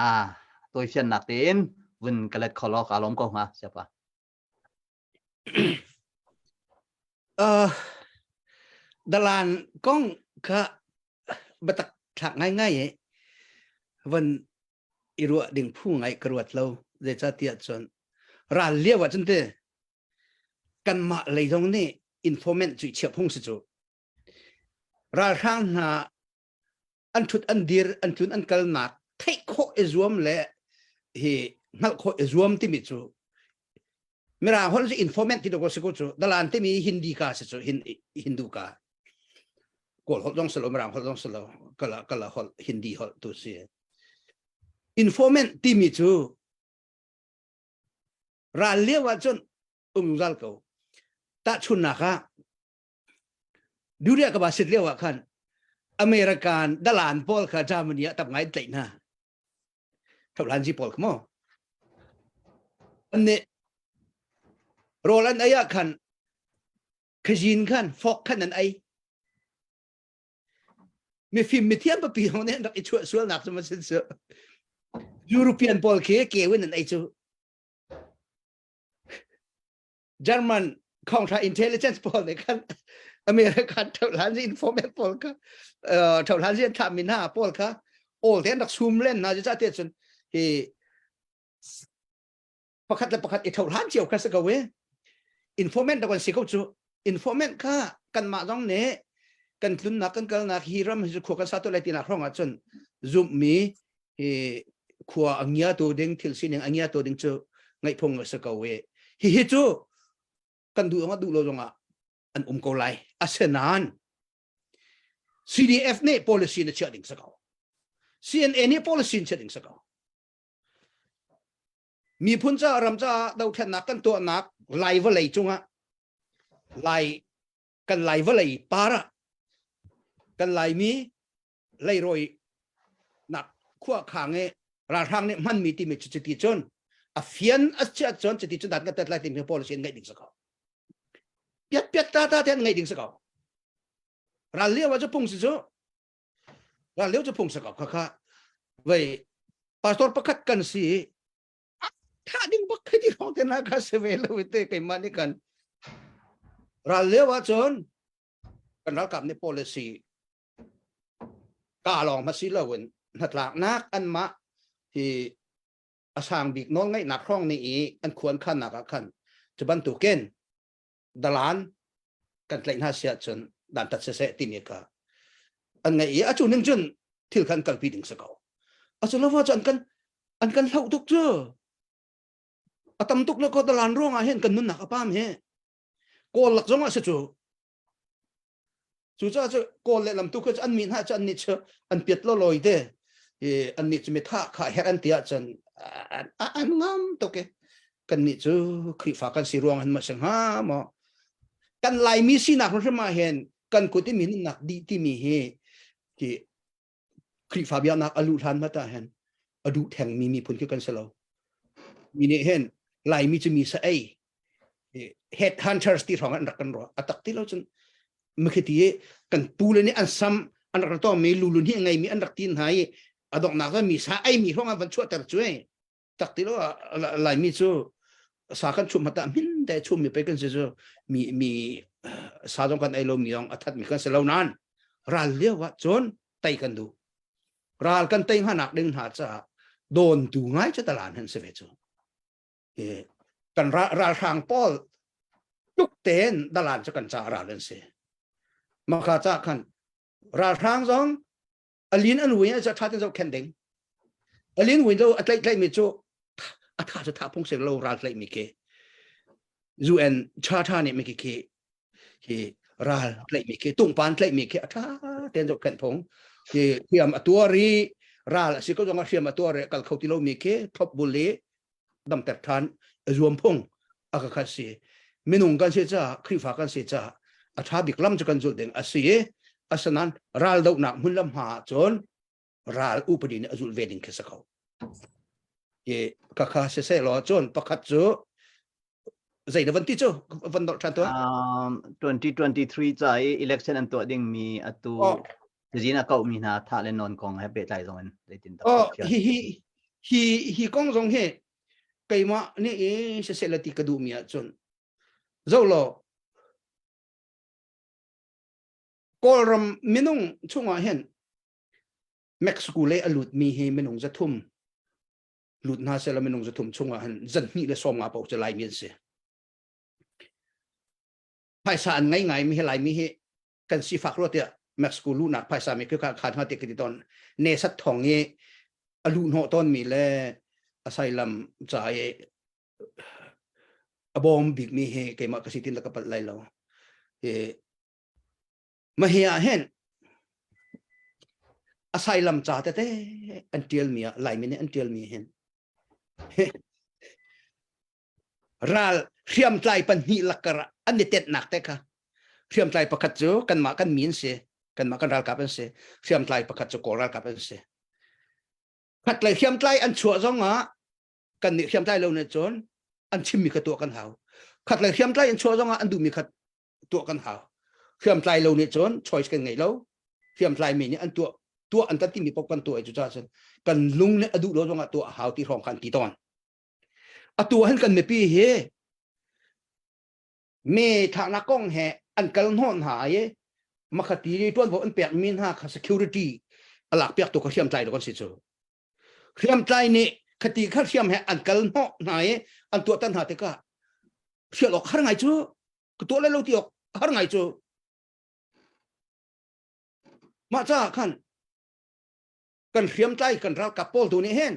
Ah, tawifiannak tein vun ka let kho law ka lawm ko hnga siapa. Uh, dalan kong kha biatak thlak ngaingai i van i ruah ding phu ngai ka ruat lo zeicahtiah cun ral lio ah cun te kanmah lei zong nih informant cu i chiah phung si cu ralhrang hna an thut an dir an tlun an kalnak theih khawh i zuam le hi hngalh khawh i zuam timi cu Mirang holh cu informant ti ko si ko cu dalan timi Hindi ka si cu Hindu ka Kawl holh zong si lo Mirang holh zong si lo kala kala holh Hindi holh tu si informant timi cu ral lio ah cun um zal ko tahchunnak ah Duria ka ba sit lio ah khan American dalan pawl kha Germany ah tam ngai tlaih hna Thoplan ji pawl kha maw an nih rawl an ei ah khan khazin khan fok khan an ei mifim mithiam papi hong nih an rak i chuah sualnak cu ma sin su European pawl khi kewin an ei cu German counter intelligence pawl nih khan. American thohlan zi informant pawl kha thohlan zi an thah mi hna pawl kha all te an rak sum len hna cu te cun hi pakhat le pakhat i thohlan cio kha si ko e informant da kan si ko cu informant kha kanmah zong nih kan tlunnak kan kalnak hi ram hi khua kan sa to lai tinak hrong ah cun zumhmi hi khua a ngia tu ding thil sining a ngia tu ding cu ngaih phung a si ko e hi hi cu kan duh zongah duh lo zongah an um ko lai asinain CDF nih policy na chiah ding si ko CNA nih policy na chiah ding si ko miphun ca ram ca dothlennak kan tuahnak lai vawlei cungah lai kan lai vawlei par ah kan laimi leirawi nak khua khang i ralhrang nih hmanmi timi cu cuti cun a fian a chiat cun cuti cun dat ka tet lai timi policy an ngeih ding si ko piat piat ta ta te an ngeih ding si ko ral lio ah cu phung si cu ral lio cu phung si ko kha kha vei pastor pakhat kan si tha ding bak khi ti rong te na kha se ve lo te keimah nih kan ral lio ah cun kan ralkap nih policy ka lawng ma si loin hnatlaknak anmah hi a sang bik nawl ngeihnak hrawng nih i an khuan khannak ah khan cu bantukin dalan kan tlaih hna siah cun dantat siseh timi kha an ngeih i a cu ning cun thil khan kalpi ding si ko a cu lo cu an kan an kan hloh tuk cu a tam tuk le ko dalan ruang ah hin kan nunnak a pam hi kawl lak zong ah si cu Cucaah cu kawl le lam tu kha cu an mi hna cu an nih cu an piat lo loi te i an nih cu mi tha kha herh an ti ahcun an ngam tuk i kan nih cu Khrihfa kan si ruang hin ma si hnga maw kan Laimi sinak hrim ah hin kan kut i mi nunnak dih timi hi ti Khrihfa biaknak a luh hlan hmat ah hin a duh thengmi miphun khi kan si lo. Mi nih hin Laimi cu mi sa ei head hunters ti hrawng an rak kan ruah a tak ti lo cun makhiti kan pu le nih an sam an rak to mi lulun hi ngei mi an rak tin hna i a donghnak mi sa ei mi hrawng an van chuahter cu ei tak ti lo Laimi cu sa kan chum hata min te chum mi pe kan si cu mi mi sa zong kan ei lo mi zong a that mi kan si lo nan ral lio ah cun tei kan duh ral kan tei hnga nak ding hna caah dawn tu ngai cu talan han si ve cu kan ralhrang pawl tuk tein dalan cu kan ca ral an si maka ca khan ralhrang zong alin an win a tha ten zo khen ding alin win lo a tlaih tlaih mi cu a tha cu tha phung sing lo ral tlaih mi ke UN charter nih mi khi khi hi ral tlaih mi khi tungpan tlaih mi khi a tha ten zo khen phung hi hriam a tuar i ral a si ko zong a hriam a tuar i kal kho ti lo mi khi thlop bul i damter than zuam phung a ka khat si minung kan si caah Khrihfa kan si caah a tha bik lam cu kan zulh ding a si i asinain ral dohnak hmun lam hma ah cun ral upadi nih a zulh ve ding khi si ko i ka kha siseh law cun pakhat cu zei na van ti cu van dolh ṭhan tuah Um, 2023 ca i election an tuah dingmi atu oh cazin a kauhmi hna thah le nawn kong he pehtlai zong in zeitin dah oh hi hi hi hi kong zong hi keimah nih i siseh la ti ka duhmi ahcun zo law Kawlram minung chungah hin Mexico lei a lutmi hi minung 300 lut hna seh law minung 300 chungah hin 250 paoh cu Laimi an si. Phaisa an ngei ngaimi hi Laimi hi kan sifak rua tiah Mexico luhnak phaisa mi khi kha khan hnga ti ka ti tawn. Ne sat thong i a luh hnawh tawnmi le asylum ca i a bawm bikmi hi keimah ka si tin la ka palh lai lo. I Mahi ah hin asylum ca tete an tialmi ah Laimi nih an tialmi hin ral hriamtlai pahnih lakar ah an i tetnak te kha hriamtlai pakhat cu kanmah kan mi an si kanmah kan ralkap an si hriamtlai pakhat cu kawl ralkap an si khatlei hriamtlai an chuah zong ah kan nih hriamtlai lo nih cun an chimmi kha tuah kan hau khatlei hriamtlai an chuah zong ah an duhmi kha tuah kan hau hriamtlai lo nih cun choice kan ngei lo hriamtlai mi nih an tuah tuah an kan timi paoh kan tuah i cucaah cun kan lung nih a duh lo zongah tuah a hau ti hrawng khan ti tawn atu hin kan mipi hi me thahnak kong he an kal hnawh hna i makhati tuanvo an pek mi hna kha security a lak piak tu kha hriamtlai lo kan si cu. Hriamtlai nih khati kha hriam he an kal hnawh hna i an tuahter hna tikah hrial awk har ngai cu ka tuah lai lo ti awk har ngai cu. Mah caah khan kan hriamtlai kan ralkap pawl tu nih hin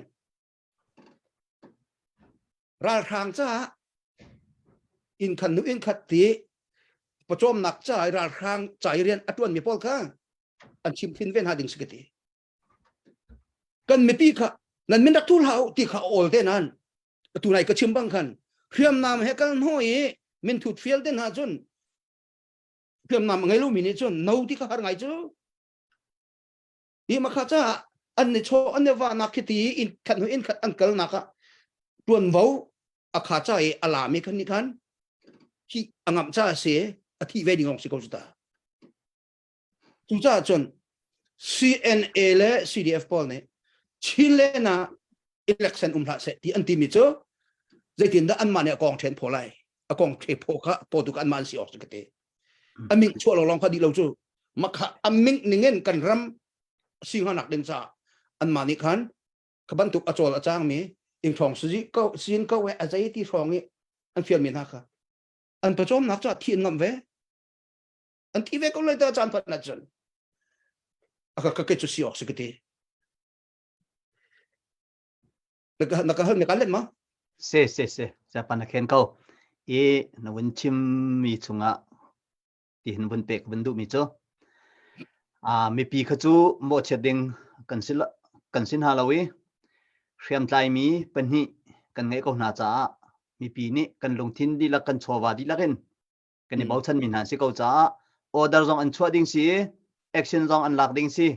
ralhrang caah inn khan nu inn khat ti pawcawmnak ca i ralhrang ca i rian a ṭuanmi pawl kha an chim thin ve hna ding si ka ti. Kan mipi kha nan min rak thu hlah u ti kha a awl te nan atu nai ka chim bang khan hriamnam he kal hnu i min thut fial te hna cun hriamnam a ngei lomi nih cun no ti kha har ngai cu. Hi makha caah an ni chaw an i vahnak khi ti in khat hnu in khat an kalnak ah tuanvo a kha ca i a lami khan nih khan hi a ngamh ca a si a thih ve ding lawng si ko cu ta. Cucaah cun CNA le CDF pawl nih Chinland ah election um hlah seh ti an timi cu zeitindah anmah nih a kong ṭhen phaw lai a kong ṭhe phaw kha phaw tu kha anmah an si awk cu ka ti. A ming chuah lo lawng kha dih lo cu makha a ming ningin kan ram si hnganak ding caah anmah nih khan kha bantuk a cawl a cangmi ingṭhawng suzi ko sin ko he a zei ti hrawng i an fialmi hna kha an pawcawmnak cu thi an ngamh ve an thi ve ko lai ta caan phat na cun a ka ka ke cu si awk si ka ti na ka na ka hal na ka let ma Se se se Japan na khen ko i na vun chim mi chungah tihin vun pek vun duh mi cu a mipi kha cu mawhchiat ding kan si kan si hna lo i hriamtlai mi pahnih kan ngeih ko hna caah mipi nih kan lungthin dihlak kan chawva dihlak in kan i bochan mi hna si ko caah order zong an chuah ding si action zong an lak ding si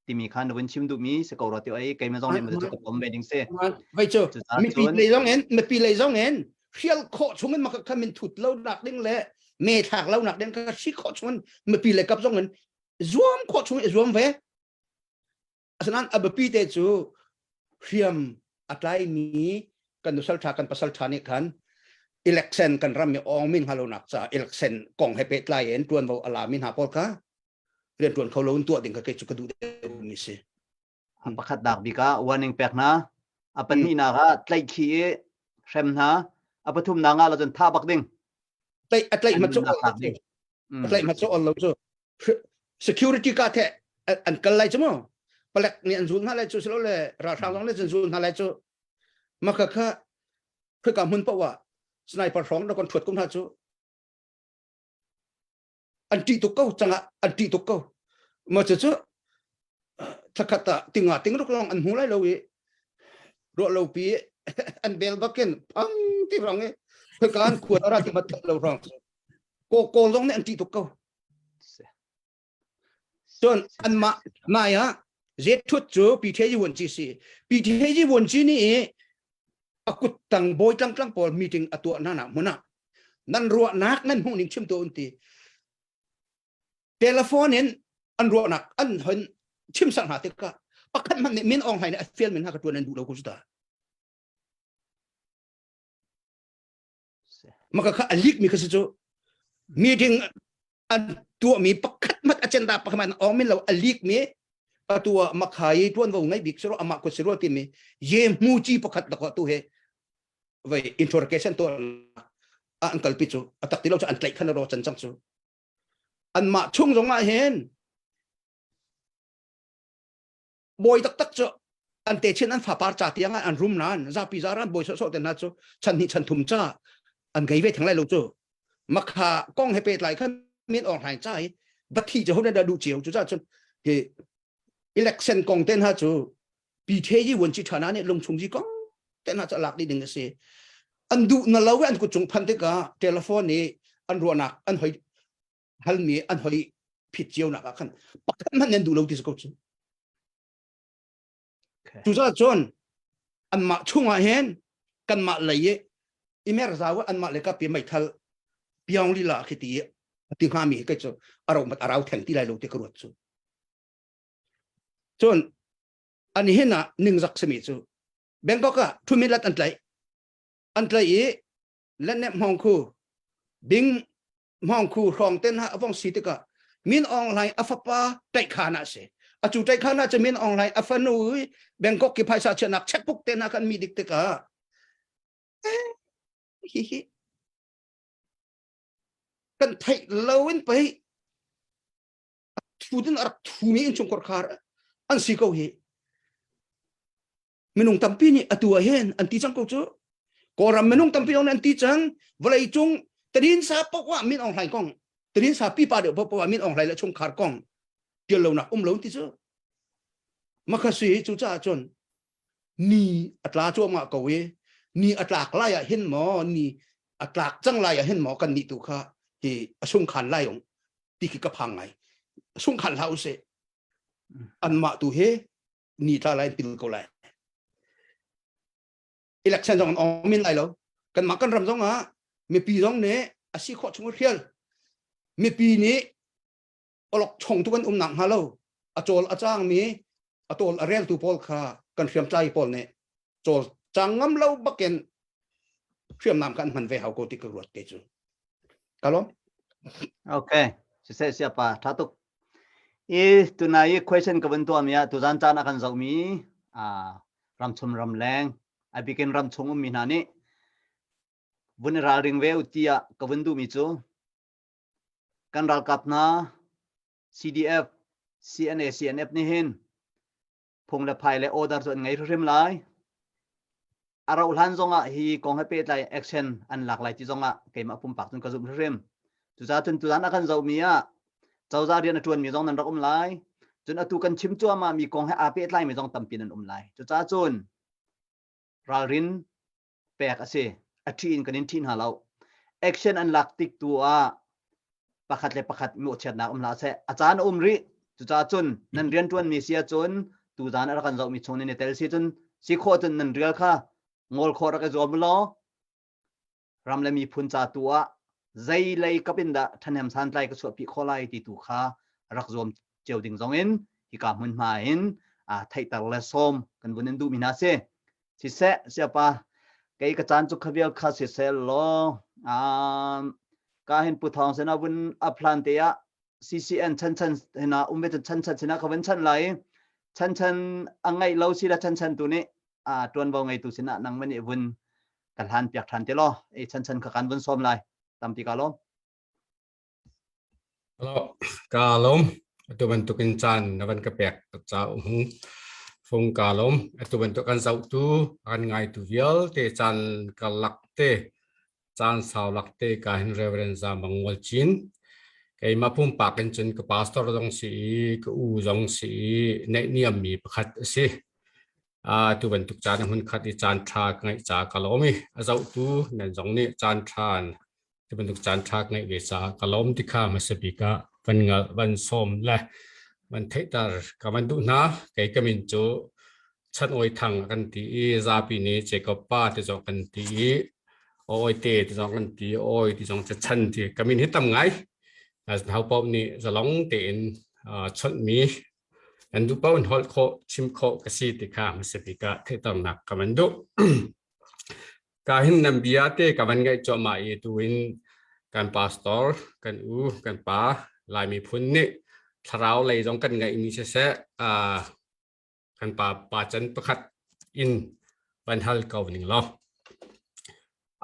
timi kha na vun chim duh mi si ko rua ti ai keimah zong nih ma cu ka pom ve ding si vai cu mipi lei zong in mipi lei zong in hrial khawh chung in maka khamin thut lo nak ding le me thlak lo nak ding ka si khawh chung in mipi le kap zong in zuam khawh chung in zuam ve Asinain a biapi te cu hriam a tlaimi kan nusal ṭha kan pasal ṭha nih khan election kan ram i awng min hnga ca election kong he pehtlai in ṭuanvo a lami hna pawl kha rian ṭuan kho lo in tuah ding kha kei cu ka duh deuhmi si. A pakhat nak bik ah warning pek hna. A pahnihnak ah tlaihkhih i hrem hna. A pathumnak ah la cun thah bak ding. Tlaih a tlaih ma cu a tlaih ma cu ol lo cu security ka the an kal lai chu mu palek nih an zul hna lai chu silo le ralhrang zong nih an zul hna lai chu maka kha khika hmun paoh ah sniper hrawng na kon thuat kum hna chu an ṭih tuk ko cangah an ṭih tuk ko ma cu cu thlakhat ah tinga ting ruk long an hmu lai lo i ruah lo pi an bel bakin phang ti rong i khika an kuat ara ti mat lo rong ko kawl zong nih an ṭih tuk ko cun anmah nai ah zethut cu PTG vuanci si PTG vuanci nih i a kuttang bawi tlangtlang pawl meeting a tuah hna nak hmun ah nan ruahnak nan hmuh ning chim tu un ti telephone in an ruahnak an hon chim sak hna tikah pakhat hmanh nih min Aung Hlaing nih a fial min hna ka tuan an duh lo ko cu ta Maka kha a leak mi kha si cu meeting an tuahmi pakhat mat agenda pakhat man ong min lo a leak mi atu ah makhai tuanvo ngai bik siro amah ko siro timi ye mu chi pakhat da ko tu he vai interrogation to an kalpi cu atak ti lo cu an tlaih khan ro chan chang cu an mah chung zong ah hin bawi taktak cu an te chin an fapar ca tiang ah an rum nain zapi zaran bawi sawhsawh te hna cu chan hnih chan thum ca an ngei ve theng lai lo cu makha kong he pehtlai khan min Aung Hlaing ca i bathi cu ho dah duh cio cu ca cun hi election kong te hna cu PTG vuanci ṭhana nih lungchung ji kong te hna cu lak dih ding a si an duh na lo an kut cung phan tikah telephone i an ruahnak an hoi halmi an hoi phit cio nak ah khan pakhat hmanh nan duh lo ti si ko cu cucaah cun anmah chungah hin kanmah lei i imer zau anmah le kapi meithal piang lila khi ti ti hngami kai cu aro mat arau theng ti lai lo ti ka ruat cu cun an hin ah ningzak simi cu Bangkok ah thumilat an tlaih an tlaih i lenep hmong khu bing. Hmawngkhu hrawng ten ha avong si tikah Min Aung Hlaing a fapa ṭaihkhan ah si. Acu ṭaihkhan ah cun Min Aung Hlaing a fanu i Bangkok ki phaisa chiahnak checkbook te hna kan mi dik tikah hi hi kan theih lo in pei thu din a rak thumi innchungkhar khar an si ko hi. Minung tampi nih atu ah hin an ti cang ko cu. Kawlram minung tampi zong nih an ti cang. Vawlei cung tadin sa poah Min Aung Hlaing kong, tadin sa pipa deuh poah Min Aung Hlaing le chungkhar kong tial lonak um lo ti cu. Makha si cu caah cun ni a tla cuahmah ko i ni a tlak lai ah hin maw ni a tlak cang lai ah hin maw kan nih tu kha hi a sungkhan lai ung ti khi ka phang ngai sungkhan hlah usih anmah tu hi ni tla lai pil ko lai election zong an ong min lai lo kanmah kan ram zong ah mipi zong nih a si khawh chung hrial mipi nih olok chong tu kan um nak hnga lo a chawl a chang mi a tawl a rel tu pawl kha kan hriamtlai pawl nih chawl chang ngam lo bakin hriamnam kan hman ve hau ko ti ka ruat ke cu ka lawm Okay siseh siapa tha tuk i tunai i question ka vun tuah mi ah tuzan caan a kan zoh mi a ramchum ramleng a bikin ramchung ummi hna nih vun i ralring ve u tiah ka vun duh mi cu kan ralkap hna CDF CNA CNF nih hin phung le phai le order cu an ngei hrim lai. A rauh hlan zongah hi kong he pehtlai action an lak lai ti zongah keimah pumpak cun ka zumh hrim. Cucaah cun tuzan a kan zohmi ah cozah rian a ṭuanmi zong nan rak um lai. Cun atu kan chim cuahmah mi kong he aa pehtlaimi zong tampi nan um lai. Cucaah cun ralrin pek a si. A ṭhi in kan in ṭhi hna lo. Action an lak tik tu ah pakhat le pakhat mawhchiatnak um hlah seh. A caan a um rih. Cucaah cun nan rianṭuanmi si ahcun tuzaan a rak kan zohmi chung nan i tel si cun si khawh cun nan rial kha ngol khawh rak i zuam law ram le miphun ca tu ah zei lei kap in dah ṭhahnem santlai ka chuahpi khawh lai ti tu kha rak zuam cio ding zong in hika hmunhma in theihter le sawm kan vun in duhmi hna si. Siseh, siapa, kei ka caan cu khavial kha siseh law, ka hin Pu Thawng sinah vun a plan te ah CCN chan chan hina um ve chan chan sinah ka vun chan lai chan chan a ngaih lo si la chan chan tu nih a tuanvo ngeitu sinah nang man i vun ka hlan piak than te law e chan chan kha kan vun sawm lai tampi ka lawm Hello, ka lawm. Atu bantukin caan na van ka pek ca um fung ka lawm. Atu bantuk kan zohtu, kan ngaitu vialte caan ka lak te, caan sau lak te ka hin Reverend Za Mang Mual Cin. Keimah pumpak in cun ka pastor zong si i, ka u zong si i, naihniam mi pakhat a si. Atu bantuk caan hmun khat i caan ṭha ka ngeih ca ka lawm i, a zohtu nan zong nih caan ṭha Ti bantuk caan ṭha ka ngeih ve caah ka lawm ti kha hmasa bik ah van ngal van sawm le van theihter ka van duh hna. Kei ka min cu Chan Awi Thang a kan ti i zapi nih Jacob pa ti zong kan ti i Awi te ti zong kan ti Awi ti zong Chan ti ka min hi tam ngai. Hau paoh nih zalong tein chawnhmi nan duh paoh in holh khawh chim khawh ka si ti kha hmasa bik ah theihternak ka van duh. Ka hin nan bia te ka van ngaih cuahmah i tuin kan pastor, kan u, kan pa Lai miphun nih thlarau lei zong kan ngeihmi siseh uh, kan pa pa can pakhat in van hal ko ning law.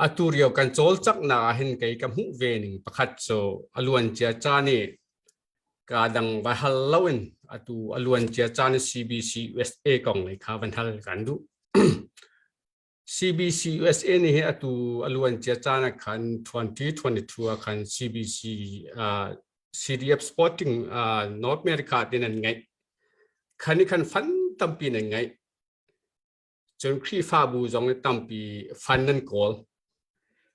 Atu rio kan cawlcanghnak ah hin kei ka hmuh ve ning pakhat cu a luan cia caan i ka dang va hal loin atu a luan cia caan CBC USA kong lei kha van hal kan duh. CBC USA nih hi atu a luancia caan ah khan 2022 ah khan CBC uh, CDF Sporting uh, North America tin an ngeih. Khan i khan fan tampi nan ngeih. Cun Khrihfabu zong i tampi fan nan kawl.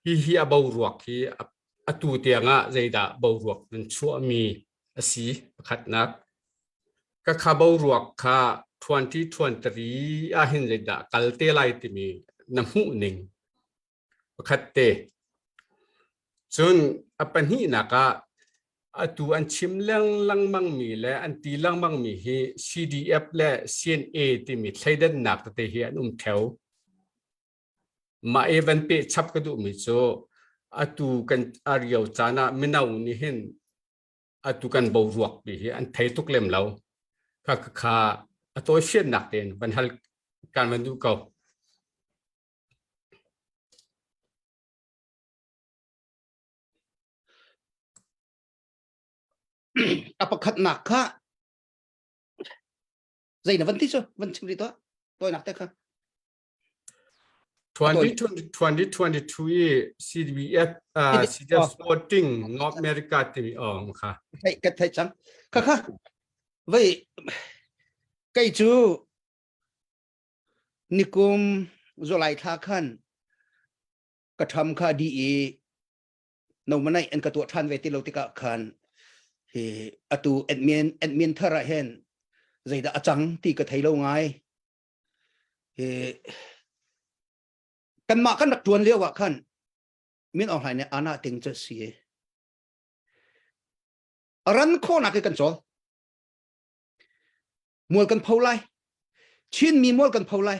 Hi hi a boruak hi atu tiang ah zeidah boruak nan chuahmi a si pakhatnak. Ka kha boruak kha 2023 ah hin zeidah kal te lai timi na hmuh ning pakhat te. Cun a pahnihnak ah atu an chim lengmangmi le an ti lengmangmi hi CDF le CNA timi thleidannak tete hi an um theo. Mah i van peh chap ka duhmi cu. Atu kan a rio caan ah mino nih hin atu kan boruak pi hi an thei tuk lem lo. Kha kha a tawifiannak tein van hal kan van duh ko. A pakhatnak kha zei na van ti cu van chim rih tuah tawinak te kha 2022 i CDF uh, CDF Sporting North America timi ong kha thei ka thei cang kha kha vei kei cu nikum July thla khan ka tham kha di i no manai an ka tuah ṭhan ve ti lo tikah khan hi atu admin admin thar ah hin zeidah a cang ti ka thei lo ngai hi kanmah kan rak ṭuan lio ah khan min Aung Hlaing nih ana ting cu si ran khawhnak hi kan cawl mual kan pho lai Chin mi mual kan pho lai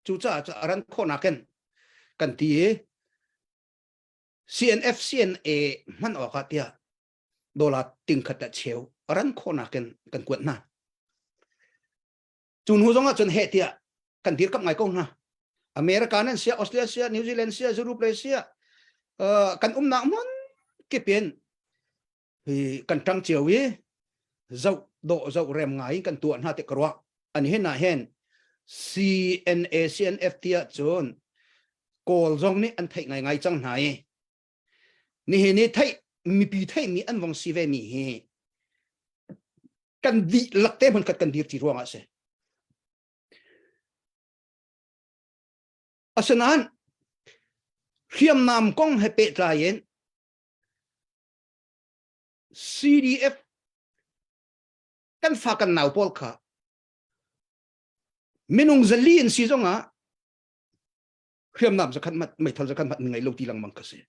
cucaah cu ran khawhnak in kan ti i CNF CNA hman awk ah tiah dollar tingkhat le cheu ran khawhnak in kan kuat hna. Cu hnu zong ah cun heh tiah kan dirkamh ngai ko hna. America nan sia, Australia sia, New Zealand sia, Europe le sia, uh, kan umnak hmun kip in hi kan ṭang cio i zoh dawh zoh rem ngai in kan tuah hna ti ka ruah. An hin ah hin CNA CNF ti ah cun Kawl zong nih an theih ngaingai cang hna i nihin i theih mipi theihmi an vong si ve mi hi kan dihlak te hmun khat kan dir ti ruang ah si. Asinain hriamnam kong he pehtlai in CDF kan fa kan nau pawl kha minung zali in si zong ah hriamnam zakhat mat meithal zakhat mat ngai lo ti lengmang ka si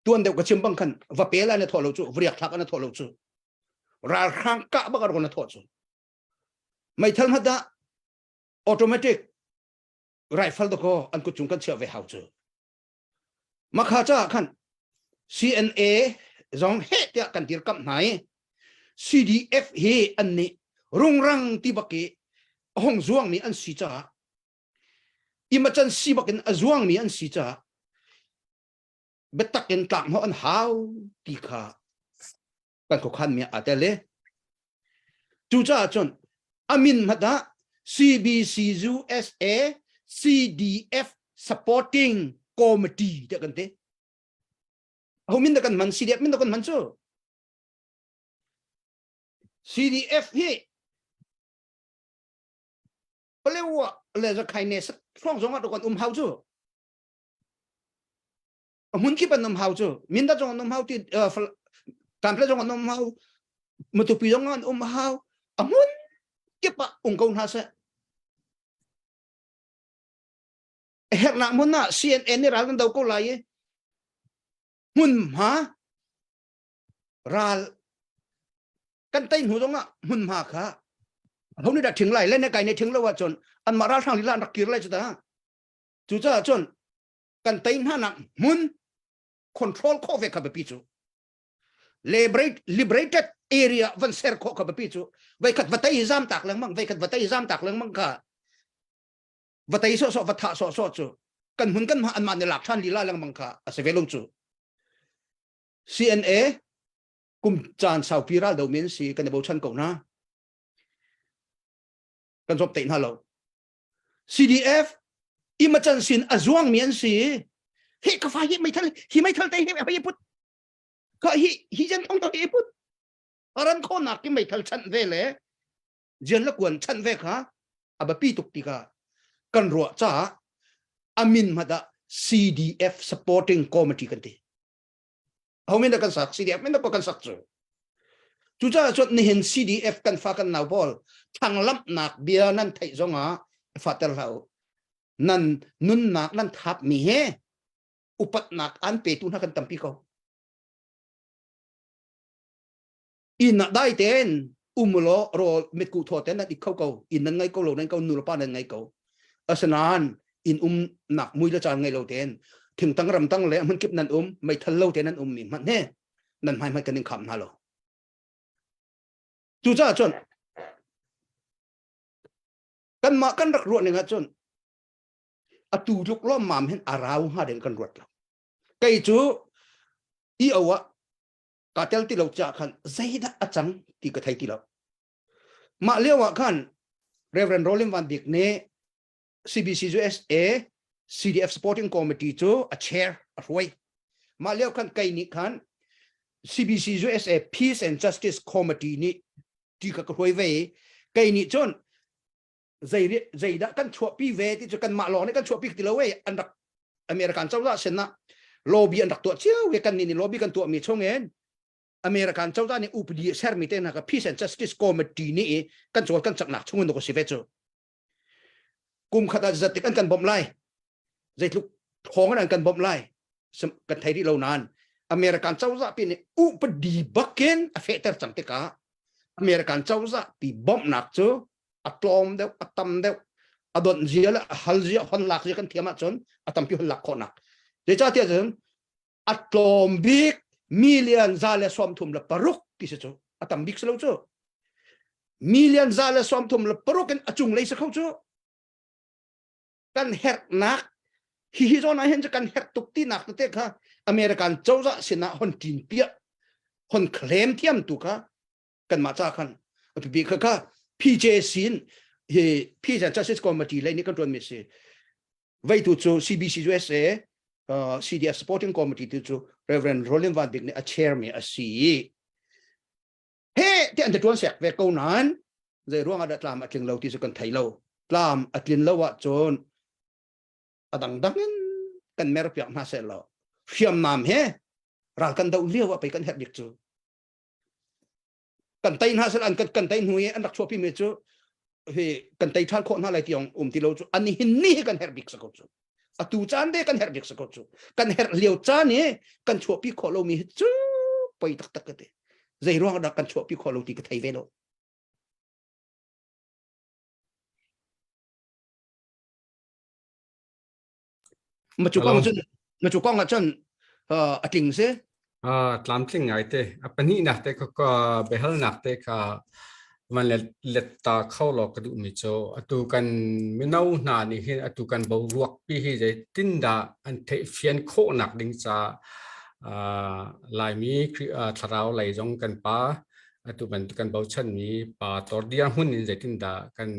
tuan deuh ka chim bang khan va pel an thaw lo chu vriak thlak an thaw lo chu ralhrang kah bak ron thaw chu meithal mat da automatic rifle do ko an kut chung kan chia ve hau chu Makha caah khan CNA zong heh tiah kan dirkamh hna i CDF hi an nih rungrang ti bak i a hong zuangmi an si caah imacan si bak in a zuangmi an si caah biatak in tlak hnawh an hau ti kha kan khuakhan mi aa tel i cucaah cun a min hmat ah CBC USA CDF Supporting Committee tiah kan ti. Ho min dah kan hman CDF min dah kan hman cu CDF hi Palewa le Rakhine ne hrawng zong ah kan um hau cu hmun kip an um hau cu Mindat zong an um hau ti Kanpetlet zong an um hau Matupi zong an um hau a hmun kip ah um ko hna seh hernak hmun ah CNN nih ral kan do ko lai i hmunhma ral kan tei hnu zong ah hmunhma kha ho nih dah thing lai le ne kai ne thing lo ahcun anmah ralhrang lila an rak kir lai cu ta cucaah cun kan tei hna nak hmun control khawh ve kha biapi cu liberate liberated area van ser khawh kha biapi cu veikhat va tei zam tak lengmang veikhat va tei zam tak lengmang kha va tei sawh sawh va thah sawh sawh cu kan hmun kan mah anmah nih lak ṭhan lila lengmang kha a si ve lo cu CNA kum caan saupi ral do men si kan i bochan ko hna kan zop te hna lo CDF imacan sin a zuang mi an si hi ka fa hi meithal hi meithal te hi hi put ka hi hi jan thong to hi put aran kho nak ki meithal chan ve le jian la kuan chan ve kha abapi tuk ti ka kan ruah cha amin mada CDF supporting committee kan ti ho min da kan sak CDF min da kan sak cu cucaah cun nihin CDF kan fa kan nau pawl thanglamhnak bia nan theih zongah fater hlah u nan nunnak nan thap mi he upatnak an petu hna kan tampi ko inn ah dai tein um law rawl mitku thaw ten nan ik kho ko inn nan ngai ko lo nan ko nu le pa nan ngai ko asinain inn um nak mui le caan ngei lo tein. Thingtang ramtang le hmunkip nan um, meithal lo te nan um mi hmanh he nan hmai hmai kan in kham hna lo. Cucaah cun kanmah kan rak ruah ning ahcun atu tluk lawmmam hin a rau hnga ding kan ruat lo. Kei cu EO ah ka tel ti lo ca khan zeidah a cang ti ka thei ti lo. Mah lio ah khan Reverend Roland Van Bik nih CBC USA CDF Supporting Committee cu a chair a hruai. Mah lio khan kei nih khan CBC USA Peace and Justice Committee nih ti ka ka hruai ve i kei nih cun zei zeidah kan chuahpi ve ti cu kanmah lawng nih kan chuahpi ti lo e an rak American cozah sinah lobby an rak tuah cio ve kan nih nih lobby kan tuahmi chungin American cozah nih upadi sermi te hna ka Peace and Justice Committee nih kan cawl kan caknak chungin ka si ve cu kum khat ah zat tik an kan bawmh lai zeitluk thawng an kan bawmh lai kan thei rih lo nain American cozah pi nih upadi bakin a fehter cang tikah American cozah pi bawmhnak cu a tlawm deuh a tam deuh a donh zia le a hal zia hon lak zia kan thiam ahcun a tampi hon lak khawhnak zeicahtiah cun a tlawm bik million 136 ti si cu a tam bik si lo cu million 136 in a cung lei si kho cu kan herhnak hi hi zawn ah hin cu kan herh tuk tinak tete kha American cozah sinah hon ṭin piah hon claim thiam tu kha kanmah ca khan bibi kha kha PJC in hi Peace and Justice Committee lei nih kan ṭuanmi si veitu cu CBC USA uh, CDF Supporting Committee tu cu Reverend Roland Van Bik nih a chair mi a si he ti an te ṭuan sek ve ko nain zei ruang ah dah tlam a tling lo ti cu kan thei lo tlam a tlin lo ahcun a dangdang in kan mer piak hna seh law hriamnam he ral kan doh lio ah pei kan herh bik cu kan tei hna sel an kan kan tei hnu i an rak chuahpi mi cu hi kan tei ṭhan khawh hna lai tiang um ti lo cu an hin ni hi kan herh bik sa ko cu atu caan te kan herh bik sa ko cu kan herh lio caan i kan chuahpi khawh lo mi hi cu poi taktak ka ti zei ruang dah kan chuahpi khawh lo ti ka thei ve lo Ma cu kong cun ma cu kong ah cun a tling si. Tlamtling ngai te. A pahnihnak te ka biahalnak te kha man let let ta kho law ka duhmi cu atu kan mino hna nih hin atu kan boruak pi hi zeitin dah an theihfian khawhnak ding ca Laimi thlarau lei zong kan pa atu bantuk kan bochanmi pa tordia hmun in zeitin dah kan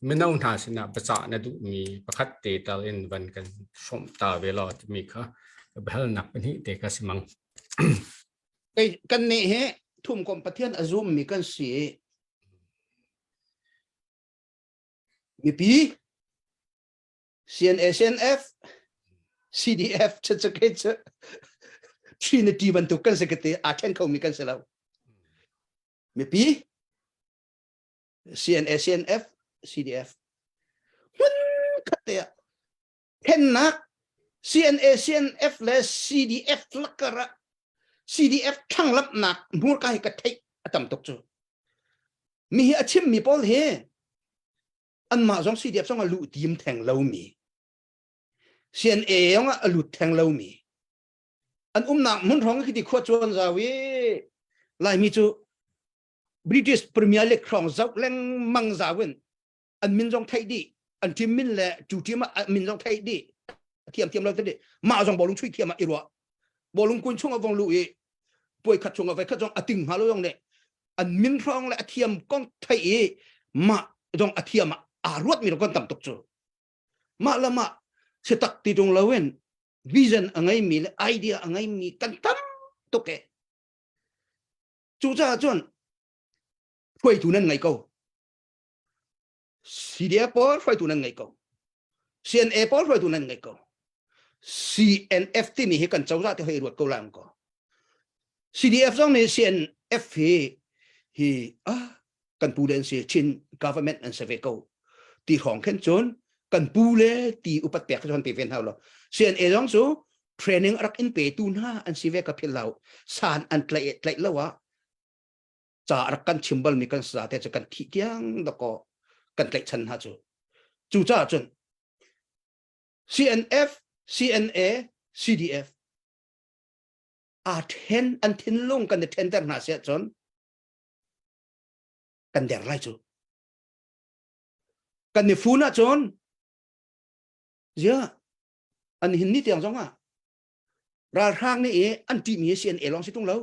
mino hna sinah biacah na duhmi pakhat te tal in van kan hrawmh ta ve law timi kha biahalnak pahnih te ka si mang. Kei kan nih hi thumkom Pathian a zummi kan si. Mipi CNA CNF CDF cu cu Trinity bantuk kan si kate aa then khomi kan si lo. Mipi CNA CNF CDF hmun khat te ah thennak CNA CNF le CDF lakar ah CDF thlanglamhnak hmurka hi ka theih a tam tuk cu mi hi a chimmi pawl hi anmah zong CDF zong a luh tim theng lomi CNA zong a lut theng lomi an umnak hmun hrawng khi ti khua chuan zau i laimi cu British Premier League hrawng zoh lengmang zau in an min zong theih dih an team min le cu team ah min zong theih dih thiam thiam lo te dih mah zong bawlung chuih thiam ah i ruah bawlung kun chung ah vong lu i puai khat chung ah vai khat zong a ting hnga lo zong nih an min hrawng le a thiam kong theih i mah zong a thiam ah aa ruat mi kan tam tuk cu mah le mah si tak ti tung lo in vision a ngei mi le idea a ngei mi kan tam tuk e Cucaah cun hruaitu nan ngei ko. CDF pawl hruaitu nan ngei ko. CNA pawl hruaitu nan ngei ko. CNF timi hi kan cozah te hoi ruat ko lai ko. CDF zong nih CNF hi hi ah kan pu le an si Chin government an si ve ko ti hrawng khin cun kan pu le ti upat pek cu pe ve hna lo CNA zong cu training rak in pe tu hna an si ve ka phil lo san an tlaih tlaih lo ah ca rak kan chim bal mi kan sa te cu kan thih tiang dako kan tlaih chan hna cu cu caah cun CNF CNA CDF aa then an thinlung kan i thenter hna siah cun kan der lai cu. Kan i fun ahcun zia an hin ni tiang zong ah ralhrang nih i an ṭihmi hi CNA lawng si tung lo.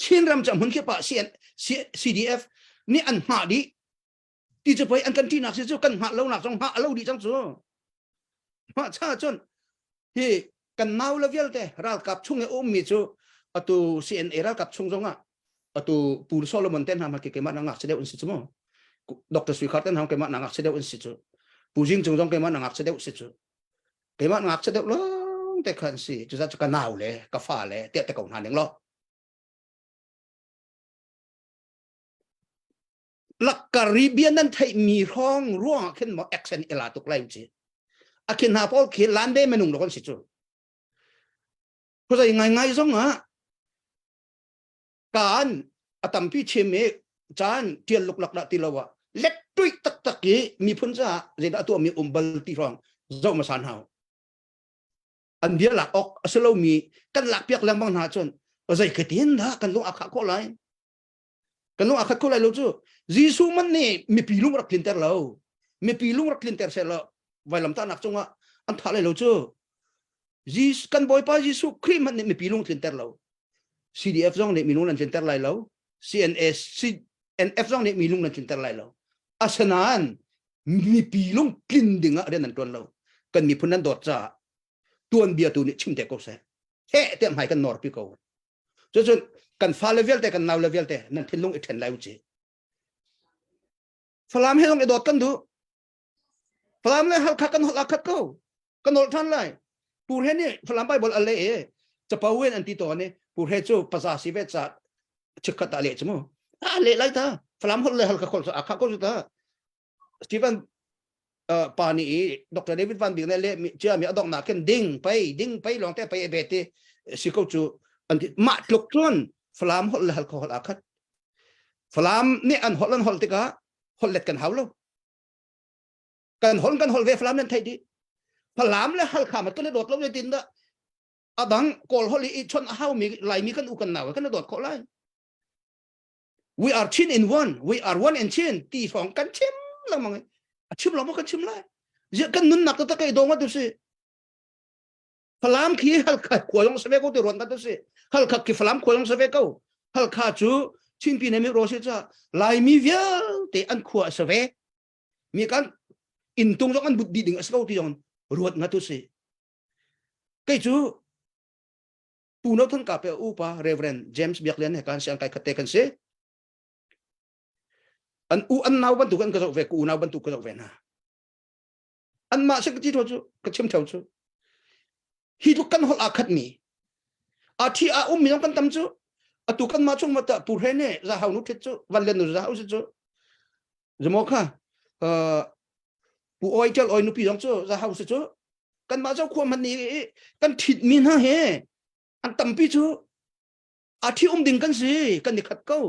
Chinram cu hmun kip ah CN, CDF nih an hngah dih. Ti cu pei an kan ṭihnak si cu kan hngah lonak zong hngah a lo dih cang cu. Mah cha cun hi kan nau le vialte ralkap chung i ummi cu atu CNA ralkap chung zong ah atu Pu Solomon te hna ma keimah na ngakchia deuh an si cu mu. Dr. Sui Khar te hna keimah na ngakchia deuh an si cu. Pu Jing Cung zong keimah na ngakchia deuh si cu. Keimah na ngakchia deuh lawng te kha an si. Cucaah cu ka nau le ka fa le tiah te ko hna ning law. Caribbean nan theih mi hrawng ruang ah khin maw accent ila tuk lai chi a khin hna pawl khi lan ve minung lo kan si cu khuazei ngai ngai zong ah kaan a tampi chim i caan tial luklak dah ti lo ah let tuih taktak i miphun caah zeidah a tuahmi um bal ti hrawng zoh hmasa hna an bia lak awk a si lomi kan lak piak lengmang hna cun zei ka tin dah kan lung a khah khawh lai Kan lung a khat kho lai lo cu. Jesuh man nih mipi lung rak tlinter lo. Mipi lung rak tlinter seh law vailamtahnak cungah an thah lai lo cu. Jesus, kan Bawipa Jesuh Khrih hmanh nih mipi lung tlinter lo. CDF zong nih mi lung nan tlinter lai lo. CNS, CNF zong nih mi lung nan tlinter lai lo. Asinain mipi lung tlin ding ah rian nan tuan lo. Kan miphun nan dawt caah tuanbia tu nih chim te ko seh. Heh tiah hmai kan nawr pi ko. Cucun kan fale vialte kan naule vialte nan thinlung i ṭhen lai u ci. Falam he zong i dawt kan duh. Falam le Halkha kan holh aa khat ko. Kan holh ṭhan lai. Pur he nih Falam Bible a leh i capo in an ti tawn i Pur he cu paza si ve ca chikkhat ah leh cu mu. A leh lai ta. Falam holh le Halkha holh cu aa khah ko cu ta. Stephen pa nih i Dr. David Van Bik nih le cia mi a donghnak khin ding pei ding pei lawng te pei a bet i si ko cu an ti mah tluk cun Falam holh le Halkha holh aa khat Falam nih an holh an holh tikah holh let kan hau lo kan holh kan holh ve Falam nan theih dih Falam le Halkha mat kan i dawt lo zeitin dah adang Kawl holh i chon a hau mi Laimi kan u kan nau kan i dawt khawh lai We are Chin in one. We are one in Chin. Ti hrawng kan chim lengmang. A chim lo maw kan chim lai. Ziah kan nunnak taktak ei dong tu si. Falam khi Halkha khua zong save ko ti ruan tu si. Halkha khi Falam khua zong save ko. Halkha cu Chinpi ne mi ro si cha Laimi vialte an khua save. Mi kan inn tung zong an but dih ding a si ko ti zong ruat nga tu si. Kei cu Pu No Than Ka pe upa Reverend James Biak Lian he kan siang kai khatte kan si. An u an nau bantuk an ka zoh ve ku unau bantuk ka zoh ve hna. An mah se ka ti tho cu ka chim theo cu. Hi tluk kan holh aa khat mi. A thi a um mi zong kan tam cu. Atu kan mah chung ma ta pu hre ne za hau nu thit cu van len nu za hau si cu. Zamo kha pu oi tel oi nupi zong cu za hau si cu. Kanmah zo khua hmanh nih kan ṭhitmi hna he an tampi cu a thi um ding kan si kan i khat ko.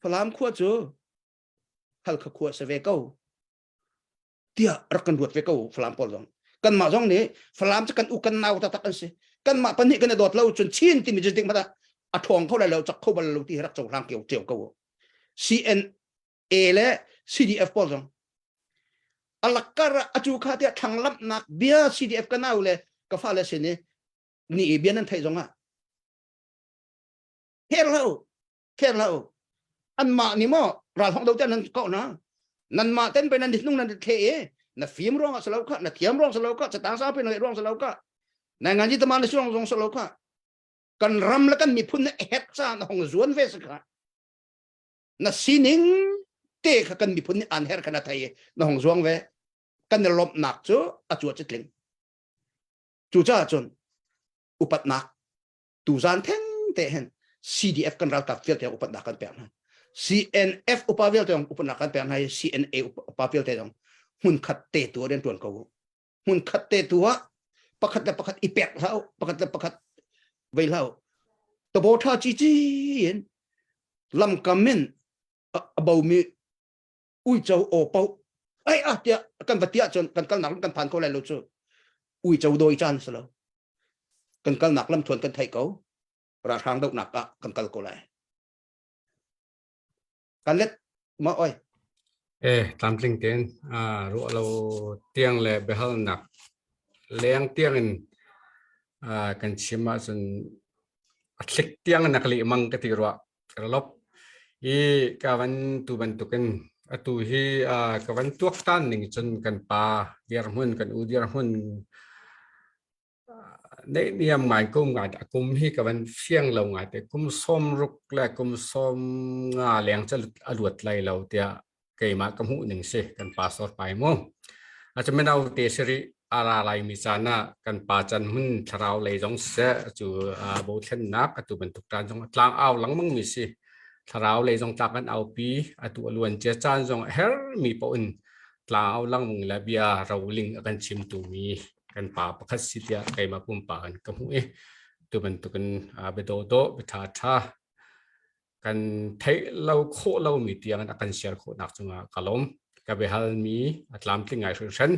Falam khua cu Halkha khua si ve ko tiah rak kan ruat ve ko Falam pawl zong. Kanmah zong nih Falam cu kan u kan nau taktak an si. Kanmah pahnih kan i dawt lo cun Chin timi cu dik hmanh ah a ṭhawng kho lai lo cak kho bal lo ti hi rak cohlang kio cio ko. CN A le CDF pawl zong alakar atu kha tiah thlanglamhnak bia CDF ka nau le ka fale sin i ni i bia nan theih zong ah her lo her lo anmah nih maw ral hong do te nan ko na nanmah ten pe nan nung nan the i na fim ruang ah salo kha na thiam ruang salo kha chatang sa pe na ruang salo kha na ngan ji tama na suang zong salo kha kan ram le kan miphun na het cha na hong zuan ve sa kha na sining te kha kan miphun nih an her kha na thei i na hong zuang ve kan i lawmhnak cu a cu a tling cucaah cun upatnak tuzan theng te hin CDF kan ralkap vialte upatnak kan pek hna CNF upa vialte upatnak kan pek hna i CNA upa vialte zong hmun khat te tu rian tuan ko hmun khat te tu ah pakhat le pakhat i pek hlah pakhat le pakhat vei hlah tabo tha chi chi in lamkam in a bomi uico aw po ai ah tiah kan va tiah cun kan kalnak kan phan ko lai lo cu. Uico dawi caan si lo. Kan kalnak lamthuan kan theih ko. Ralhrang dohnak ah kan kal ko lai. Kan let ma oi. Eh tlamtling tein ruah lo tiang le biahalnak leng tiang in kan chim ahcun a thlik tiang in a ka leh mang ka ti rua ka lop i ka van tu bantukin atu hi ka van tuaktan ning cun kan pa dirhmun kan u dirhmun Neihniam ngai kum ngai a kum hi ka van fiang lo ngai te. Kum 60 le kum 50 leng cu a luat lai lo tiah keimah ka hmuh ning si kan pastor pai mu. A cu mino te si rih a ra laimi caan ah kan pa can hmun thlarau lei zong siseh cu bothlennak atu bantuk caan zong tlang au lengmang mi si. Thlarau lei zong tlak kan aupi atu a luan cia caan zong a hermi paoh in tlang au lengmang le bia roling a kan chimtu mi kan pa pakhat si tiah keimah pumpak in ka hmuh i tu bantukin biadawdawh biaṭha ṭha kan theih lo khawh lomi tiang in a kan share khawhnak cungah ka lawm. Ka biahalmi a tlamtling ngai hringhran.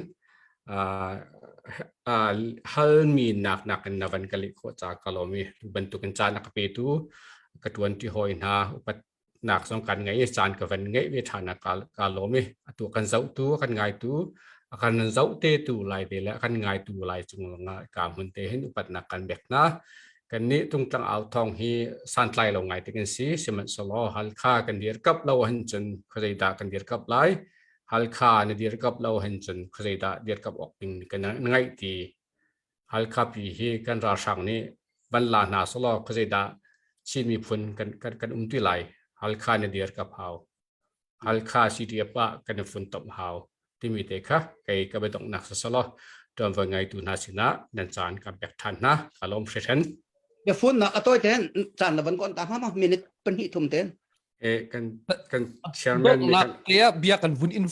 Halmi nak nakin na van ka leh khawh caah ka lawm i tu bantukin caan a ka petu ka ṭuanṭi hawi hna upat nak zong kan ngei i caan ka van ngeih ve ṭhan ah ka lawm i atu kan zohtu kan ngaitu a kan zoh te tu lai ve le a kan ngaitu lai cung lawngah ka hmun te hin upatnak kan bek hna. Kannih tungtlang au thawng hi santlai lo ngai te kan si. Sihmanhsehlaw Halkha kan dirkap lo ahhin cun khuazei dah kan dirkap lai? Halkha na dirkap lo ahhin cun khuazei dah dirkap awk ding kan ngaih ti Halkha pi hi kan ralhrang nih van la hna selaw khuazei dah Chin miphun kan um ti lai. Halkha na dir ka hau. Halkha CDF ah kan i funtom hau timi te kha kei ka biadonghnak siselaw ṭuanvo ngeitu hna sinah nan caan kan pek ṭhan hna. Ka lawm hringhran. Biafunnak a tawi tein caan na van kon ta hnga ma minute pahnih thum tein. Kan kan chairman nih kan te ah bia kan vun in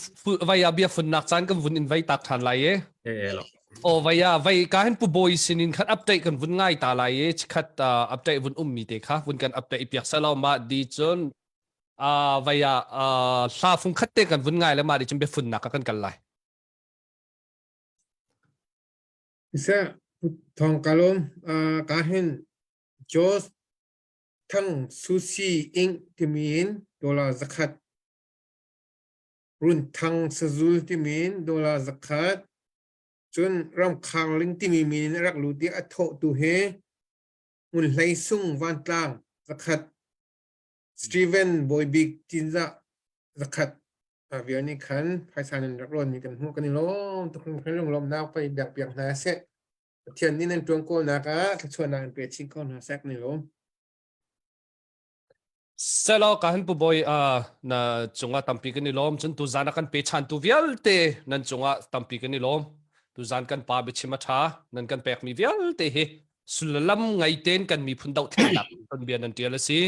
vai ah bia funnak caan kan vun in vai tak than lai e. E lo. O vai ah vai ka hin pu boy sinin khan update kan vun ngai ta lai e chikhat update vun um mi te kha vun kan update piak salo ma di cun vai ah hla fung khat te kan vun ngai le ma di cun bia funnak ka kan kal lai. Seh thong kalom ka hin Jos Thang Susi Inc. Timi in dollar 100, Run Thang Sazul timi in dollar 100, cun Ramkhang Ling timi min in a rak lut i a thawhtu hi Ngun Hlei Sung Vantlang 100, Steven Bawibik Cinzah 100 vial nih khan phaisa nan rak rawnmi kan hmuh. Kan i lawm tuk hringhran. Lunglawmhnak pei biak piak hna seh. Pathian nih nan ṭuan kawlnak ah thluachuahnak in pe chin ko hna seh kan i lawm. Selaw ka han pu boy na cungah tampi kan i lawm cun tuzan a kan pe chantu vialte nan cungah tampi kan i lawm tuzan kan pa biachim a ṭha nan kan pekmi vialte hi sullam ngei tein kan miphun dohthlennak ton bia nan ṭial a si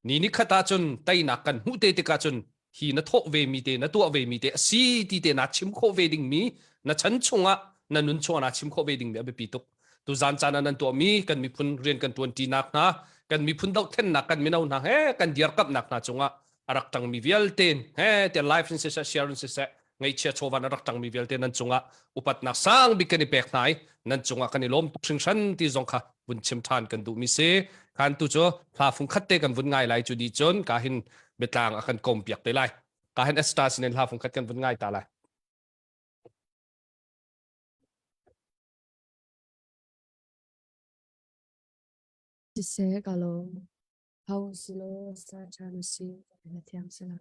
Ni ni khat ahcun teinak kan hmuh te tikah cun hi na thawh ve mi te na tuah ve mi te a si ti te na chim khawh ve ding mi na chan chungah na nun chungah na chim khawh ve ding mi a biapi tuk. Tuzan caan ah nan tuah mi kan miphun rian kan tuan ṭinak hna kan miphun dohthlennak kan mino hna he kan dirkamhnak hna cungah a rak ṭangmi vialte he te live in siseh share in siseh ngaihchia chawva na rak ṭangmi vialte nan cungah upatnak sang bik kan i pek hna i nan cungah kan i lawm tuk hringhran ti zong kha vun chim ṭhan kan duhmi si. Khan tu cu hla fung khat te kan vun ngai lai cu di cun ka hin biatlang a kan kom piak te lai. Ka hin Esther sinin hla fung khat kan vun ngai ta lai. Siseh ka lawm. Ho silo sa ṭhan si na thiam sila.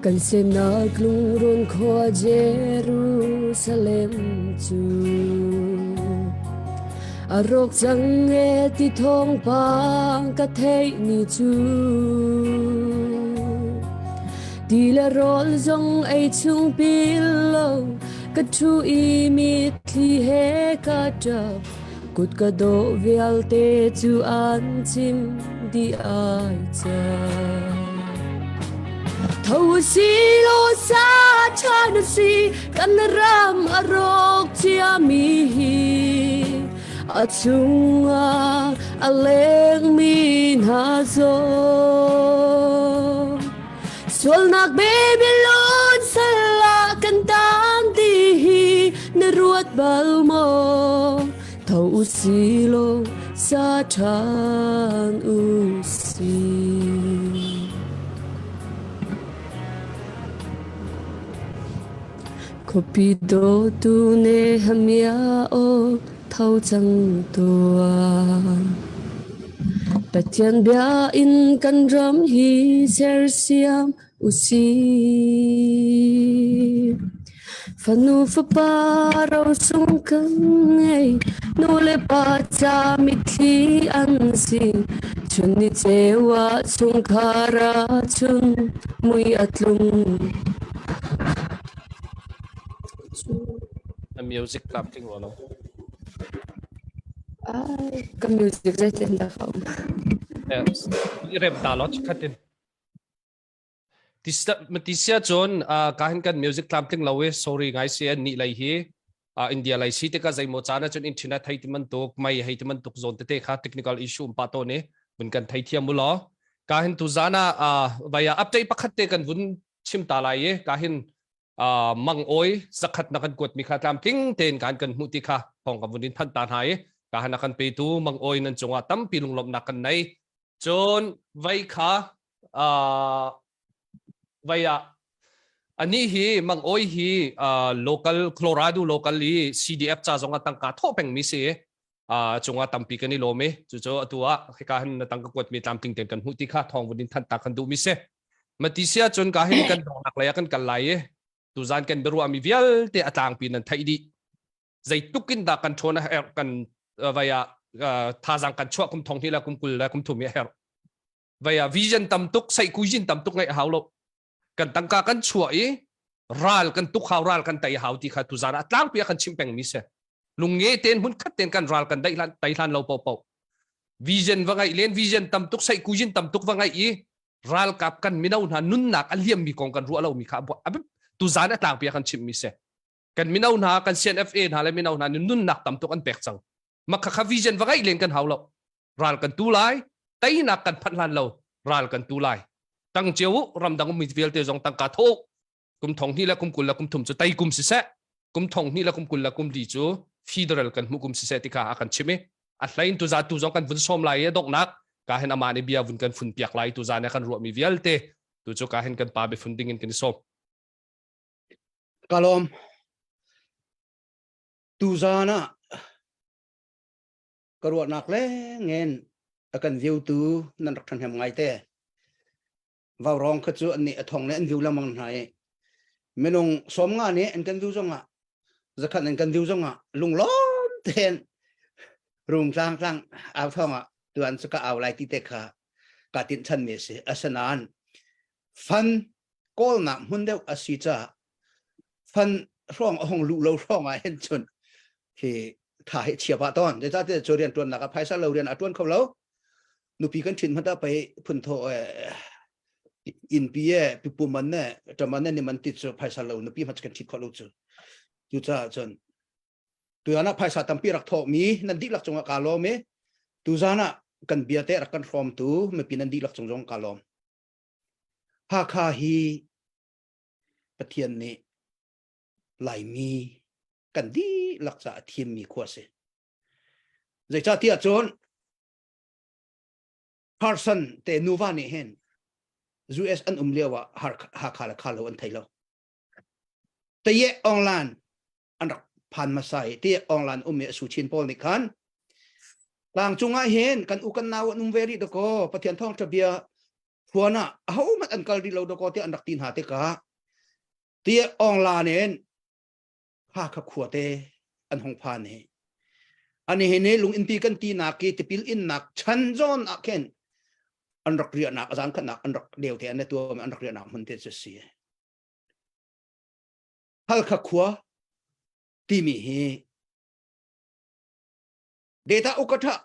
Kan semnak lungrun khua Jerusalem cu A rawk cang e ti thawngpang ka theih ni cu Ti le rawl zong ei chung pil lo ka ṭhu i mitthli he ka ṭap kut ka dawh vialte cu an chim dih ai cang. Tho si lo sa ṭha na si kan ram a rawk ciami hi a chungah a lengmi hna zong sualnak Babylon sal ah kan tang ti hi na ruat bal maw? Tho u si law sa ṭhan u si. Khuapi dawtu Nehemiah aw tho cang tuah. Pathian bia in kan ram hi sersiam usih. Fanu fapa rosung kan ngei, nu le pa ca mitthli an si. Chun ni ceu ah chungkhar ah chun mui a tlung. A music tlamtling rua lo. Ai, ka music zeitin dah ka um. Eh, rem ta lo khatin. Ti sia cun ka hin kan music tlamtling lo i sorry ngai si an nih lei hi India lei si tikah zeimaw caan ahcun internet hei ti bantuk mei hei ti bantuk zawn tete kha technical issue um pah tawn i vun kan theithiam u law ka hin tu zan ah vai ah update pakhat te kan vun chim ta lai i ka hin mang oi zakhat na kan kuat mi kha tlamtling tein kan kan hmuh ti kha thong ka vun in thanh ta hna i ka han kan petu mang oi nan cungah tampi lunglawmhnak kan nei Cun vei kha uh, vei ah anih hi Mang Oi hi uh, local Colorado local i CDF ca zong ah tangka thawh pengmi si uh, cungah tampi kan i lawm i cucu atu ah hika hin na tangka kuatmi tlamtling tein kan hmuh ti kha thawng vun in thanh ta kan duhmi si. Mati sia cun ka hin kan donghnak lei ah kan kal lai i tuzan kan biaruahmi vialte a tlangpi nan theih dih. Zeitluk in dah kan ṭhawn a herh kan vai ah thazaang kan chuah kum thong hnih le kum 20 le kum thum hi a herh. Vai ah vision tam tuk seihkuizin tam tuk ngeih a hau lo. Kan tangka kan chuah i ral kan tuk hau ral kan tei hau ti kha tuzan ah tlangpi ah kan chim pengmi si. Lungnge ten hmun khat ten kan ral kan daih hlan tei hlan lo popo. Vision va ngeih len vision tam tuk seihkuizin tam tuk va ngeih i ralkap kan mino hna nunnak a liammi kong kan ruah lomi kha tuzan a tlangpi ah kan chimmi si. Kan mino hna kan CNFA hna le mino hna nih nunnak tam tuk an pek cang. Makha kha vision va ngeih len kan hau lo. Ral kan tu lai, teinak kan phanh hlan lo, ral kan tu lai. Tang cio u, ramdang ummi vialte zong tangka tho kum thong hnih le kum 20 le kum thum cu tei kum siseh, kum thong hnih le kum 20 le kum li cu federal kan hmuh kum siseh ti kha a kan chim i a hlein tu za tu zong kan vun sawm lai i donghnak ka hin amah nih bia vun kan fun piak lai tu za ne kan ruahmi vialte tu cu ka hin kan pa biafun ding in kan i sawm. Ka lawm. Tuzaan ah ka ruahnak lengin a kan viewtu nan rak ṭhahnem ngai te. Vaurawng kha cu an nih a thong le an view lengmang hna i minung 50 nih an kan view zongah zakhat an kan view zongah lunglawm tein rungtlang tlang au thong ah tuan cu ka au lai ti te kha ka tinh chanmi a si. Asinain fan kawlnak hmun deuh a si caah fan hrawng a hong luh lo hrawng ah hin cun hi tha hi chia pah tawn zeicahtiah cu rian tuannak ah phaisa lo rian a tuan kho lo nupi kan thin hmanh ah pei phun thaw innpi e pipu man ne ṭaman ne ni man ti cu phaisa lo nupi hmanh kan ṭhit khawh lo cu cucaah cun tuan ah phaisa tampi rak thawhmi nan dihlak cungah kaa lawm i tuzan ah kan bia te rak kan hrawmtu mipi nan dihlak cung zong kaa lawm Hakha hi Pathian nih Laimi kan dihlak caah a thimmi khua a si. Zeicahtiah cun Carson te nuva nih hin US an um lio ah Hakha le Khalo an thei lo. Taye Aung an rak phan hmasa i ti Aung um i a su chin pawl nih khan tlangcung ah hin kan u kan nau an um ve rih dakaw Pathian thawngṭha bia phuan ah ahohmanh an kal rih lo dakaw tiah an rak ti hna tikah ti Aung La in Hakha khua te an hung phan hi ani hi ni lung innpi kan ti nak i tipil innak chan zawn ah khin an rak riahnak azan khatnak an rak deu te an tuam an rak riahnak hmun te cu si Halkha khua timi hi data ukatha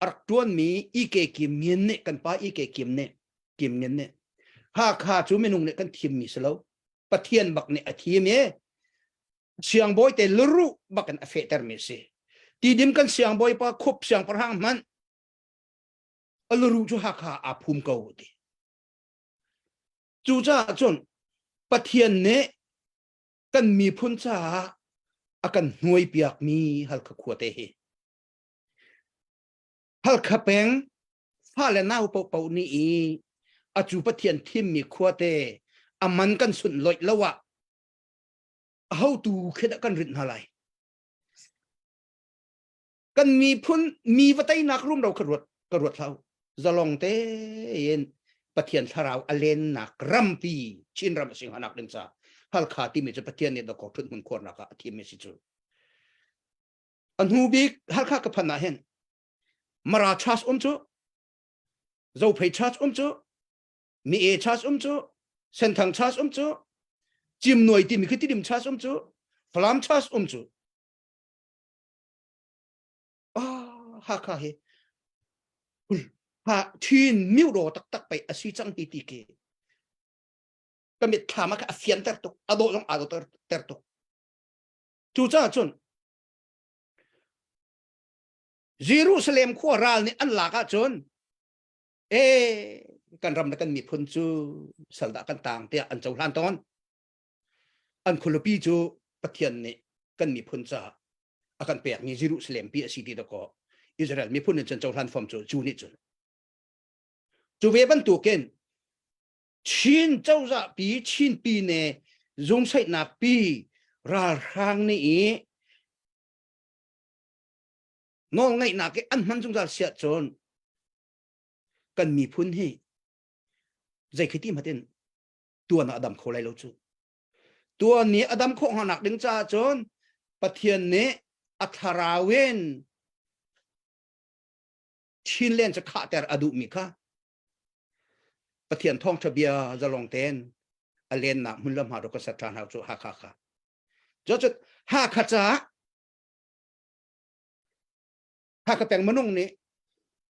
a rak ṭuanmi E.K. Kim Ngin nih kan pa E.K. Kim nih Kim Ngin nih. Hakha cu minung nih kan thimmi si lo. Pathian bak nih a thim i siangbawi te luruh bak in a fehtermi si. Tidim kan siangbawi pa khup siangpahrang hmanh a luruh cu Hakha aa phum ko ti. Cucaah cun Pathian nih kan miphun caah a kan hnuai piakmi Halkha khua te hi. Halkha peng fale nau paohpaoh nih i acu Pathian thimmi khuate a man kan sunh loih lo ah ahotu khi dah kan rinh hna lai? Kan miphun mi va teinak rumro ka ruat ka ruat hlah u. Zalong tein Pathian thlarau a lennak rampi Chinram a si hnganak ding ca Halkha timi cu Pathian nih dawkaw ṭhut hmun khuarnak ah a thimmi si cu. A hnu bik Halkha ka phan ah hin Mara church um cu Zophei church um cu Mi E church um cu Senthang church um cu Cimnuai timi khi Tidim church um cu Falam church um cu ah Hakha hi ha thin miu ro taktak pei asi cang hi ti ki ka mit thlam a fian ter tuk a dawh zong aa dawh ter tuk cu caah cun Jerusalem khua ral nih an lak ahcun e kan ram le kan miphun cu saldah kan tang tiah an cohlan tawn. An khualipi cu Pathian nih kan miphun caah a kan pekmi Jerusalem pi a si ti dakaw Israel miphun in cun cohlan fom cu cu nih cun cu ve bantukin Chin cozah pi Chin pi ne zungsaihnak pi ralhrang nih i nawlngeihnak i an hman zungzal siah cun kan miphun hi zei khi ti hmatin tuan ah a dam kho lai lo cu tuan nih a dam khawh hnganak ding caah cun Pathian nih a thlarau in Chinland cu khahter a duhmi kha Pathian thawngṭha bia zalong tein a lennak hmun le hma ro ka ser ṭhan hau cu Hakha kha. Cu Hakha caah Hakha peng minung nih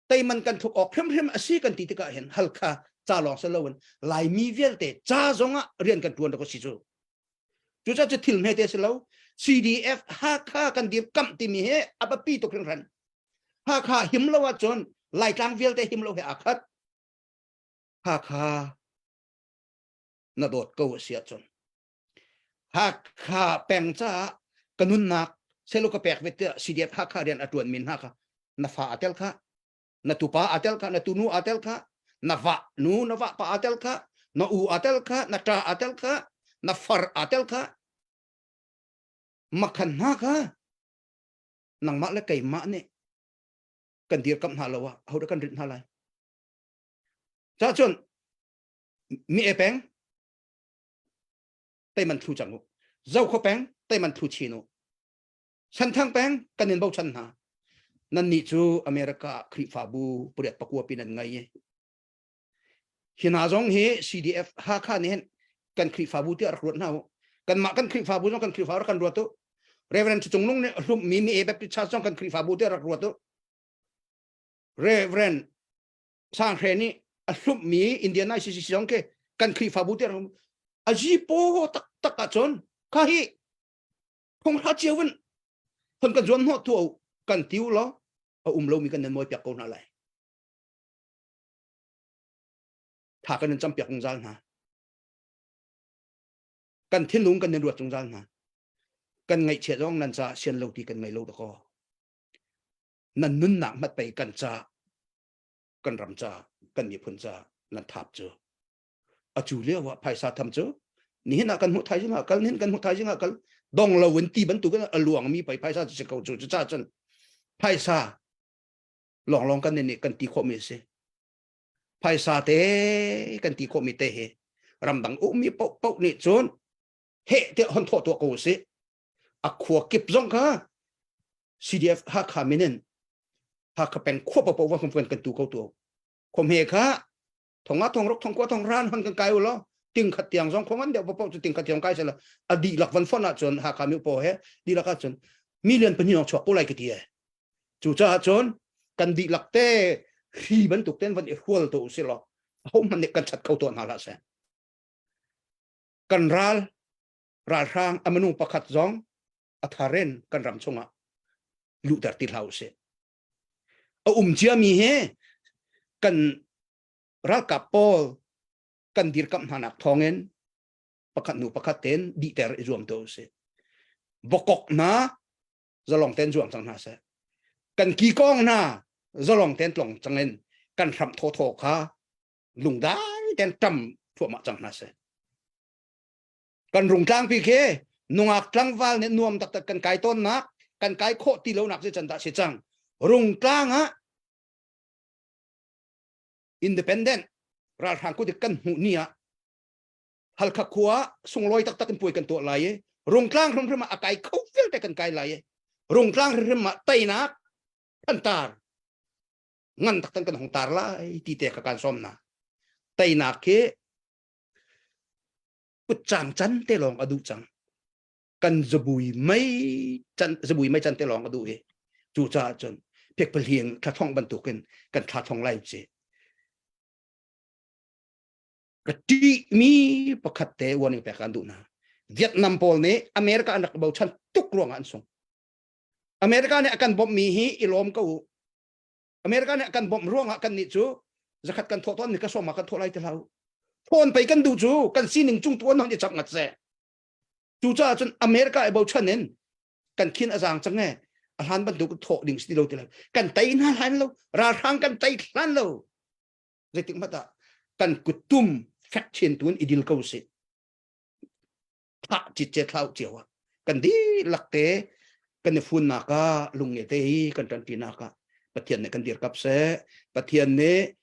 teiman kan thuk awk hrimhrim a si kan ti tikah hin Halkha ca lawng si loin Laimi vialte ca zongah rian kan ṭuan rak si cu. Cucaah cu thil hmete si lo CDF Hakha kan dirkamh timi hi a biapi tuk hringhran. Hakha him lo ahcun Laitlang vialte him lo he aa khat. Hakha na dawt ko a si ahcun Hakha peng caah ka nunnak selo ka pek ve tiah CDF Hakha rian a ṭuan min hna kha na fa a tel kha na tupa a tel kha na tunu a tel kha na va nu na va pa a tel kha na u a tel kha na ṭa a tel kha na far a tel kha makhan hna kha nangmah le keimah nih kan dirkamh hna lo ah ahodah kan rinh hna lai ca cun mi e peng teiman thu cang u zo kho peng teiman thu chin u Senthang peng kan in bochan hna nan nih cu America Khrihfabu pariat pakua pin an ngei i hi hna zong hi CDF Hakha nih hin kan Khrihfabu tiah rak ruat hna u kanmah kan Khrihfabu zong kan Khrihfabu rak kan ruat u Reverend Cung Nung nih hlumh mi mi Baptist Church zong kan Khrihfabu tiah rak ruat u Reverend Sang Hre nih a hlumh mi Indiana ICC zong khi kan Khrihfabu tiah rak a zipo taktak ahcun kha hi phunghra cio in hon kan zuam hnawh tu kan tiu law a um lomi kan nan mawi piak ko hna lai tha kan in campiak zungzal hna kan thinlung kan in ruat zungzal hna kan ngaihchiat zong nan ca sian lo ti kan ngei lo dakaw nan nunnak hmat pei kan ca kan ram ca kan miphun ca nan thap cu a cu lio ah phaisa tham cu nihin ah kan hmuh thaizing ah kal nihin kan hmuh thaizing ah kal dong lo in ti bantuk in a luang mi pei phaisa cu si ko cu cu ca cun phaisa lawnglawng kan nih kan ti khawh mi a si phaisa te kan ti khawh mi te hi ramdang ummi paoh paoh nih cun heh tiah hon thawh tuah ko usih a khua kip zong kha CDF Hakha min in Hakha peng khua paoh paoh va kan tu ko tu khom he kha thong nga thong ruk thong kua thong ran hon kan kai u law ting khat tiang zong khong an deuh paoh cu ting khat tiang kai sela a dihlak van fon ahcun Hakha mi paw he dihlak ahcun million pahnih lawng chuak ko lai ka ti e cu caah cun kan dihlak te hri bantuk ten van i hrual to usih law ho hmanh nih kan chat kho tuah hna hlah seh. Kan ral ralhrang a minung pakhat zong a tharen kan ram chungah luhter ti hlah usih. A um ciami he kan ralkap pawl kan dirkamh hna nak thawngin pakhat hnu pakhat ten dihter i zuam to usih. Bokok hna zalong ten zuang cang hna seh. Kan kikong hna zalong ten tlong cang in kan hramh thawthaw kha lungdai ten ṭam thuahmah cang hna seh. Kan rungtlangpi khi nungak tlangval nih nuam taktak kan kai tawnnak kan kai khawh ti lonak si can dah si cang. Rungtlang ah independent ralhrang kut kan hmuh ni ah Halkha khua sunglawi taktak in puai kan tuah lai i Rungtlang hrimhrim ah a kai kho vialte kan kai lai i Rungtlang hrimhrim ah teinak thantar ngan taktak kan hong tar lai ti te kha kan sawm na. Teinak khi kutcang can te lawng a duh cang. Kan zabui mei can zabui mei can te lawng a duh i cucaah cun phekpahling thlathong bantukin kan thlathong lai ci. Ka ṭihmi pakhat te warning pek kan duh hna. Vietnam pawl nih America an rak bochan tuk ruangah an sung. America nih a kan bawmhmi hi i lawm ko u. America nih a kan bawmh ruangah kan nih cu zakhat kan thawh tawn ni ka sawm ah kan thawh lai ti hlah u. Phone pei kan duh cu kan sining cung tu an hon i chap ngat seh. Cucaah cun America i bochan in kan khin a zaang cang e a hlan bantuk thawh ding si ti lo ti lo. Kan tei hna hlan lo. Ralhrang kan tei hlan lo. Zeitik hmanh ah kan kuttum fek chin tun i dil ko sih. Thah citce thlau cio ah kan dihlak te kan i funnak ah lungnge te hi kan ṭanṭinak ah Pathian nih kan dirkap seh. Pathian nih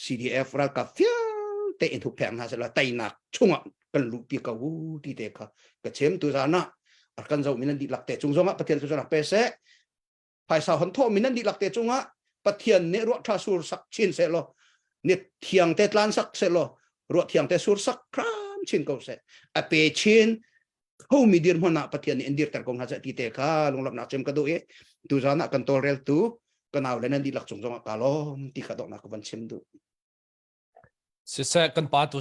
CDF ralkap vialte in huppheng hna sehla teinak chungah kan luhpi ko u ti te kha ka chim tu zan ah kan zohmi nan dihlak te cung zongah Pathian cu pe seh. Phaisa hon thawhmi nan dihlak te cungah Pathian nih ruah ṭha sur sak chin seh law ni thiang te tlan sak seh law ruah thiang te sur sak hram chin ko seh. A pe chin khomi dirhmun ah Pathian nih in dirter ko hna seh ti te kha lunglawmhnak cem ka duh i tuzan ah kan tawlreltu ka nau le nan dihlak cung zongah kaa lawm ti kha donghnak ka van chim duh. Siseh kan pa tu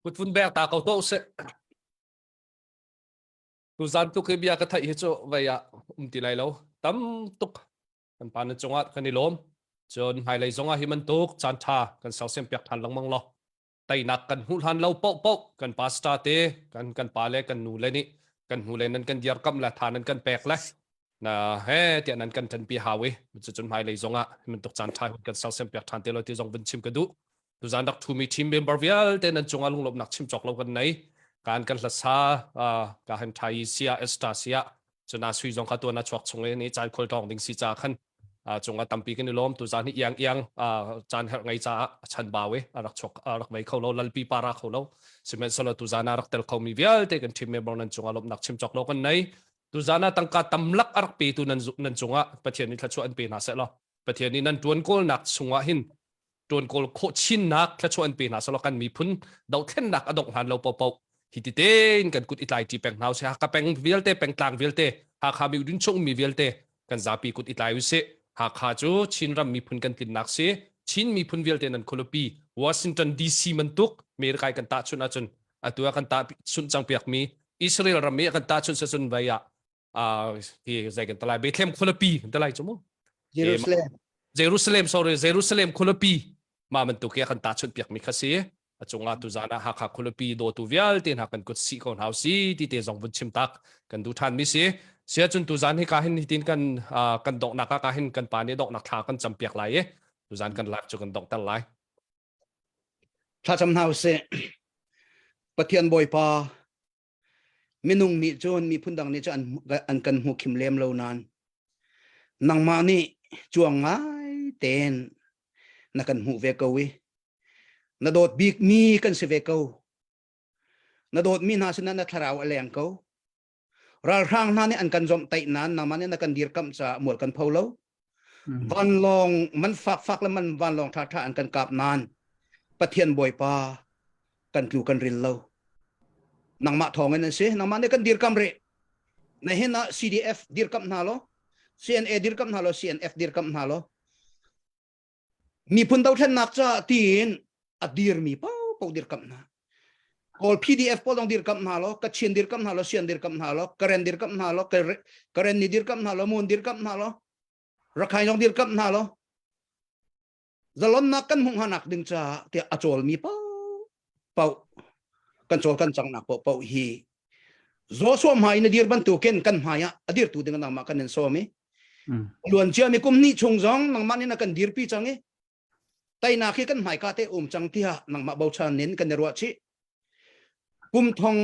kut vun bek ta ko to seh. Tuzan tuk hi bia ka theih hi cu vei ah um ti lai lo. Tam tuk kan pa na cungah kan i lawm. Cun hmailei zongah hi bantuk caan ṭha kan sersiam piak ṭhan lengmang law. Teinak kan hmuh hlan lo paohpaoh kan pastor te kan kan pa le kan nu le nih kan hnu le nan kan dirkamh le tha nan kan pek le na he tiah nan kan ṭanpi hau i cucun hmailei zongah hi bantuk caan ṭha hun kan sersiam piak ṭhan te lo ti zong vun chim ka duh. Tuzan rak ṭhumi team member vialte nan cungah lunglawmhnak chim cawk lo kan nei. Kan kan hlasa ka han thai sia Esther sia cuna sui zong kha tuan a chuak chung i ni caan khual tawng ding si ca khan cungah tampi kan i lawm tuzan hi iang iang caan herh ngei caah a chan bau i a rak chuak a rak mei kho lo lalpi para kho lo sihmanhsehlaw tuzan ah rak tel khomi vialte kan team member nan cungah lawmhnak chim cawk lo kan nei. Tuzan ah tangka tamlak a rak petu nan nan cungah Pathian nih thluachuah an pe hna seh law Pathian nih nan tuan kawlnak chungah hin ṭuan kawl khawh chinnak thluachuah an pe hna selaw kan miphun dohthlennak a dongh hlan lo popo hi ti tein kan kut i tlai ṭi peng hna usih Hakha peng vialte pengtlang vialte Hakha mi udun chung mi vialte kan zapi kut i tlai usih Hakha cu Chinram miphun kan tlinnak si Chin miphun vialte nan khualipi Washington DC bantuk America kan tahchunh ahcun atu ah kan tahchunh cang piak mi Israel ram i kan tahchunh cun vai ah hi zei kan talai Bethlehem khualipi kan talai cu mu Jerusalem Jerusalem sorry Jerusalem khualipi ma bantuk hi kan tahchunh piak mi kha si a cungah tu zan ah Hakha khualipi dawtu vialte hna kan kut si ko hna si ti te zong vun chim tak kan du than mi si sia cun tu zan hi ka hin hitin kan kan donghnak ah ka hin kan pa nih donghnak thla kan cam piak lai i tu zan kan live cu kan donghter lai Thlacam hna usih. Pathian Bawipa Minung nih cun miphun dang nih cun an, an kan hmu khim lem lo nain nangmah nih cuang ngai tein na kan hmuh ve ko i na dawt bikmi kan si ve ko. Na dawtmi hna sinah na thlarau a leng ko. Ralhrang hna nih an kan zomhtaih nain nangmah nih na kan dirkamh caah mual kan pho lo. Vanlawng man fakfak le man vanlawng ṭhaṭha an kan kap nain Pathian Bawipa kan tlu kan ril lo. Nangmah thawngin an si. Nangmah nih kan dirkamh rih. Na hin ah CDF dirkamh hna law, CNA dirkamh hna law, CNF dirkamh hna law, miphun dothlennak caah tiin a dirmi paohpaoh dirkamh hna. Kawl PDF pawl dong dirkamh hna law, Kachin dirkamh hna law, Sian dirkamh hna law, Karen dirkamh hna law, Karen ni dirkamh hna law, Mon dirkamh hna law, Rakhine zong dirkamh hna law, zalonnak kan hmuh hnanak ding caah tiah a cawlmi paoh kan cawl kan cangnak paoh hi Joshua hmai na dir bantukin kan hmai ah a dirtu ding nangmah kan in sawm i luan ciami kum hnih chung zong nangmah nih na kan dirpi cang i teinak hi kan hmaika te um cang tiah nangmah bochan in kan i ruah chih kum thong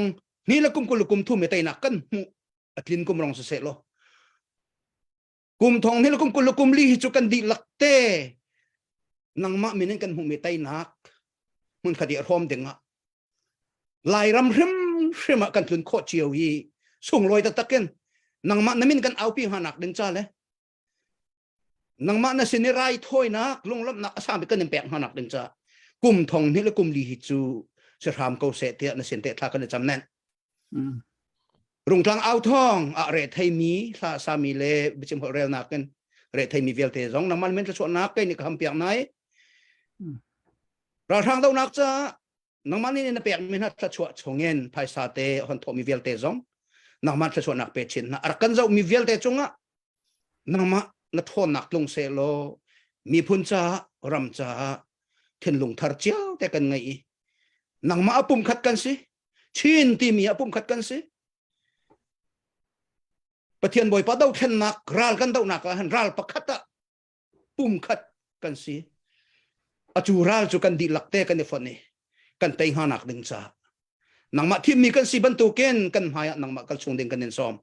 ni le kum 20 kum thum i teinak kan hmuh a tlin kum rong siseh law kum thong ni le kum 20 kum li hi cu kan dihlak te nangmah min in kan hmuhmi teinak hmun khat i a hrawm ding ah Lairam hrimhrim ah kan tlun khawh cio i sunglawi taktak in nangmah na min kan aupi hnganak ding ca le nangmah na sin i raithawinak lunglawmhnak a sangmi kan in pek hnanak ding ca kum thong hnih le kum li hi cu si hram ko seh tiah na sin te thla kan i cam nen rungtlang au thong ah re theimi hla sami le biachim holh relnak in re theimi vialte zong nangmah min thluachuahnak kei nih ka ham piak nai ralhrang donak ca nangmah nih na pekmi hna thluachuah chungin phaisa te hon thawhmi vialte zong nangmah thluachuahnak pe chin hna a rak kan zohmi vialte cungah nangmah na ṭhawnnak tlung seh law miphun caah ram caah thinlung thar cio te kan ngei i nangmah a pumkhat kan si Chin timi a pumkhat kan si Pathian Bawipa dothlennak ral kan dohnak ah hin ral pakhat ah pumkhat kan si acu ral cu kan dihlak te kan i fonh i kan tei hnganak ding caah nangmah thimmi kan si bantukin kan hmai ah nangmah kal chung ding kan in sawm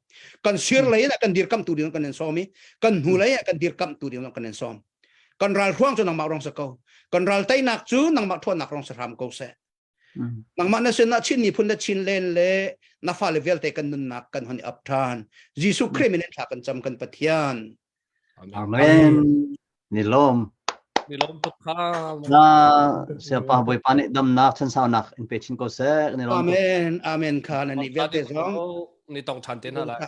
kan sir lei ah kan dirkamtu ding kan in sawm i kan hnu lei ah kan dirkamtu ding kan in sawm kan ral hruang cu nangmah rong sa ko kan ral teinak cu nangmah ṭhawnnak rong sa hram ko seh nangmah na sinah Chin miphun le Chin len le na fale vialte kan nunnak kan hon i ap ṭhan Jesuh Khrih min in thla kan cam kan Pathian Amen. Ni lawm. Ni lawm tuk kha. Na siapa Bawipa nih damnak chansaunak in pe chin ko seh. Ni lawm Amen. Amen kha na ni vialte zong. Ni tong than te na lai.